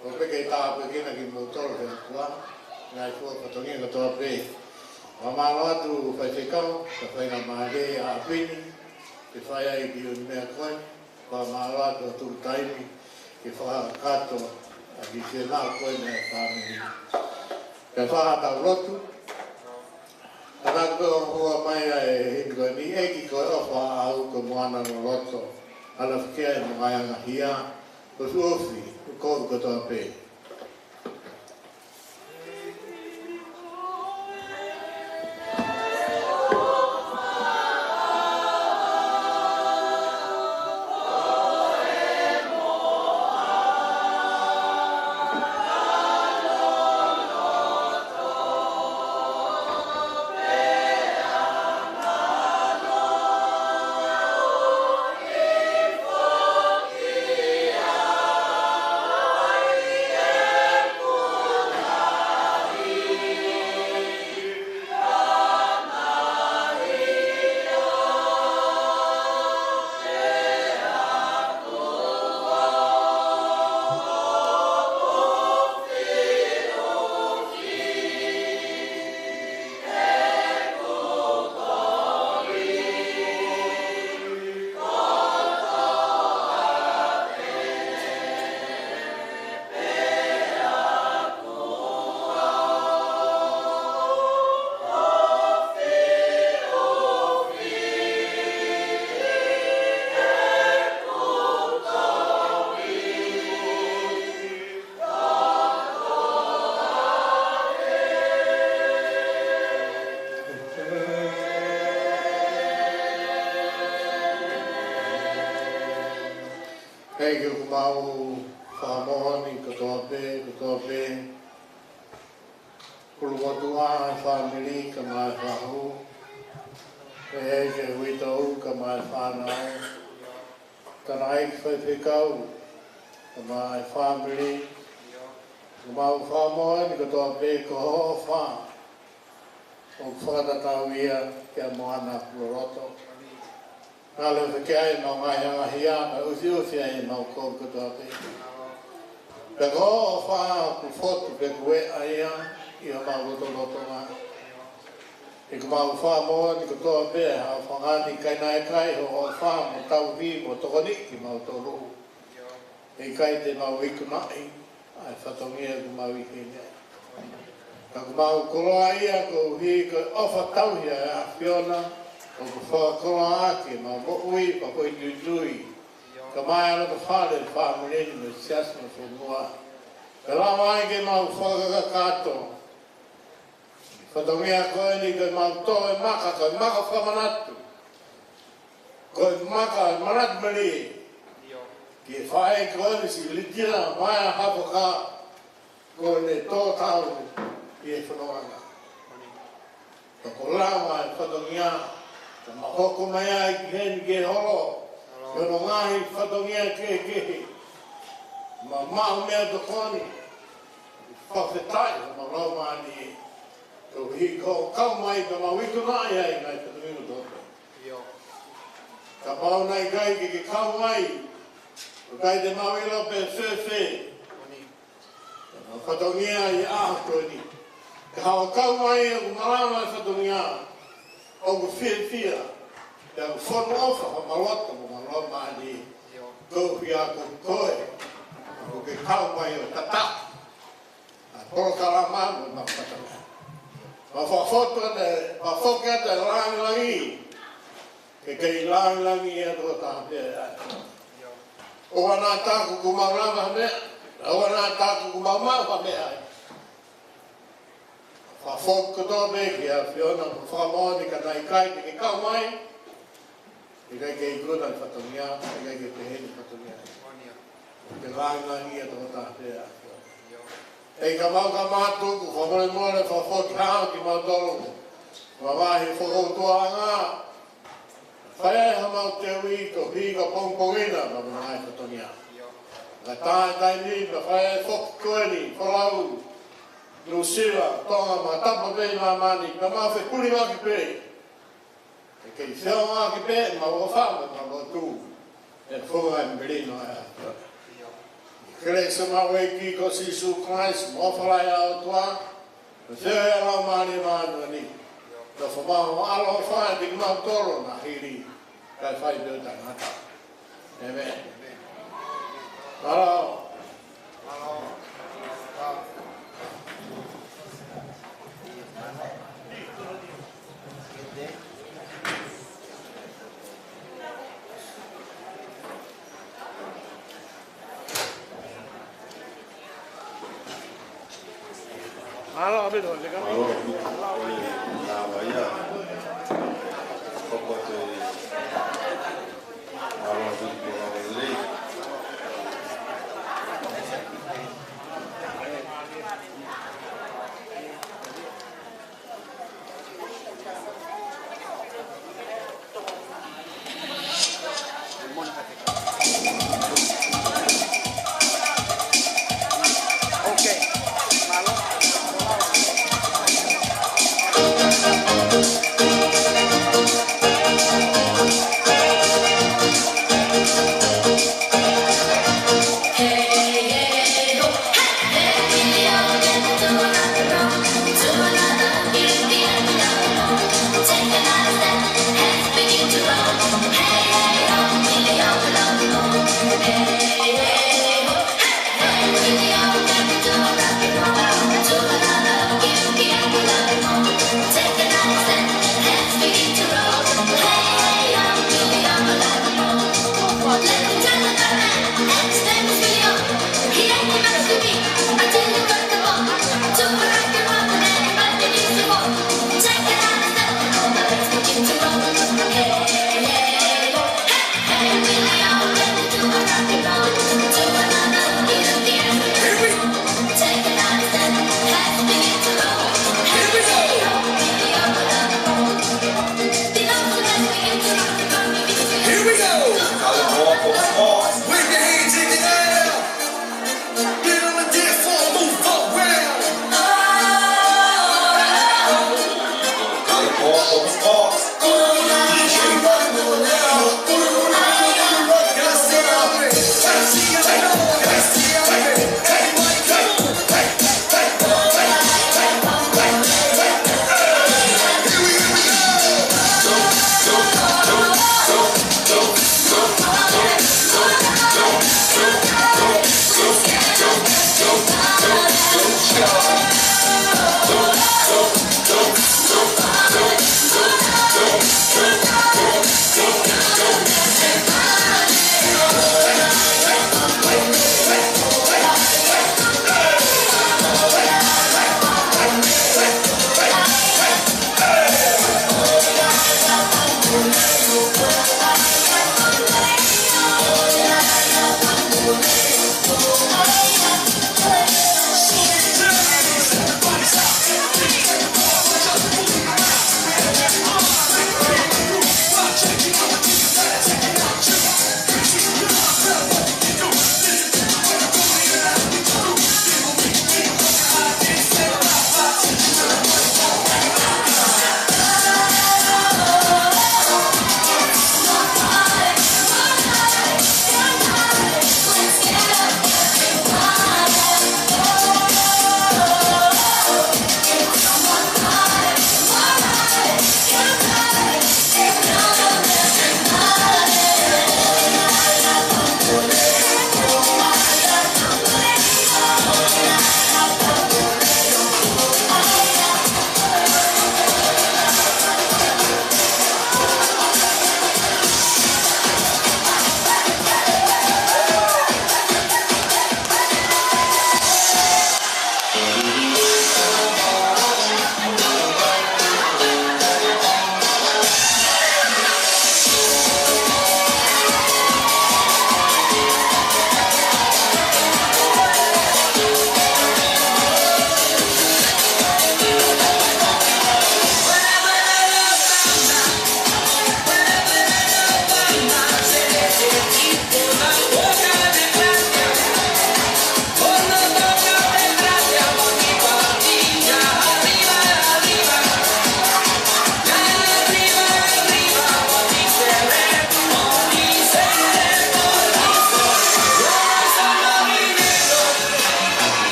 ʻOku ʻikai ke tāpuekina kimoutolu ʻe he ʻOtua, ngaahi fua fatongia kotoa pē. Fakamālō atu Faifekau, ka faingamālie ʻa ʻapi ni, ke fai ai ki he ʻū meʻa ko ē, fakamālō atu ʻa e tuku taimi, ke fakakakato, ʻa e kiʻi fenāpasi ko ē mei he fāmili. Kae fai haʻatau lotu, ʻa ia ko e hua mai ʻa e himi ko eni, ʻEiki ko e ʻofa ʻaʻau ko e moana loloto, ʻa e lafakea mo e ngaahi angahia, ko e fuʻu ofi, ko e kovi kotoa pē. ʻEiki, ʻoku mau fakamoʻoni kotoa pē, kotoa pē. Kulumotuʻa e fāmili kae ʻumaʻā e fahu, pehē ki he uitou kae ʻumaʻā e fānau, tangataʻeiki faifekau kae ʻumaʻā e fāmili, ʻoku mau fakamoʻoni kotoa pē ko hoʻo ʻofa ʻoku fakatatau ia kia Moana Puloloto. Naʻa leva ke ʻai ʻemau ngaahi angahia, kae ʻufiʻufi ai ʻemau kolo kotoa pē. Pea ko hoʻo ʻofa ʻoku fotu pea ʻoku ʻeʻa ia ʻi homau lotolotonga. ʻOku mau fakamoʻoni kotoa pē ʻa e fanga ni, ʻikai naʻe ʻikai hoʻo ʻofa mo tauhi mo tokoniʻi kimautolu. ʻE ʻikai te mau ikunaʻi ʻa e fatongia ʻoku mau ʻi heni ai. Ka ʻoku mau koloaʻia koeʻuhi ko e ʻofa tauhi ʻa e ʻAfiona, ʻoku fakakoloa ʻaki ʻemau moʻui, fakafoʻituitui, kae ʻumaʻā e loto fale, fāmili ni mo e siasi mo e fonua. Pea lava ai ke mau fakakakato fatongia ko eni ke mau toe maka, ko e maka fakamanatu. Ko e maka manatu melie ki he faʻē ko eni, Silitila Maea Hafaka, ko ʻene tō tau ʻi he fononga. Ka ko e lava e fatongia, ka mau hoko mai ai ki heni ki he holo, ki hono ngaahi fatongia kehekehe. Mau maʻu meʻatokoni, fakafetaʻi, mau lau mani, koeʻuhi ko hoʻo kau mai ka mau ikunaʻi ai ngaahi fatongia kotoa. Kapau naʻe ʻikai ke ke kau mai, ʻoku ʻikai te mau ʻilo pe fēfē ʻa e fatongia ʻi he ʻaho ko eni. Ka hoʻo kau mai ʻoku malava e fatongia, ʻoku fiefia, pea ʻoku fonu ʻofa homau loto mo homau loma ni. Koeʻuhi ko koe ʻoku ke kau mai ʻo tataki ʻa e polokalama mo e maʻu fatongia. Mau fakafoki atu, mau foki atu e langilangi, ke kei langilangiʻia ʻa e tokotaha pē ʻa e ʻOtua. ʻOua naʻa taku ʻoku mau lava ha meʻa, ʻoua naʻa taku ʻoku mau maʻu ha meʻa. Fakafoki kotoa pē ki he ʻAfiona, fakamoʻoni ka naʻe ʻikai te ke kau mai, ʻikai ke ikuna e fatongia, ʻikai ke pehē ni e fatongia. Ke langilangiʻia ʻa e tokotaha pē ʻa e ʻAfiona. ʻEiki, ka mau ka mātuku, fakamolemole, fakafoki hao kimautolu. Mavahe fokoutuanga. Fai ai hamau teuʻi koeʻuhi ko e pongipongi na, mau maʻu e fatongia. Ka tā e taimi, ka fai ai foki ko eni, Folau, Nuʻusila, Tonga, mo e tapa pē ʻi māmani, ka mau fekuliaki pē. ʻE kei feʻao ʻaki pē ʻemau ʻofa mo ʻemau lotu ʻi he funga e melino ʻa e ʻAfiona. ʻI he kelesi ʻa hotau ʻEiki ko Sīsū Kalaisi, mo e ʻofa lahi ʻa e ʻOtua, mo e feohi ʻa e Laumālie Māʻoniʻoni, ke fai mai hoʻo ʻaloʻofa kiate kimautolu ʻo hili, kae fai pē ʻo taʻengata. ʻĒmeni. Mālō. Mālō ʻaupito, Leka. Mālō ʻaupito. Ko e lava ia. Ko e kote. Mālō ʻaupito, mālō lelei.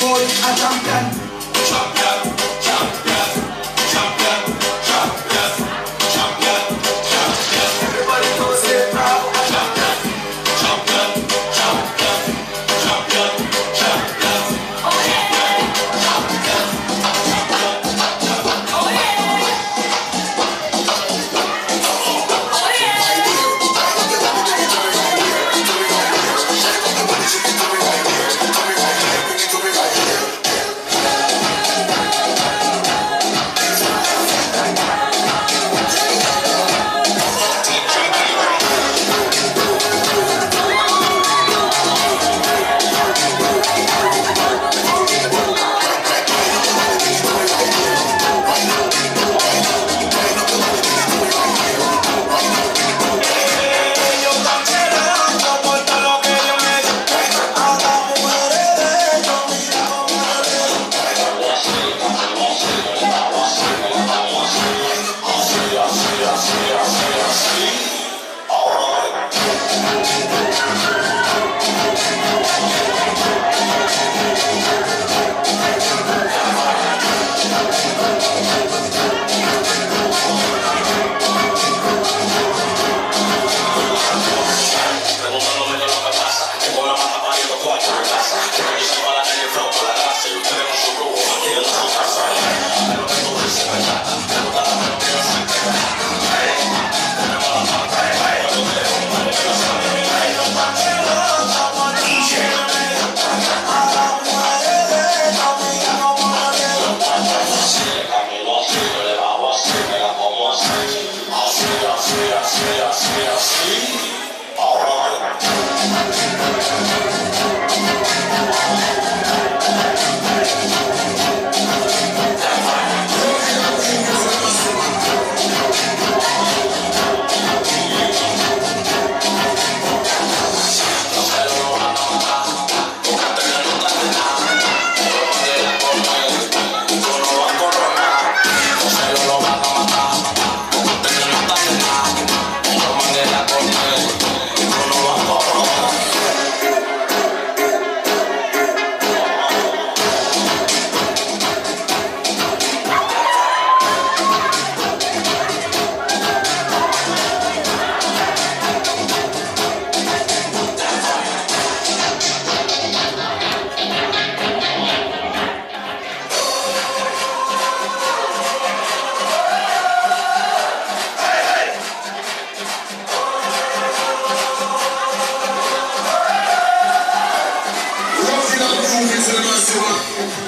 Boy, a champion. Champion, champion, champion, champion, champion, champion. Everybody knows it now. A champion, champion, champion, champion, champion. Oh, yeah. Champion, champion, champion, champion. Oh,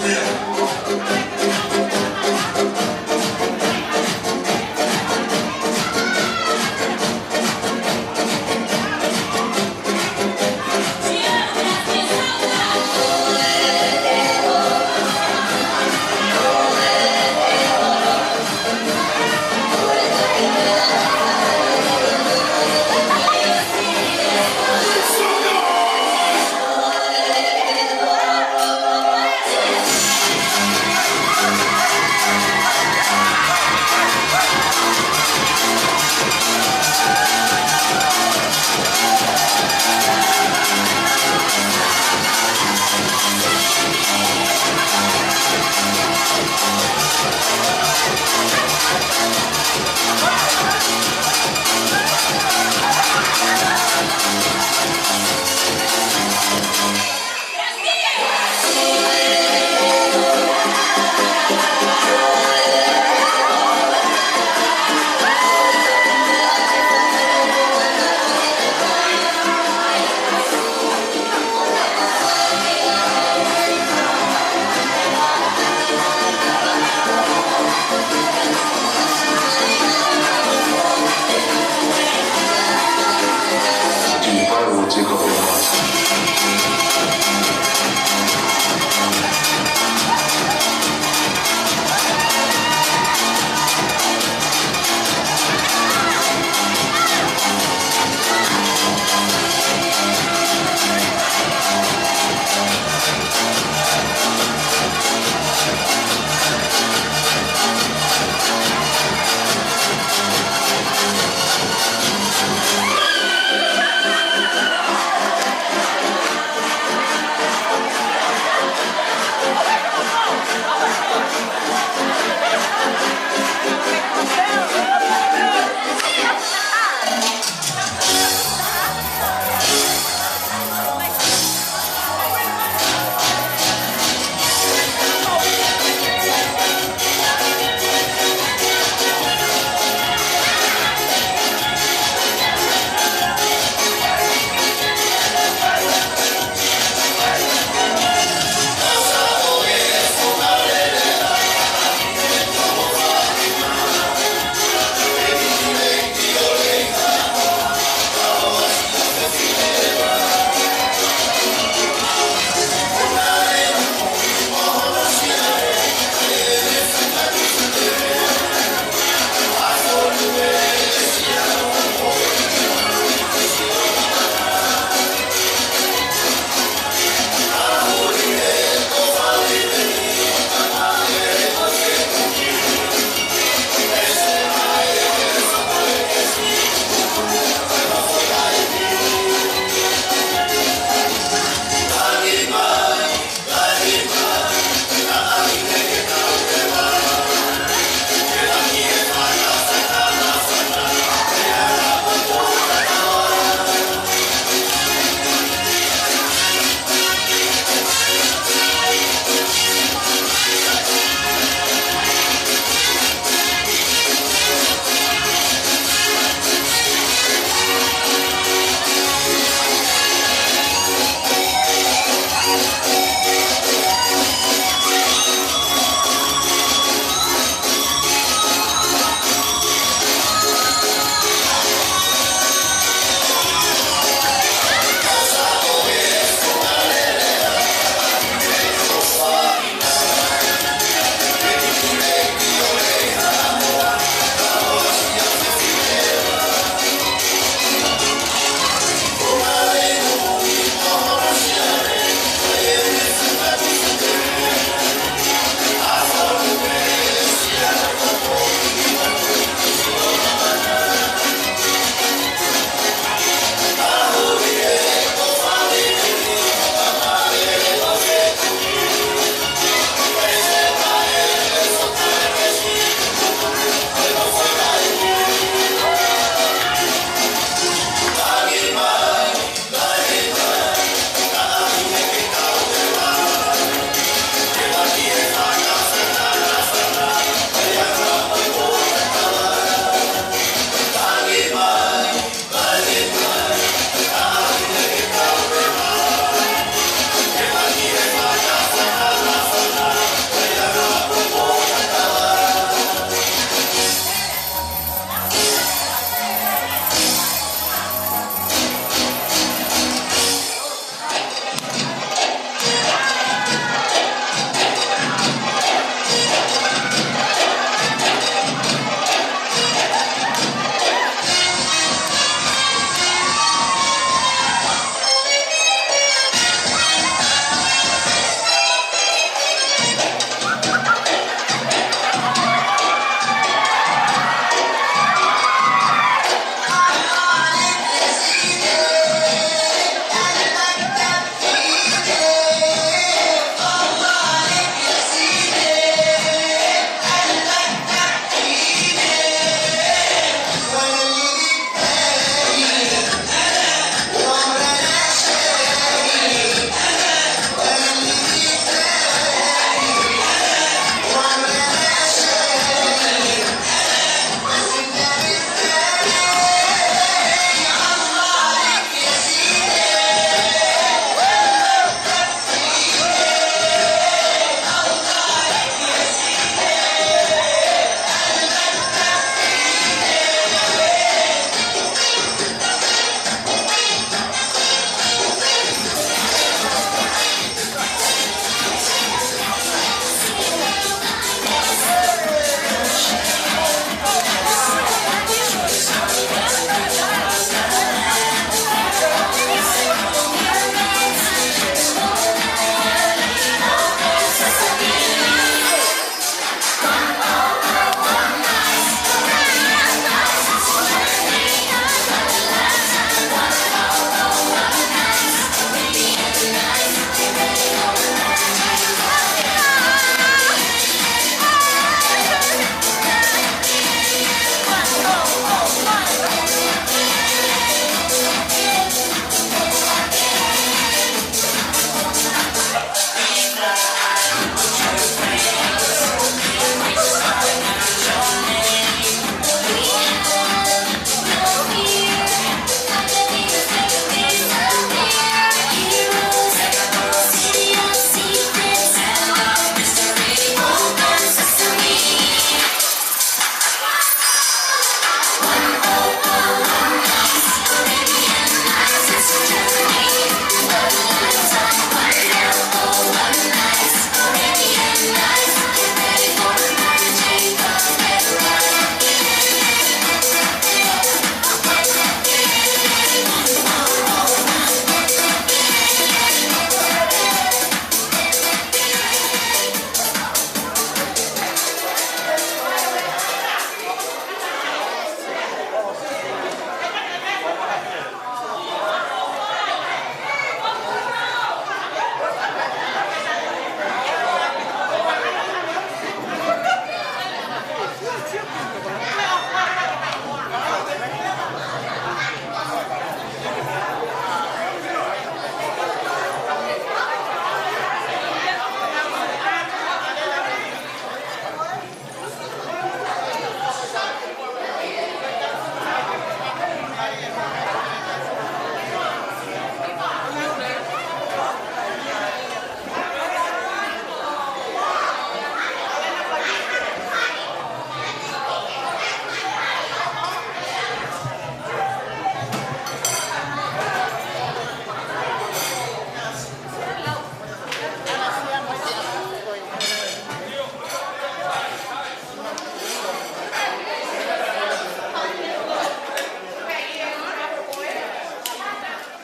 yeah.